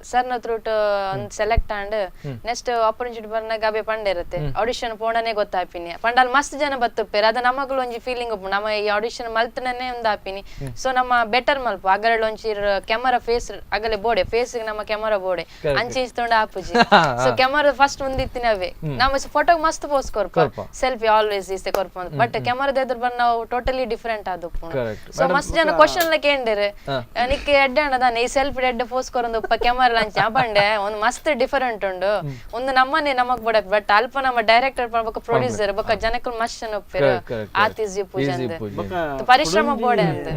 sir ನ ತ್ರೂಟ್ ಒಂದ್ select and next opportunity ಬರ್ನಾಗ ಅಬೆ ಪಂಡೆ ಇರುತ್ತೆ ಆಡಿಷನ್ ಪೋಣನೆ ಗೊತ್ತಾಪಿನಿ ಪಂಡಲ್ ಮಸ್ತ್ ಜನ ಬತ್ತುಪ್ಪೇರು. ಅದ ನಮಗಳು ಒಂಜಿ ಫೀಲಿಂಗ್ ಉಪ್ಪು ನಮ್ಮ ಈ ಆಡಿಷನ್ ಮಲ್ತನೇ ಒಂದು ಆಪಿನಿ. ಸೊ ನಮ್ಮ ಬೆಟರ್ ಮಲ್ಪ ಅಗರಳು ಒಂಚಿ ಕ್ಯಾಮರಾ ಫೇಸ್ ಅಗಲೆ ಬೋಡೆ ಫೇಸ್ ನಮ್ಮ ಕ್ಯಾಮರಾ ಬೋಡೆ ಅಂಚೆ ಇಸ್ತೊಂಡು ಆಪುಜಿ. So camera first ಒಂದಿತ್ತಿನ ಅವೇ ನಮ್ಮ ಫೋಟೋ ಮಸ್ತ್ ಪೋಸ್ಟ್ ಕೊರ್ಪ ಸೆಲ್ಫಿ ಆಲ್ವೇಸ್ ಇಸ್ತೆ ಕೊರ್ಪ ಬಟ್ ಕ್ಯಾಮರಾದ ಎದುರು ಬಂದ್ ನಾವು ಟೋಟಲಿ ಡಿಫರೆಂಟ್ ಆದುಪ್ಪು. ಸೊ ಮಸ್ತ್ ಜನ ಕ್ವಶನ್ ಲ ಕೇಂಡಿರು ನಿಕ್ಕೆ ಎಡ್ಡೆ ಅಣ್ಣದಾನೆ ಈ ಸೆಲ್ಫಿ ಎಡ್ಡೆ ಪೋಸ್ಟ್ ಕೊರೊಂದು ಕ್ಯಾಮರಾ ಪಂಡೆ ಒಂದು ಮಸ್ತ್ ಡಿಫರೆಂಟ್ ಉಂಡು ಒಂದು ನಮ್ಮನೆ ನಮಗ್ ಬಡ ಬಟ್ ಅಲ್ಪ ನಮ್ಮ ಡೈರೆಕ್ಟರ್ ಬೊಕ್ಕ ಪ್ರೊಡ್ಯೂಸರ್ ಬೊಕ್ಕ ಜನಕ್ಕೂ ಮಸ್ತ್ ಜನ ಒಪ್ಪೇರು ಆತ್ ಈಸಿ ಪೂಜೆ ಅಂದ್ ಪರಿಶ್ರಮ ಬೋಡೆ ಅಂದ್.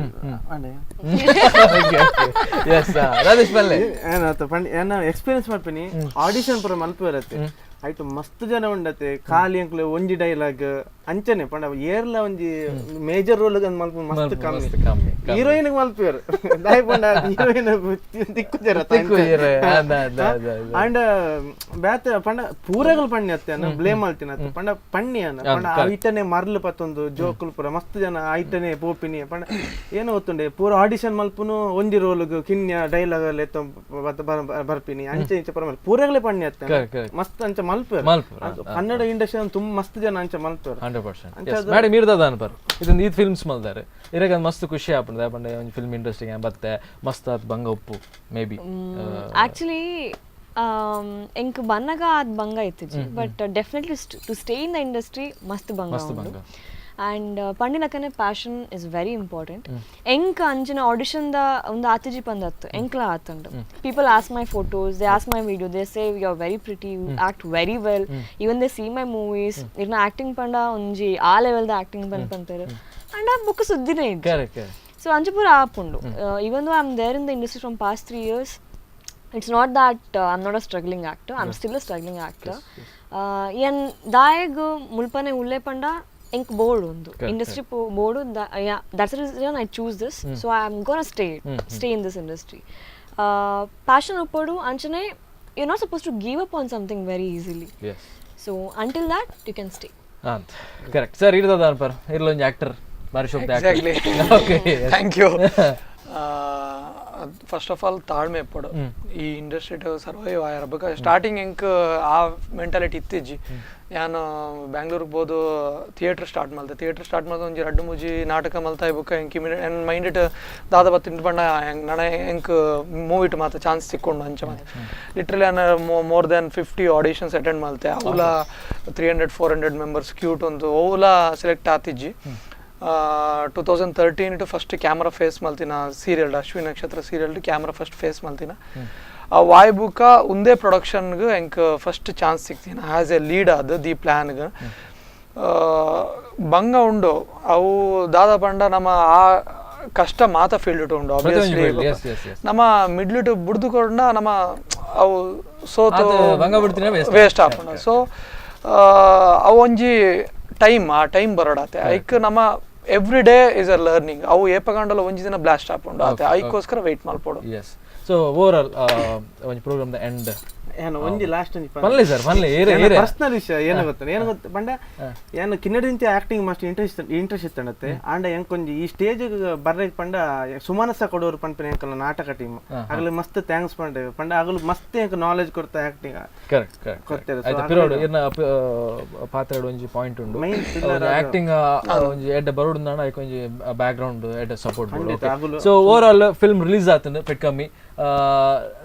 ಎಕ್ಸ್ಪೀರಿಯನ್ಸ್ ಮಾಡ್ತೀನಿ ಆಡಿಷನ್ ಪೂರ ಮಲ್ಪ ಇರತ್ತೆ ಆಯ್ತು ಮಸ್ತ್ ಜನ ಉಂಡತೆ ಖಾಲಿ ಅಂಕ್ಲೆ ಒಂಜಿ ಡೈಲಾಗ್ ಅಂಚನೆ ಪಂಡ ಏರ್ಲ ಒಂಜಿ ಮೇಜರ್ ರೋಲ್ ಮಲ್ಪ ಮಸ್ತ್ ಕಮ್ಮಿ ಹೀರೋಯಿನ್ ಮಲ್ಪೇರು ದಾಯ್ ಪಂಡ ಹೀರೋಯಿನ್ ತಿಕ್ಕುಜರ ಅಂಡ್ ಬೇತೆ ಪಂಡ ಪೂರಗಳು ಪಣ್ಣಿ ಅತ್ತೆ ಬ್ಲೇಮ್ ಮಲ್ತಿನ ಪಂಡ ಪಣ್ಣಿ ಅನ್ನ ಪಂಡ ಐಟನೆ ಮರ್ಲು ಪತ್ತೊಂದು ಜೋಕುಲು ಪೂರ ಮಸ್ತ್ ಜನ ಐಟನೆ ಪೋಪಿನಿ ಪಂಡ ಏನೋ ಗೊತ್ತುಂಡೆ ಪೂರ ಆಡಿಷನ್ ಮಲ್ಪುನು ಒಂಜಿ ರೋಲ್ಗ್ ಕಿನ್ಯ ಡೈಲಾಗ್ ಬರ್ಪಿನಿ ಅಂಚೆ ಇಂಚೆ ಪೂರ ಪೂರಗಳೇ ಪಣ್ಣಿ ಅತ್ತೆ ಮಸ್ತ್ ಅಂಚೆ ಮಲ್ಪೆರ್. ಕನ್ನಡ ಇಂಡಸ್ಟ್ರಿ ತುಂಬ ಮಸ್ತ್ ಜನ ಅಂಚ ಮಲ್ಪೆರ್. 100% ಮೇಡಮ್ ಇರ್ದದ ಅನ್ಪರ್ ಇದೊಂದು ಈ ಫಿಲ್ಮ್ಸ್ ಮಲ್ದಾರೆ ಇರಗ ಮಸ್ತ್ ಖುಷಿ ಆಪುಂಡು ಪಂಡ ಒಂಜಿ ಫಿಲ್ಮ್ ಇಂಡಸ್ಟ್ರಿಗೆ ಬತ್ತೆ ಮಸ್ತ್ ಆತ್ ಬಂಗ ಉಪ್ಪು ಮೇ ಬಿ. ಆಕ್ಚುಲಿ ಎಂಕ್ ಬನ್ನಗ ಅದ್ ಬಂಗ ಇತ್ತಿಜಿ, but definitely to stay in the industry ಮಸ್ತ್ ಬಂಗ ಉಂಡು. ಆ್ಯಂಡ್ ಪಂಡಿನಕನೆ passion is very important. ಎಂಕ್ ಅಂಚಿನ ಆಡಿಷನ್ the ಒಂದು ಆತಿಜಿ ಪಂದತ್ತು ಎಂಕ್ಲ ಆತುಂಡು. People ask my photos, they ask my video, they say you are very pretty, you act very well, even they see my movies. ಇರ್ನ acting ಪಂಡ ಒಂಜಿ ಆ level the acting ಪಂದ್ ಪಂಪೇರು and ಆ book ಸುದ್ದಿನೇ ಇತ್ತು. ಸೊ ಅಂಚಪುರ ಆಪುಂಡು. Even though I am there in the industry from past 3 years, it's not that I'm not a struggling actor, I'm still a struggling actor. Yan ದಾಯಗ್ ಮುಲ್ಪನೆ ಉಲ್ಲೆ ಪಂಡ ಎಂಕ್ ಬೋರ್ಡ್ ಒಂದು industry board, that's reason I choose this. So I am gonna stay in this industry. Passion ಉಪ್ಪೋಡು ಅಂಚನೆ you not suppose to give up on something very easily. So until that you can stay. Correct sir. ಇರ್ತದ ಅನ್ಪರ್ ಇರ್ಲೊಂಜಿ actor ಬಾರಿ ಶೋಕ್. Exactly. Okay, thank you. First of all ತಾಳ್ಮೆ ಇಪ್ಪಡು ಈ industry survive ಆಯಾರ. Because starting ಎಂಕ್ ಆ mentality ಇತ್ತಿಜ್ಜಿ. ಯಾನು ಬ್ಯಾಂಗ್ಳೂರ್ಗೆ ಬೋದು theatre start ಮಲ್ತೆ, theatre start ಮಲ್ತ ಒಂಜಿ ರಡ್ಡು ಮೂಜಿ ನಾಟಕ ಮಲ್ತಾ ಬೊಕ್ಕ ಎಂಕ್ ಇಮಿಡಿಯೇಟ್ ಎನ್ ಮೈಂಡ್ it ದಾದ ಬತ್ತಿಂದು ಪಂಡ ನನ ಎಂಕ್ ಮೂವಿಟ್ ಮಾತ ಚಾನ್ಸ್ ಸಿಕ್ಕೊಂಡು ಅಂಚ ಮಾತ ಲಿಟ್ರಲಿ ನಾನು more than 50 auditions attend ಮಲ್ತೆ. ಅವುಲ 300-400 ಮೆಂಬರ್ಸ್ ಕ್ಯೂಟ್ ಒಂದು ಅವುಲ select ಆತಿಜ್ಜಿ. 2013 to first camera face ಮಲ್ತಿನ serial Ashwini Nakshatra serial camera first face ಮಲ್ತಿನ. ಆ ವಾಯ್ಬುಕ ಒಂದೇ ಪ್ರೊಡಕ್ಷನ್ಗೆ ಎಂಕ್ ಫಸ್ಟ್ ಚಾನ್ಸ್ ಸಿಕ್ತಿನ as A lead. ಅದು the ಪ್ಲ್ಯಾನ್ಗೆ ಬಂಗ ಉಂಡು. ಅವು ದಾದ ಪಂಡ ನಮ್ಮ ಆ ಕಷ್ಟ ಮಾತ ಫೀಲ್ಡ್ ಉಂಡು ಆಬ್ವಿಯಸ್ಲಿ. ನಮ್ಮ ಮಿಡ್ಲ್ ಟು ಬುಡ್ದುಕೊಂಡ ನಮ್ಮ ಅವು ಸೋತು ವೇಸ್ಟ್ ಆಪುಂಡು. ಸೊ ಅವು ಒಂಜಿ ಟೈಮ್, ಆ ಟೈಮ್ ಬರೋಡಾತೆ ಐಕ್ ನಮ್ಮ every day is a learning. ಅವು ಏಪಗಂಡಲ ಒಂಜಿ ದಿನ ಬ್ಲಾಸ್ಟ್ ಆಪುಂಡು ಆತೆ, ಐಕೋಸ್ಕರ ವೆಯ್ಟ್ ಮಲ್ಪೊಡು. S. So over all ಒಂಜಿ program the end ಏನು ಒಂಜಿ ಲಾಸ್ಟ್ ಒಂಜಿ ಪನ್ಲೆ ಸರ್, ಪನ್ಲೆ ಏರೆ ಏರೆ ಪರ್ಸನಲ್ ವಿಷಯ ಏನು ಗೊತ್ತ, ಏನು ಗೊತ್ತ ಪಂಡ ಏನು ಕಿನ್ನಡಿಂತ ಆಕ್ಟಿಂಗ್ ಮಸ್ತ್ ಇಂಟ್ರೆಸ್ಟ್ ಇತ್ತಂಡತ್ತೆ. ಆಂಡ ಎಂಕೊಂಜಿ ಈ ಸ್ಟೇಜ್ ಬರ್ರೆ ಪಂಡ ಸುಮನಸ ಕೊಡೋರು ಪನ್ಪಿನ ಎಂಕಲ್ಲ ನಾಟಕ ಟೀಮ್ ಆಗಲು ಮಸ್ತ್ thanks ಪಂಡ ಪಂಡ ಆಗಲು ಮಸ್ತ್ ಎಂಕ್ ನಾಲೆಜ್ ಕೊಡ್ತಾ acting. Correct correct ಕೊಡ್ತಾರೆ. ಆಯ್ತು ಪಿರೋಡು ಇರ್ನ ಪಾತ್ರ ಒಂಜಿ ಪಾಯಿಂಟ್ ಉಂಡು ಆಕ್ಟಿಂಗ್ ಒಂಜಿ ಎಡ್ಡೆ ಬರೋಡು ನಾಡ ಐಕ್ ಒಂಜಿ ಬ್ಯಾಕ್ ಗ್ರೌಂಡ್ ಎಡ್ಡೆ ಸಪೋರ್ಟ್ ಬೋಡು. So overall film release ಆತಂಡು ಪೆಟ್ಕಮ್ಮಿ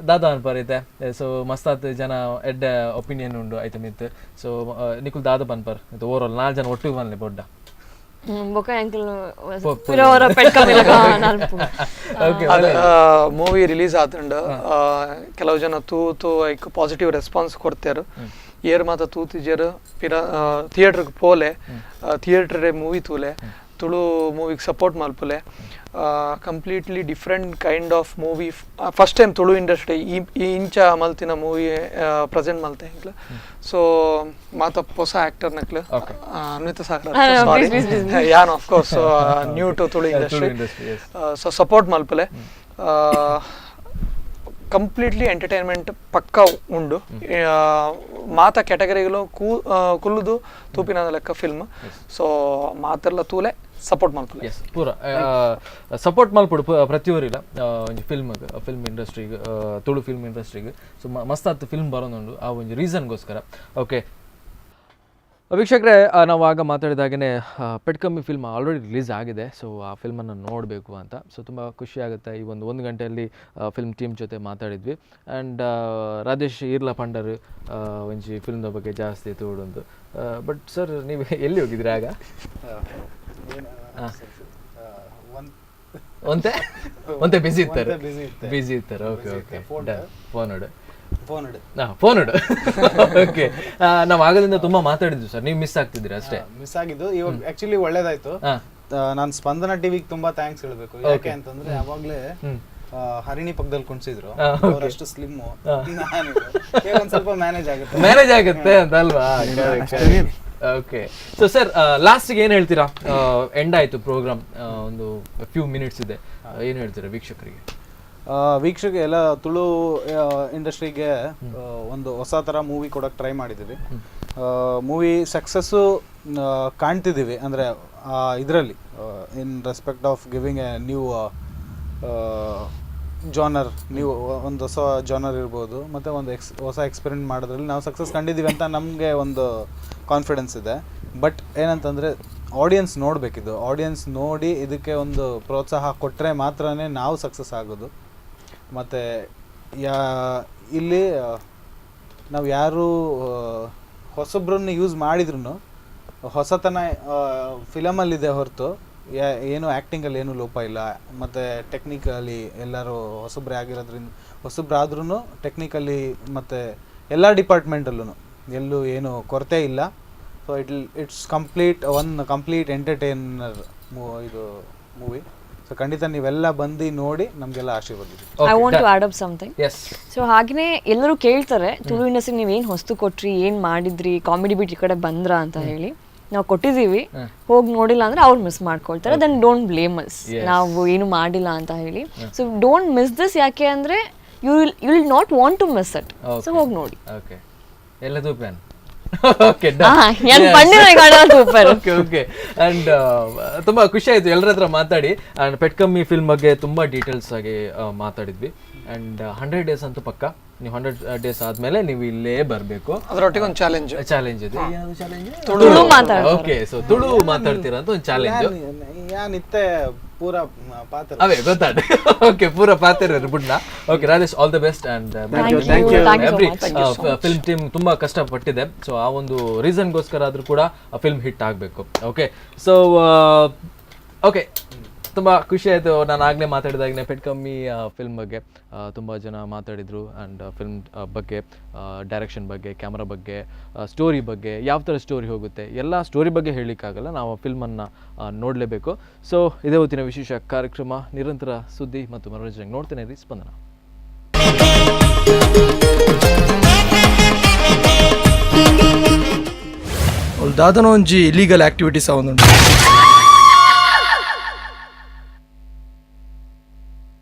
ದಾದಾ ಅನ್ಪರ್ ಐತೆ. ಸೊ ಮಸ್ತಾತ್ ಜನ ಎಡ್ಡೆ ಒಪಿನಿಯನ್ ಉಂಡು ಐತೆ ಮಿತ್. ಸೊ ನಿಕುಲ್ ದಾದ ಪನ್ಪರ್ ಓವರ್ ಆಲ್ ನಾಲ್ ಜನ ಒಟ್ಟಿಗೆ ಬನ್ಲಿ ಬೊಡ್ಡ ಬೊಕ ಅಂಕಲ್ ಪಿರೋರ ಪೆಟ್ಕಮ್ಮಿ ಮೂವಿ ರಿಲೀಸ್ ಆತಂಡು ಕೆಲವು ಜನ ತೂತು ಐಕ್ ಪಾಸಿಟಿವ್ ರೆಸ್ಪಾನ್ಸ್ ಕೊಡ್ತಾರೆ. ಏರ್ ಮಾತ ತೂತಿಜೇರು ಪಿರ ಥಿಯೇಟ್ರಿಗೆ ಪೋಲೆ, ಥಿಯೇಟ್ರೇ ಮೂವಿ ತೂಲೆ, ತುಳು ಮೂವಿಗೆ ಸಪೋರ್ಟ್ ಮಲ್ಪುಲೆ. Completely different kind of movie, first time Tulu industry ಈ ಇಂಚ ಮಲ್ತಿನ ಮೂವಿ ಪ್ರೆಸೆಂಟ್ ಮಲ್ತೆ ಎಂಕ್ಲ. ಸೊ ಮಾತ ಹೊಸ ಆಕ್ಟರ್ ನಕ್ಲು ಅನ್ವಿತ ಸಾಗರ್ ಸಾರಿ ಯಾನ್ of course new to Tulu industry. So support ಮಲ್ಪುಲೆ. Completely entertainment ಪಕ್ಕ ಉಂಡು. ಮಾತ ಕ್ಯಾಟಗರಿಗಳು ಕುಲ್ಲುದು ತೂಪಿನ ಲೆಕ್ಕ ಫಿಲ್ಮ್. ಸೊ ಮಾತೆಲ್ಲ ತೂಲೆ ಸಪೋರ್ಟ್ ಮಲ್ಪುಲೆ. ಎಸ್, ಪೂರ ಸಪೋರ್ಟ್ ಮಲ್ಪೊಡು ಪ್ರತಿಯೊರಿಲ ಒಂಜಿ ಫಿಲ್ಮ್ ಫಿಲ್ಮ್ ಇಂಡಸ್ಟ್ರಿಗೆ, ತುಳು ಫಿಲ್ಮ್ ಇಂಡಸ್ಟ್ರಿಗೆ. ಸೊ ಮಸ್ತಾತ್ ಫಿಲ್ಮ್ ಬರೋದುಂಡು ಆ ಒಂಜಿ ರೀಸನ್ಗೋಸ್ಕರ. ಓಕೆ ವೀಕ್ಷಕರೇ, ನಾವು ಆಗ ಮಾತಾಡಿದಾಗೇ ಪೆಟ್ಕಮ್ಮಿ film already release ಆಗಿದೆ. ಸೊ ಆ ಫಿಲ್ಮನ್ನು ನೋಡಬೇಕು ಅಂತ ಸೊ ತುಂಬ ಖುಷಿಯಾಗುತ್ತೆ. ಈ ಒಂದು ಒಂದು ಗಂಟೆಯಲ್ಲಿ ಫಿಲ್ಮ್ ಟೀಮ್ ಜೊತೆ ಮಾತಾಡಿದ್ವಿ. ಆ್ಯಂಡ್ ರಾಜೇಶ್ ಈರ್ಲ ಪಂಡರ್ ಒಂಜಿ ಫಿಲ್ಮ್ದ ಬಗ್ಗೆ ಜಾಸ್ತಿ ತೋಡೊಂದು. ಬಟ್ ಸರ್ ನೀವು ಎಲ್ಲಿ ಹೋಗಿದ್ರಿ ಆಗ? ಒಂತೆ ಒಂತೆ ಬಿಸಿ ಇರ್ತಾರೆ, ಬಿಸಿ ಇರ್ತಾರೆ. Okay okay, phone phone phone. Okay, ನಾವು ಆಗದಿಂದ ತುಂಬಾ ಮಾತಾಡಿದ್ವಿ ಸರ್, ನೀವು ಮಿಸ್ ಆಗ್ತಿದ್ರಿ ಅಷ್ಟೇ. ಮಿಸ್ ಆಗಿದ್ದು ಇವಾಗ ಆಕ್ಚುಲಿ ಒಳ್ಳೇದಾಯ್ತು. ನಾನು ಸ್ಪಂದನ ಟಿವಿಗೆ ತುಂಬಾ thanks ಹೇಳ್ಬೇಕು. ಯಾಕೆ ಅಂತಂದ್ರೆ ಯಾವಾಗ್ಲೇ ಹರಿಣಿ ಪಕ್ಕದಲ್ಲಿ ಕುಣಿಸಿದ್ರು, ಅವರಷ್ಟು ಸ್ಲಿಮ್, ಒಂದ್ ಸ್ವಲ್ಪ ಮ್ಯಾನೇಜ್ ಆಗುತ್ತೆ, ಮ್ಯಾನೇಜ್ ಆಗುತ್ತೆ ಅಂತ ಅಲ್ವಾ? Okay, so sir ಲಾಸ್ಟ್ಗೆ ಏನು ಹೇಳ್ತೀರಾ? ಎಂಡ್ ಆಯ್ತು ಪ್ರೋಗ್ರಾಮ್, ಒಂದು ಫ್ಯೂ ಮಿನಿಟ್ಸ್ ಇದೆ, ಏನು ಹೇಳ್ತೀರಾ ವೀಕ್ಷಕರಿಗೆ? ವೀಕ್ಷಕ ಎಲ್ಲ ತುಳು ಇಂಡಸ್ಟ್ರಿಗೆ ಒಂದು ಹೊಸ ಥರ ಮೂವಿ ಕೊಡೋಕ್ಕೆ ಟ್ರೈ ಮಾಡಿದ್ದೀವಿ. ಮೂವಿ ಸಕ್ಸಸ್ಸು ಕಾಣ್ತಿದ್ದೀವಿ. ಅಂದರೆ ಇದರಲ್ಲಿ in respect of giving a new genre, ನೀವು ಒಂದು ಹೊಸ ಜಾನರ್ ಇರ್ಬೋದು ಮತ್ತು ಒಂದು ಹೊಸ ಎಕ್ಸ್ಪೆರಿಮೆಂಟ್ ಮಾಡೋದ್ರಲ್ಲಿ ನಾವು ಸಕ್ಸಸ್ ಕಂಡಿದ್ದೀವಿ ಅಂತ ನಮಗೆ ಒಂದು ಕಾನ್ಫಿಡೆನ್ಸ್ ಇದೆ. ಬಟ್ ಏನಂತಂದರೆ ಆಡಿಯನ್ಸ್ ನೋಡಬೇಕಿದು, ಆಡಿಯನ್ಸ್ ನೋಡಿ ಇದಕ್ಕೆ ಒಂದು ಪ್ರೋತ್ಸಾಹ ಕೊಟ್ಟರೆ ಮಾತ್ರನೇ ನಾವು ಸಕ್ಸಸ್ ಆಗೋದು. ಮತ್ತು ಇಲ್ಲಿ ನಾವು ಯಾರೂ ಹೊಸಬ್ರನ್ನ ಯೂಸ್ ಮಾಡಿದ್ರು ಹೊಸತನ ಫಿಲಮಲ್ಲಿದೆ ಹೊರತು ಏನು ಆ್ಯಕ್ಟಿಂಗಲ್ಲಿ ಏನೂ ಲೋಪ ಇಲ್ಲ. ಮತ್ತು ಟೆಕ್ನಿಕಲಿ ಎಲ್ಲರೂ ಹೊಸಬ್ರೇ ಆಗಿರೋದ್ರಿಂದ, ಹೊಸಬ್ರಾದ್ರೂ ಟೆಕ್ನಿಕಲಿ ಮತ್ತು ಎಲ್ಲ ಡಿಪಾರ್ಟ್ಮೆಂಟಲ್ಲೂ ಎಲ್ಲೂ ಏನೂ ಕೊರತೆ ಇಲ್ಲ. So it's complete one complete entertainer ಇದು ಮೂವಿ. ಸೊ ಖಂಡಿತ ನೀವೆಲ್ಲ ಬಂದು ನೋಡಿ ನಮಗೆಲ್ಲ ಆಶೀರ್ವಾದಿಸಿ. I want to add up something. So ಹಾಗೆಯೇ ಎಲ್ಲರೂ ಕೇಳ್ತಾರೆ, ತುಳು ಇಂಡಸ್ಟ್ರಿ ನೀವು ಏನು ಹೊಸ್ತು ಕೊಟ್ರಿ, ಏನು ಮಾಡಿದ್ರಿ, ಕಾಮಿಡಿ ಬಿಟ್ ಈ ಕಡೆ ಬಂದ್ರ ಅಂತ ಹೇಳಿ. ನಾವು ಕೊಟ್ಟಿದ್ದೀವಿ, ಹೋಗಿ ನೋಡಿಲ್ಲ ಅಂದ್ರೆ ಅವ್ರು ಮಿಸ್ ಮಾಡ್ಕೊಳ್ತಾರೆ. Then don't blame us, ನಾವು ಏನು ಮಾಡಿಲ್ಲ ಅಂತ ಹೇಳಿ. ಸೊ don't miss this, ಯಾಕೆ ಅಂದ್ರೆ you will not want to miss it. So ಹೋಗಿ ನೋಡಿ. ಓಕೆ, ಎಲ್ಲದೂ ಪ್ಲಾನ್. Okay, okay. ಅಂಡ್ ತುಂಬಾ ಖುಷಿ ಆಯ್ತು ಎಲ್ಲರ ಹತ್ರ ಮಾತಾಡಿ. ಅಂಡ್ ಪೆಟ್ಕಮ್ಮಿ ಫಿಲ್ಮ್ ಬಗ್ಗೆ ತುಂಬಾ ಡೀಟೇಲ್ಸ್ ಆಗಿ ಮಾತಾಡಿದ್ವಿ. ಅಂಡ್ 100 ಡೇಸ್ ಅಂತೂ ಪಕ್ಕ, ನೀವು 100 ಡೇಸ್ ಆದ್ಮೇಲೆ ನೀವು ಇಲ್ಲೇ ಬರಬೇಕು. ಅದರೊಟ್ಟಿಗೆ ಒಂದು ಚಾಲೆಂಜ್ ಚಾಲೆಂಜ್ ಇದೆ. ತುಳು. ಓಕೆ, ಸೊ ತುಳು ಮಾತಾಡ್ತೀರಾ ಅಂತ ಒಂದು ಚಾಲೆಂಜ್. ಯಾನಿತ್ತೆ ಪೂರಾ ಪಾತ್ರ ಅವೇ ಗೊತ್ತಾದ. ಓಕೆ, ಪೂರಾ ಪಾತ್ರ ಬುಡ್ನ. Okay Rajesh, all the best. And every film team ತುಂಬಾ ಕಷ್ಟಪಟ್ಟಿದೆ. ಸೊ ಆ ಒಂದು ರೀಸನ್ಗೋಸ್ಕರ ಆದ್ರೂ ಕೂಡ ಆ ಫಿಲ್ಮ್ ಹಿಟ್ ಆಗಬೇಕು. ಓಕೆ, ಸೊ ಓಕೆ, ತುಂಬ ಖುಷಿ ಆಯಿತು. ನಾನು ಆಗಲೇ ಮಾತಾಡಿದಾಗಲೇ ಪೆಟ್ಕಮ್ಮಿ ಫಿಲ್ಮ್ ಬಗ್ಗೆ ತುಂಬ ಜನ ಮಾತಾಡಿದರು. ಆ್ಯಂಡ್ ಫಿಲ್ಮ್ ಬಗ್ಗೆ, ಡೈರೆಕ್ಷನ್ ಬಗ್ಗೆ, ಕ್ಯಾಮ್ರಾ ಬಗ್ಗೆ, ಸ್ಟೋರಿ ಬಗ್ಗೆ, ಯಾವ ಥರ ಸ್ಟೋರಿ ಹೋಗುತ್ತೆ, ಎಲ್ಲ ಸ್ಟೋರಿ ಬಗ್ಗೆ ಹೇಳಲಿಕ್ಕಾಗಲ್ಲ, ನಾವು ಆ ಫಿಲ್ಮನ್ನು ನೋಡಲೇಬೇಕು. ಸೊ ಇದೇ ಹೊತ್ತಿನ ವಿಶೇಷ ಕಾರ್ಯಕ್ರಮ. ನಿರಂತರ ಸುದ್ದಿ ಮತ್ತು ಮನೋರಂಜನೆ ನೋಡ್ತೇನೆ ರೀ ಸ್ಪಂದನ. ದಾದನ ಒಂಜಿ ಇಲೀಗಲ್ ಆಕ್ಟಿವಿಟೀಸ್ ಅವನುಂಟು.